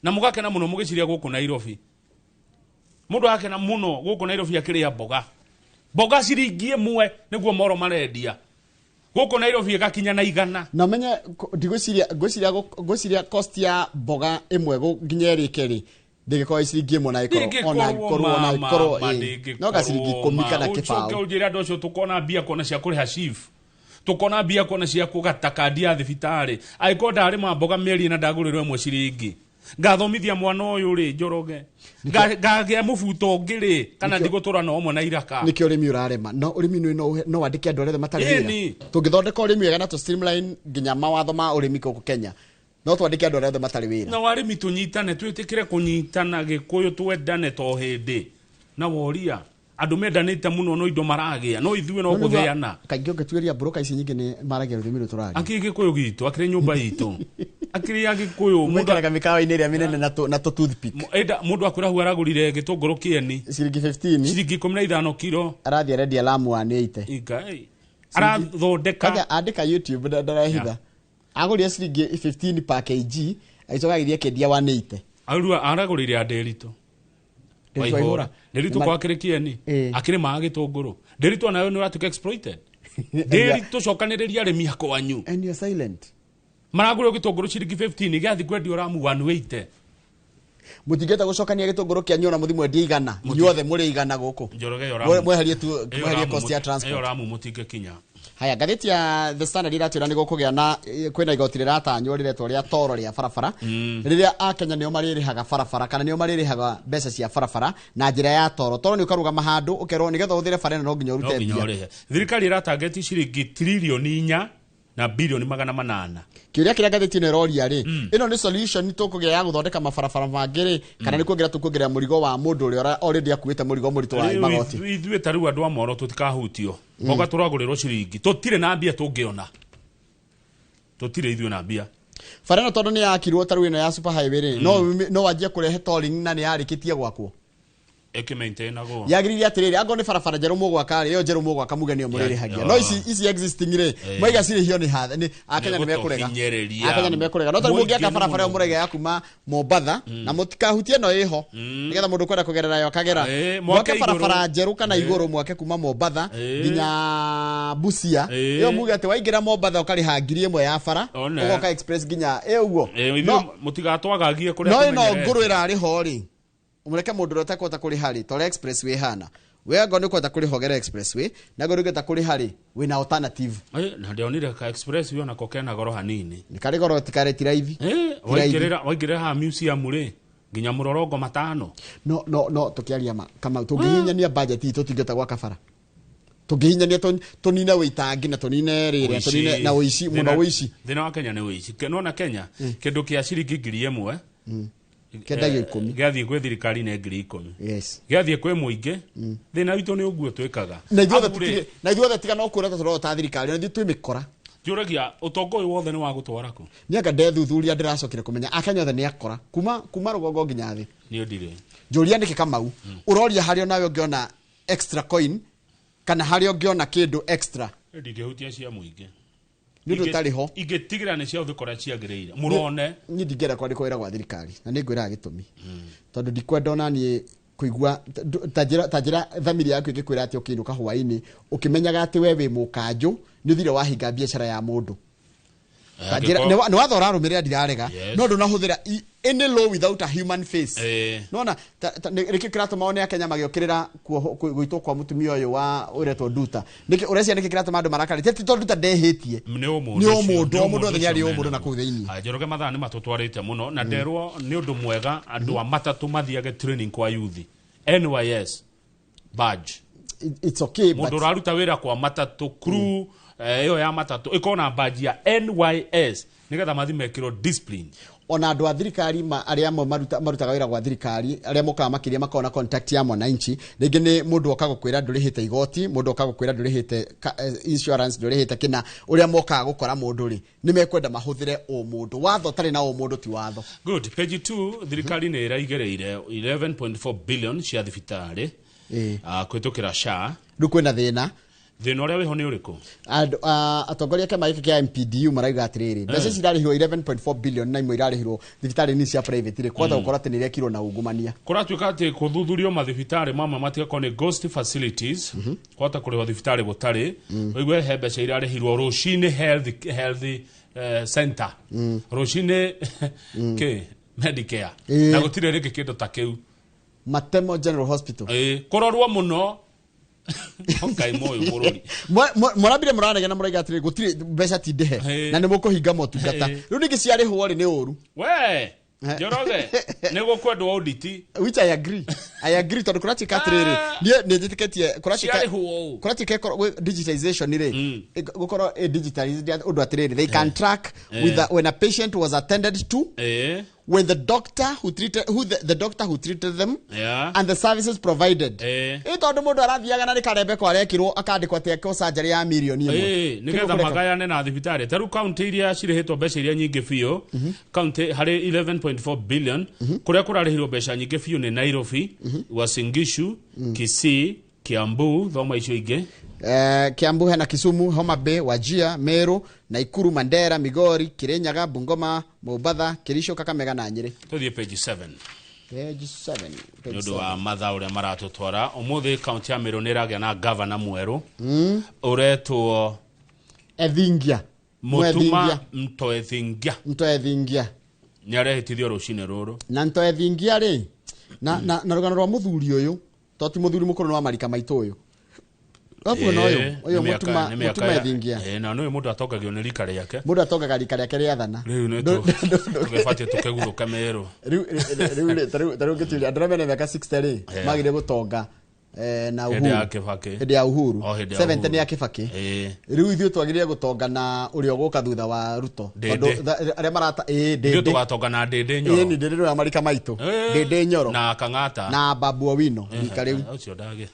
na mũgakena mũno mũgĩciria gũkũ Nairobi. Mũndũ akena mũno gũkũ Nairobi akĩrĩa mboga. Mboga ciringi ĩmwe nĩguo Moro marendia. Gũkũ Nairobi ĩgakinya na 100. Na menye ndigwĩciria ngwĩciria cost ya mboga ĩmwe nginya ĩrĩke rĩ ndĩgĩkorwo ciringi ĩmwe na ĩkorwo ona ĩkorwo ona ĩkorwo no ga ciringi 10 kana kĩbaũ. Ũcoke ũnjĩre andũ acio tũkona mbia kuona cia kũrĩha chief, tũkona mbia kuona cia kũgata kandi ya thibitarĩ, angĩkorwo ndarĩma mboga mĩeri ĩna ndagũrĩrwo ĩmwe ciringi, ngathomithia mwana ũyũ rĩ Njoroge, ngagĩa mũbuto ũngĩ rĩ, kana ndigũtũra na ũmwe na iraka. Nĩkĩo ũrĩmi ũrarema. No ũrĩmi no wandĩke andũ arĩa othe matarĩ wĩra. Tũngĩthondeka ũrĩmi wega na tũ streamline nginya mawatho ma ũrĩmi gũkũ Kenya, no twandĩke andũ arĩa othe matarĩ wĩra. Na warĩmi tũnyitane, twĩtĩkĩre kũnyitana Gĩkũyũ, twendane to hĩndĩ. Na woria andũ mendanĩte mũno no indo maragĩa, no ithuĩ no gũthĩana. Kaingĩ ũngĩtuĩria broker ici nyingĩ nĩ maragia rũthiomi rũrũ tũraria. Akĩrĩ Gĩkũyũ gitũ, akĩrĩ nyũmba itũ, akĩrĩ ya Gĩkũyũ. Mũikaraga mĩkawa-inĩ ĩrĩa mĩnene na tũ toothpick. Mũndũ akwĩra hau aragũrire gĩtũngũrũ kĩeni ciringi 15, ciringi 15 kiro, arathiĩ arendia Lamu 180. Igai arathondeka, andĩka YouTube ndarehitha, agũrire ciringi 15 per kg, agĩcoka agĩthiĩ akĩendia 180. Aragũrire Nderitu Waihũra. Nderitu kwa akĩrĩ kĩeni, akĩrĩmaga gĩtũngũrũ. Nderitu onayo nĩ ũratuĩka exploited. Nderitu cokanĩrĩria arĩmi akwanyu. And you're silent. Maragũrĩrwo gĩtũngũrũ ciringi 15 gĩathiĩ kwendio Lamu 180. Mũtingĩhota gũcokania gĩtũngũrũ kĩanyu ona mũthiĩ mwendie 100, inyuothe mũrĩ 100 gũkũ. Njoroge ĩyo Mweherie tu, mweherie cost ya transport. Ĩyo Lamu mũtingĩkinya. Haya, ngathĩti ya The Standard iratwĩra nĩ gũkũgĩa na kwĩna igoti rĩratanywo rĩretwo rĩa toro rĩa barabara, rĩrĩa akenya nĩo marĩrĩhaga barabara kana nĩo marĩrĩhaga mbeca cia barabara na njĩra ya toro. Toro nĩ ũkarũgama handũ ũkerwo nĩgetha ũhũthĩre bara ĩno no nginya ũrute mbia. Thirikari ĩratangeti ciringi tririoni 4 na bilioni 800. Kĩũria kĩrĩa ngathĩti ĩno ĩroria rĩ, ĩno nĩ solution tũkũgĩa ya gũthondeka mabarabara mangĩ rĩ, kana nĩ kuongerera tũkuongerera mũrigo wa mũndũ ũrĩa already akuĩte mũrigo mũritũ wa magoti? Ithuĩ ta rĩu andũ a Moro tũtikahutio. Mboga tũragũrĩrwo ciringi, tũtirĩ na mbia tũngĩona, tũtirĩ ithuĩ na mbia. Bara ĩno tondũ nĩ yakirwo ta rĩu ĩno ya super highway rĩ, no wanjie kũrehe tolling na nĩ yarĩkĩtie gwakwo. Ĩkĩmaintainagwo. Yagĩrĩire atĩrĩrĩ, angorwo nĩ barabara njerũ mũgwaka rĩ, ĩyo njerũ mũgwaka muge nĩyo mũrĩrĩhagia, no ici existing rĩ, mwaiga cirĩhio nĩ nĩ akenya nĩ mekũrega. Nĩgũtũhinyĩrĩria. Akenya nĩ mekũrega, no tarĩu Mũingĩ mũngĩaka nĩ barabara ĩyo mũno. mũraiga ya kuma Mombatha na mũtikahutie ĩno ĩho, nĩgetha mũndũ kwenda kũgerera yo akagera. Mwake Mwake igũrũ. barabara njerũ kana igũrũ, mwake kuma Mombatha nginya Busia. Ĩyo muge atĩ waingĩra Mombatha ũkarĩha 1,000 ya bara, One. ũgoka express nginya ĩ ũguo. Ithuĩ mũtigatwagagie kũrĩa No ĩno tũmenyerete. ngũrũ ĩrarĩ ho rĩ, mũreke mũndũ ũrĩa ũtekũhota kũrĩha rĩ, ta ũrĩa expressway hana, we angorwo nĩ ũkũhota kũrĩha ũgere expressway, na angorwo ndũngĩhota kũrĩha rĩ, wĩna alternative. Na ndionire ka express yo nako kena goro hanini. Nĩ karĩ goro, tikarĩ ti raithi. Ti raithi. Waingĩrĩra haha museum rĩ, nginya mũrorongo matano. No tũkĩaria ma Kamau, tũngĩhinyania budget itũ tũtingĩhota gwaka bara, tũngĩhinyania tũnine wĩitangi na tũnine rĩrĩa Ũici. tũnine na ũici mũno, ũici. Thĩna wa Kenya nĩ ũici. Nona Kenya kĩndũ kĩa ciringi 1,000 Kĩendagio 10. Gĩathiĩ gwĩ thirikari nĩ 10,000. Yes. Gĩathiĩ kwĩ mũingĩ, thĩna witũ nĩ ũguo twĩkaga. Na ithuothe Amu rĩ, na ithuothe tiga no kwĩra tũrorwo ta thirikari, na ithuĩ twĩ mĩkora. Njũragia ũtonga ũyũ wothe nĩ wa gũtwara kũ? Nĩ anga ndethuthuria ndĩracokire kũmenya akenya othe nĩ akora kuma rũgongo nginya thĩ. Niĩ ndirĩ. Njũria nĩkĩ Kamau ũroria harĩa onawe ũngĩona extra coin kana harĩa ũngĩona kĩndũ extra. Ndingĩhutia cia mũingĩ. Nĩ ũndũ ũtarĩ ho. Ingĩtigĩra nĩ cia ũthĩ kũrĩa ciagĩrĩire mũrone. Niĩ ndingĩenda kwandĩkwo wĩra gwa thirikari na nĩ ngwĩraga gĩtũmi, tondũ ndikwenda ona niĩ kũigua ta njĩra thamiri yaku ĩngĩkwĩra atĩ ũkĩinũka hwaĩ-inĩ ũkĩmenyaga atĩ we wĩ mũkanjũ nĩ ũthire wahinga biacara ya mũndũ. Ta njĩra nĩ watho ũrarũmĩrĩra, ndirarega, no ndũnahũthĩra any law without a human face. Nona nĩkĩ kĩratũma one akenya magĩũkĩrĩra gũitwo kwa mũtumia ũyũ wa ũretwo Nduta? Nĩkĩ ũrecia nĩkĩ kĩratũma andũ marakare? Ti tondũ Nduta ndehĩtie. Nĩ ũmũndũ Nĩ ũcio, ũmũndũ, nĩ o mũndũ othe nĩ arĩ ũcio ũmũndũ na mena kũu thĩinĩ. Njoroge, mathaa nĩ matũtwarĩte mũno na nderwo nĩ ũndũ mwega andũ a matatũ mathiage training kwa youth NYS badge. It's okay, Mũndũ but ũraruta wĩra kwa matatũ, crew ĩyo ya matatũ ĩkorwo na badge ya NYS nĩgetha mathi mekĩrwo discipline. Ona andũ a thirikari arĩa amwe marutaga wĩra gwa thirikari, arĩa mokaga makĩria makoragwo na contact ya mwananchi, rĩngĩ nĩ mũndũ oka gũkwĩra ndũrĩhĩte igoti, mũndũ oka gũkwĩra ndũrĩhĩte insurance, ndũrĩhĩte kĩna, ũrĩa mokaga gũkora mũndũ rĩ, nĩ mekwenda mahũthĩre ũmũndũ. Watho ũtarĩ na ũmũndũ ti watho. Good. Page 2, thirikari nĩ ĩraigĩrĩire 11.4 billion cia thibitarĩ kũhĩtũkĩra SHA. Rĩu kwĩna thĩna. Thĩna ũrĩa wĩho nĩ ũrĩkũ? Andũ atongoria a kĩama gĩkĩ kĩa MPDU marauga atĩrĩrĩ, mbeca ici irarĩhirwo 11.4 billion na imwe irarĩhirwo thibitarĩ-inĩ cia private rĩ, kwahota gũkorwo atĩ nĩ irekirwo na ungumania. Kũratuĩka atĩ kũthuthurio mathibitarĩ mamwe matigakorwo nĩ ghost facilities, kwahota kũrĩhwo thibitarĩ gũtarĩ. Ũigue he mbeca irarĩhirwo rũcinĩ health center, rũcinĩ kĩ Medicare, na gũtirĩ rĩngĩ kĩndũ ta kĩu. Matemo General Hospital. Kũrorwo mũno. Ngai moyo bũrũri. Mũrambire mũranegena mũraiga atĩrĩ gũtirĩ mbeca ti ndĩhe na nĩ mũkũhinga motungata. Rĩu ningĩ ciarĩhwo rĩ, nĩ ũru. We Njoroge, nĩ gũkwendwo audit. Which I agree, I agree, tondũ kũratuĩka atĩrĩrĩ, niĩ nĩ njĩtĩkĩtie kũratuĩka Ciarĩhwo ũũ. Kũratuĩka ĩkorwo digitization rĩ, gũkorwo ĩ digitalized ũndũ atĩrĩrĩ, they can track with the, when a patient was attended to, when the doctor who treated who the doctor who treated them and the services provided. Ĩ tondũ mũndũ arathiaga na nĩ karembeko arekirwo akandĩkwo atĩ ekwo surgery ya mirioni 1. Nĩgetha Kĩndũ kũreka. Magayane na thibitarĩ. Ta rĩu kaunti iria cirĩhĩtwo mbeca iria nyingĩ biũ, kaunti harĩ 11.4 billion, kũrĩa kũrarĩhirwo mbeca nyingĩ biũ nĩ Nairobi, Uasin Gishu, Kisii, Kiambu, thoma icio ingĩ. Kiambu hena Kisumu, Homa Bay, Wajir, Meru, Naikuru, Mandera, Migori, Kirinyaga, Bungoma, Mombatha, Kericho, Kakamega na Nyeri. Tũthiĩ page 7. Page 7. Nĩ ũndũ wa mathaa ũrĩa maratũtwara, ũmũthĩ kaunti ya Meru nĩ ĩragĩa na gavana mwerũ ũretwo Ethingia. Mũtuma Mwethingia. Mtoethingia. Mtoethingia. Nĩ arehĩtithio rũcinĩ rũrũ. Na Ntoethingia rĩ, na rũgano rwa mũthuri ũyũ, to ti mũthuri mũkũrũ, nĩ wa marika maitũ ũyũ. Wabuona ũyũ, ũyũ Nĩ Mũtuma nĩ mĩaka Mũtuma Ethingia. Na nĩ mũndũ atongagio nĩ rika rĩake. Mũndũ atongaga rika rĩake rĩathana. Rĩu nĩ tũgĩbatiĩ tũkĩguthũke Meru. Rĩu ngĩturia andũ arĩa mena mĩaka 60 rĩ, magire gũtonga na Hĩndĩ ya Uhuru. Kĩbakĩ. Hĩndĩ ya Uhuru. O, hĩndĩ ya 70 Uhuru. nĩ ya Kĩbakĩ. Rĩu ithuĩ twagĩrĩire gũtonga na ũrĩa ũgũka thutha wa Ruto. Ndĩndĩ. Tondũ arĩa marata ĩĩ Ithuĩ Ndĩndĩ. tũgatonga na Ndĩndĩ Nyoro. Ĩĩ ni Ndĩndĩ nĩwe marika maitũ. Ndĩndĩ Nyoro. Na Kang'ata. Na Babu Owino rika rĩu. Ũcio ndagĩ.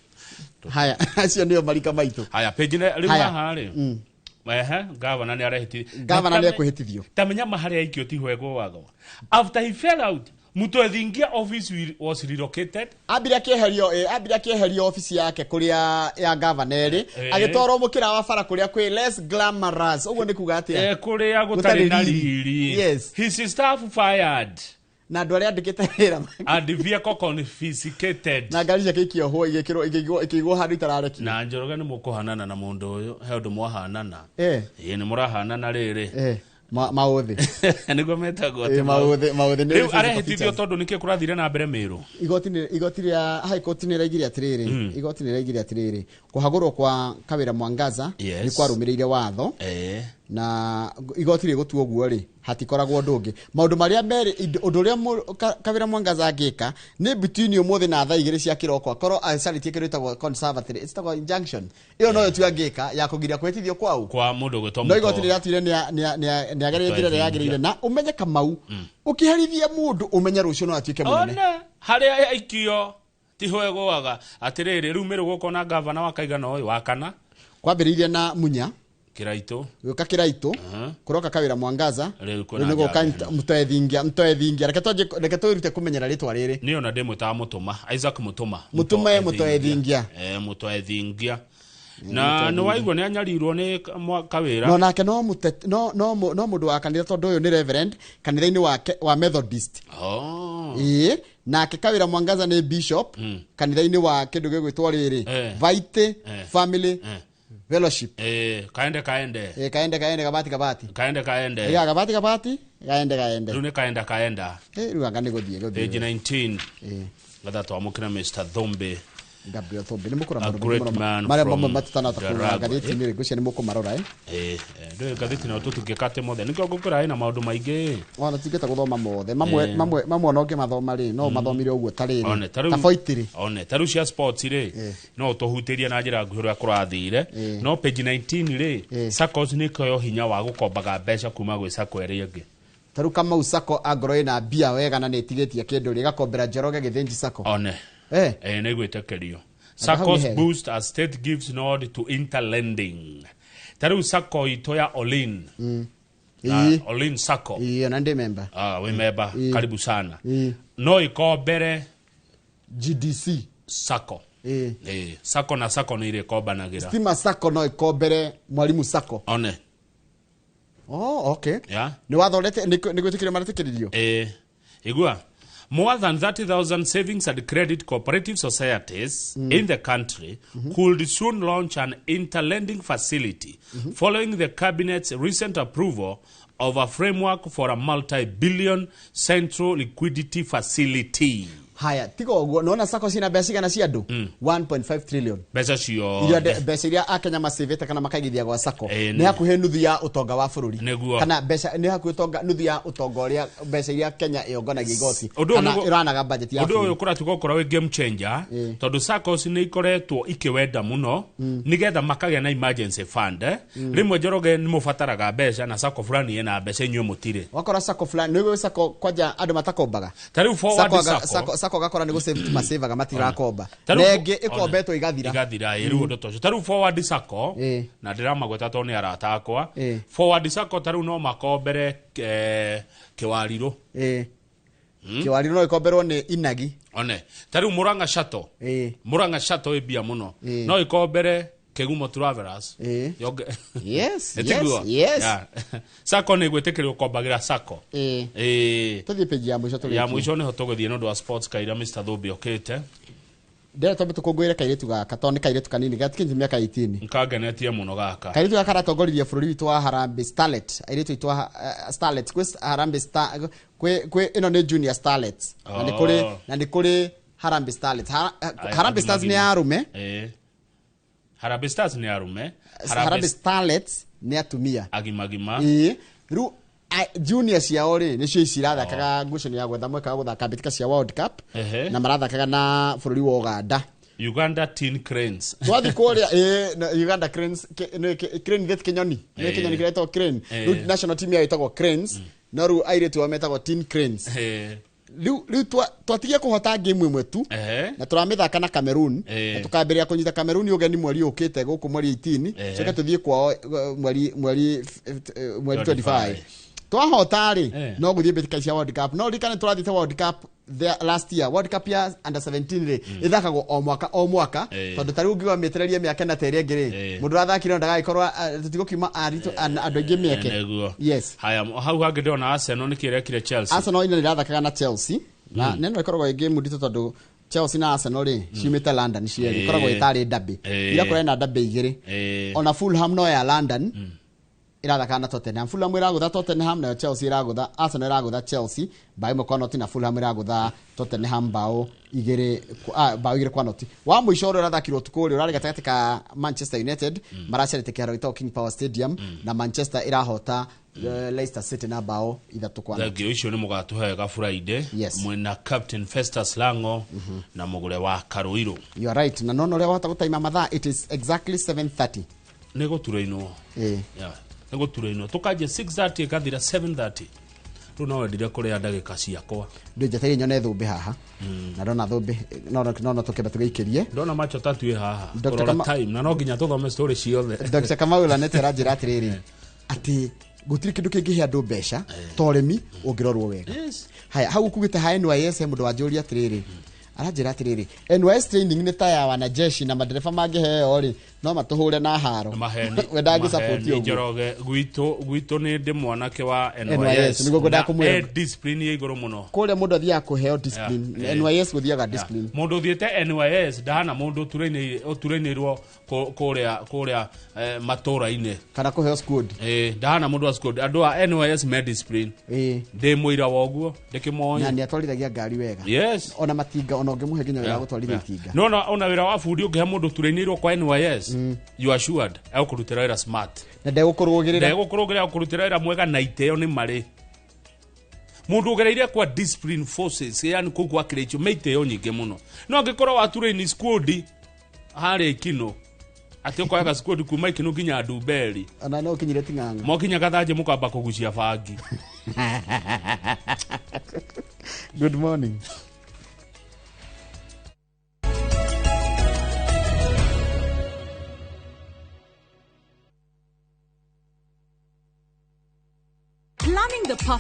Haya, acio nĩo marika maitũ. Haya, page rĩu Haya. haha rĩ. Ehe, gavana nĩ arehĩtithio. Gavana nĩ ekwĩhĩtithio. Ta menya harĩa aikio tiho egũagwo. After he fell out Mutoethingia office was relocated. Ambire akĩeherio, ambire akĩeherio office yake kũrĩa ya governor rĩ, agĩtwarwo mũkĩra wa bara kũrĩa kwĩ less glamorous. Ũguo nĩ kuga atĩa? Kũrĩa gũtarĩ na riri. Yes. His staff fired. Na andũ arĩa andĩkĩte wĩra and vehicle confiscated. Na ngari ciake ikĩohwo, igĩkĩrwo, ikĩigwo handũ itararekio. Na Njoroge nĩ mũkũhanana na mũndũ ũyũ, he ũndũ mwahanana. Ĩĩ, nĩ mũrahanana rĩrĩ. Maũthĩ. Nĩguo metagwo atĩ maũthĩ nĩ rĩu arehĩtithio tondũ nĩkĩ kũrathire na mbere Meru. Igoti rĩa High Court nĩ raigire atĩrĩrĩ, igoti nĩ raigire atĩrĩrĩ, kũhagũrwo kwa Kawĩra Mwangaza nĩ kwarũmĩrĩire watho. Na igoti rĩgũtua ũguo rĩ, hatikoragwo ũndũ ũngĩ. Maũndũ marĩa merĩ, ũndũ ũrĩa Kawĩra Mwangaza angĩka nĩ between ũmũthĩ na thaa 2 cia kĩroko akorwo acarĩtie kĩndũ gĩtagwo conservatory, ĩtagwo injunction. Ĩyo noyo tu angĩka ya kũgiria kwĩtithio kwau kwa mũndũ ũgwĩtwo No igoti rĩratuire nĩ agereire njĩra ĩrĩa yagĩrĩire. Na ũmenye Kamau, ũkĩherithia mũndũ ũmenye rũciũ no atuĩke mũnene. One harĩa aikio tiho egũaga. Atĩrĩrĩ, rĩu Meru gũkorwo na gavana wa kaigana ũyũ wa kana kwambĩrĩirie na Munya Kiraitũ, gũka Kiraitũ, kũroka Kawĩra Mwangaza, rĩu rĩu nĩgũka Mutoethingia. Reke twĩrute kũmenyera rĩtwa rĩrĩ. Niĩ ona ndĩmwĩtaga Mũtũma, Isaac Mũtũma. Mũtũma Mutoethingia. Mutoethingia. Na nĩ waigua nĩ anyarirwo nĩ Kawĩra. No nake no no mũndũ wa kanitha tondũ ũyũ nĩ reverend kanitha-inĩ wake wa Methodist. Ĩĩ, nake Kawĩra Mwangaza nĩ bishop kanitha-inĩ wa kĩndũ gĩgwĩtwo rĩrĩ Vaite Family Fellowship. Kaende kaende. Kaende kaende, kabati kabati. Kaende kaende. Ya kabati kabati, kaende kaende. Rĩu nĩ kaenda kaenda. Rĩu anga nĩ gũthiĩ gũthiĩ. Page 19. Gatha twamũkĩra Mr. Thombe. Gabriel Thombe nĩ mũkũra mũno mũno. Marĩa mamwe matutana ta ngathĩti-inĩ rĩ, ngwĩciria nĩ mũkũmarora. Ndũĩ ngathĩti nayo tũtingĩkate mothe. Nĩkĩo ngũkwĩra ĩna maũndũ maingĩ. Ona tũtingĩhota gũthoma mothe. Mamwe mamwe mamwe ona ũngĩmathoma rĩ, no mathomire ũguo ta rĩrĩ. Ta Foiti rĩ. One, ta rĩu cia sports rĩ, no ũtũhutĩrie na njĩra nguhĩ ũrĩa kũrathire. No page 19 rĩ, SACCOS nĩ ĩkoyo hinya wa gũkombaga mbeca kuma gwĩ SACCO ĩrĩa ĩngĩ. Ta rĩu Kamau SACCO angorwo ĩna mbia wega na nĩ ĩtigĩtie kĩndũ rĩ, ĩgakombera Njoroge Gĩthĩnji SACCO. One. Nĩ gwĩtĩkĩrio. SACCOs boost as state gives nod to interlending. Ta rĩu SACCO itũ ya Olin. Olin SACCO. Ĩĩ, ona ndĩ member. Wĩ member, karibu sana. No ĩkombere GDC SACCO. SACCO na SACCO nĩ irĩkombanagĩra. Stima SACCO no ĩkombere Mwalimu SACCO. One. Oh, okay. Yeah. Nĩ wathondete nĩ gwĩtĩkĩrio maretĩkĩririo. Igua. More than 30,000 savings and credit cooperative societies in the country could soon launch an interlending facility following the cabinet's recent approval of a framework for a multi-billion central liquidity facility. Haya, tiga ũguo, nona SACCO cina mbeca cigana cia andũ? 1.5 trillion. Mbeca ciothe. Mbeca iria Akenya macĩvĩte kana makaigithia gwa SACCO nĩ hakuhĩ nuthu ya ũtonga wa bũrũri. Kana mbeca nĩ hakuhĩ ũtonga nuthu ya ũtonga ũrĩa mbeca iria Kenya ĩonganagia igoti kana ĩranaga budget ya bũrũri. Ũndũ ũyũ kũratuĩka ũkorwo wĩ game changer tondũ SACCOs nĩ ikoretwo ikĩwenda mũno nĩgetha makagĩa na emergency fund. Rĩmwe Njoroge nĩ mũbataraga mbeca na SACCO fulani ĩna mbeca inyuĩ mũtirĩ. Wakora SACCO fulani nĩ SACCO kwanja andũ matakombaga. Ta rĩu Forward SACCO SACCO gakora nĩ gũsave masevaga matirakomba. Nengĩ ĩkombetwo igathira. Igathira, rĩu ũndũ ta ũcio. Ta rĩu Forward SACCO, na ndĩramagweta tondũ nĩ arata akwa. Forward SACCO ta rĩu no makombere Kĩwarirũ. Kĩwarirũ no ĩkomberwo nĩ Inagi. One. Ta rĩu Murang'a Shuttle. Murang'a Shuttle ĩ mbia mũno. No ĩkombere Kĩgumo Travelers. Yes, yes, yes. SACCO nĩ gwĩtĩkĩrio gũkombagĩra SACCO. Tũthiĩ page ya mũico tũrĩkie. Ya mũico nĩho tũgũthiĩ nĩ ũndũ wa sports kaira Mr. Thumbi okĩte. Ndĩrenda twambe tũkũngũĩre kairĩtu gaka tondũ nĩ kairĩtu kanini gatikinyĩtie mĩaka 18. Nĩkangenetie mũno gaka. Kairĩtu gaka karatongoririe bũrũri witũ wa Harambee Starlet. Airĩtu aitũ a Starlet kwĩ Harambee Star kwĩ ĩno nĩ Junior Starlets. Na nĩ kũrĩ Harambee Starlets. Harambee Stars nĩ ya arũme. Harambee Stars nĩ arũme. Harambee Starlets nĩ atumia. Agimagima. Rĩu junior ciao rĩ nĩcio ici irathakaga ngucanio ya gwetha mweke wa gũthaka mbĩtĩka cia World Cup na marathakaga na bũrũri wa Uganda. Uganda Teen Cranes. Twathi kũrĩa Uganda Cranes Crane gĩti kĩnyoni. Nĩ kĩnyoni kĩretwo Crane. Rĩu national team yao ĩtagwo Cranes no rĩu airĩtu ao metagwo Teen Cranes. Rĩu twatigie kũhota game ĩmwe tu na tũramĩthaka na Cameroon na tũkambĩrĩria kũnyita Cameroon ũgeni mweri ũkĩte gũkũ mweri 18 coke tũthiĩ kwao mweri 25. Twahota rĩ, no gũthiĩ mbĩtĩka cia World Cup. No ririkane tũrathiĩte World Cup the last year, World Cup ya under 17 rĩ, ĩthakagwo o mwaka o mwaka, tondũ ta rĩu ũngiuga mĩetererie mĩaka ĩna ta ĩrĩa ĩngĩ rĩ, mũndũ ũrathakire no ndagagĩkorwo, tũtigũkiuma aritũ andũ aingĩ mĩeke. Nĩguo. Yes. Haya, hau hangĩ ndĩrona Arsenal nĩkĩ ĩrekire Chelsea? Arsenal ino ĩrathakaga na Chelsea, na neno ĩkoragwo ĩ game nditũ tondũ Chelsea na Arsenal rĩ, ciumĩte London cierĩ, ĩkoragwo ĩtarĩ derby. Ira kũrĩ na derby igĩrĩ. Ona Fulham no ya London irathaka na Tottenham. Fulham ĩragũtha Tottenham, nayo Chelsea ĩragũtha, Arsenal ĩragũtha Chelsea bao 1-0, na Fulham ĩragũtha Tottenham bao 2-0. Wa mũico ũrĩa ũrathakirwo ũtukũ ũrĩa ũrarĩ gatagatĩ ka Manchester United, maracerete kĩharo gĩtagwo King Power Stadium, na Manchester ĩrahota Leicester City na bao 3-0. Thengio, icio nĩ mũgatũhe Friday. Yes. Mwena Captain Festus Lango na mũgũre wa Karũirũ. You are right. Na nona ũrĩa wahota gũtaima mathaa, it is exactly 7:30. Nĩ gũturainwo. Yeah, nĩ gũturainwo, tũkanjia 6:30 ĩkathira 7:30. Rĩu no wendire kũrĩa ndagĩka ciakwa. Ndĩ njetereire nyone thũmbĩ haha, na ndona thũmbĩ no tũkĩamba tũgĩikĩrie. Ndona macho tatu ĩ haha. Dr. Kũrora time na no nginya tũthome story ciothe. Dr. Kamau Lanete aranjĩra atĩrĩrĩ, atĩ gũtirĩ kĩndũ kĩngĩhe andũ mbeca ta ũrĩmi ũngĩrorwo wega. Haya, hau ukugĩte ha NYS, he mũndũ wanjũria atĩrĩrĩ, aranjĩra atĩrĩrĩ, NYS training nĩ ta ya wanajeshi na madereba mangĩheo rĩ, no matũhũre na haro. Maheni. We ndangĩ-support Maheni ũguo. Njoroge, gwitũ nĩ ndĩ mwanake wa NYS, NYS nĩguo ngwendaga na kũmwĩra. e discipline ya igũrũ mũno. Kũrĩa mũndũ athiaga kũheo discipline. NYS gũthiaga discipline. Mũndũ ũthiĩte NYS ndahana mũndũ ũturainĩirwo kũrĩa matũra-inĩ kana kũheo squad. Ndahana mũndũ wa squad. Andũ a NYS me discipline. Ndĩ mũira wa ũguo, ndĩkĩmoĩ. Na nĩ atwarithagia ngari wega. Yes. Ona matinga, ona ũngĩmũhe nginya wĩra wa gũtwarithia itinga. No ona wĩra wa bundi ũngĩhe mũndũ ũturainĩirwo kwa NYS, you are assured egũkũrutĩra wĩra smart. Na ndegũkũrũgĩrĩra. Ndegũkũrũgĩrĩra, gũkũrutĩra wĩra mwega na itĩo nĩ marĩ mũndũ ũgereire kwa discipline forces, yani kũu kwa kĩrĩcho me itĩo nyingĩ mũno. No angĩkorwo waturaini squad harĩa Ikino, atĩ ũkoyaga squad kuma Ikino nginya Ndumberi, ona no ũkinyire Ting'ang'a, mokinya Gathanjĩ mũkamba kũgucia bangi. Good morning.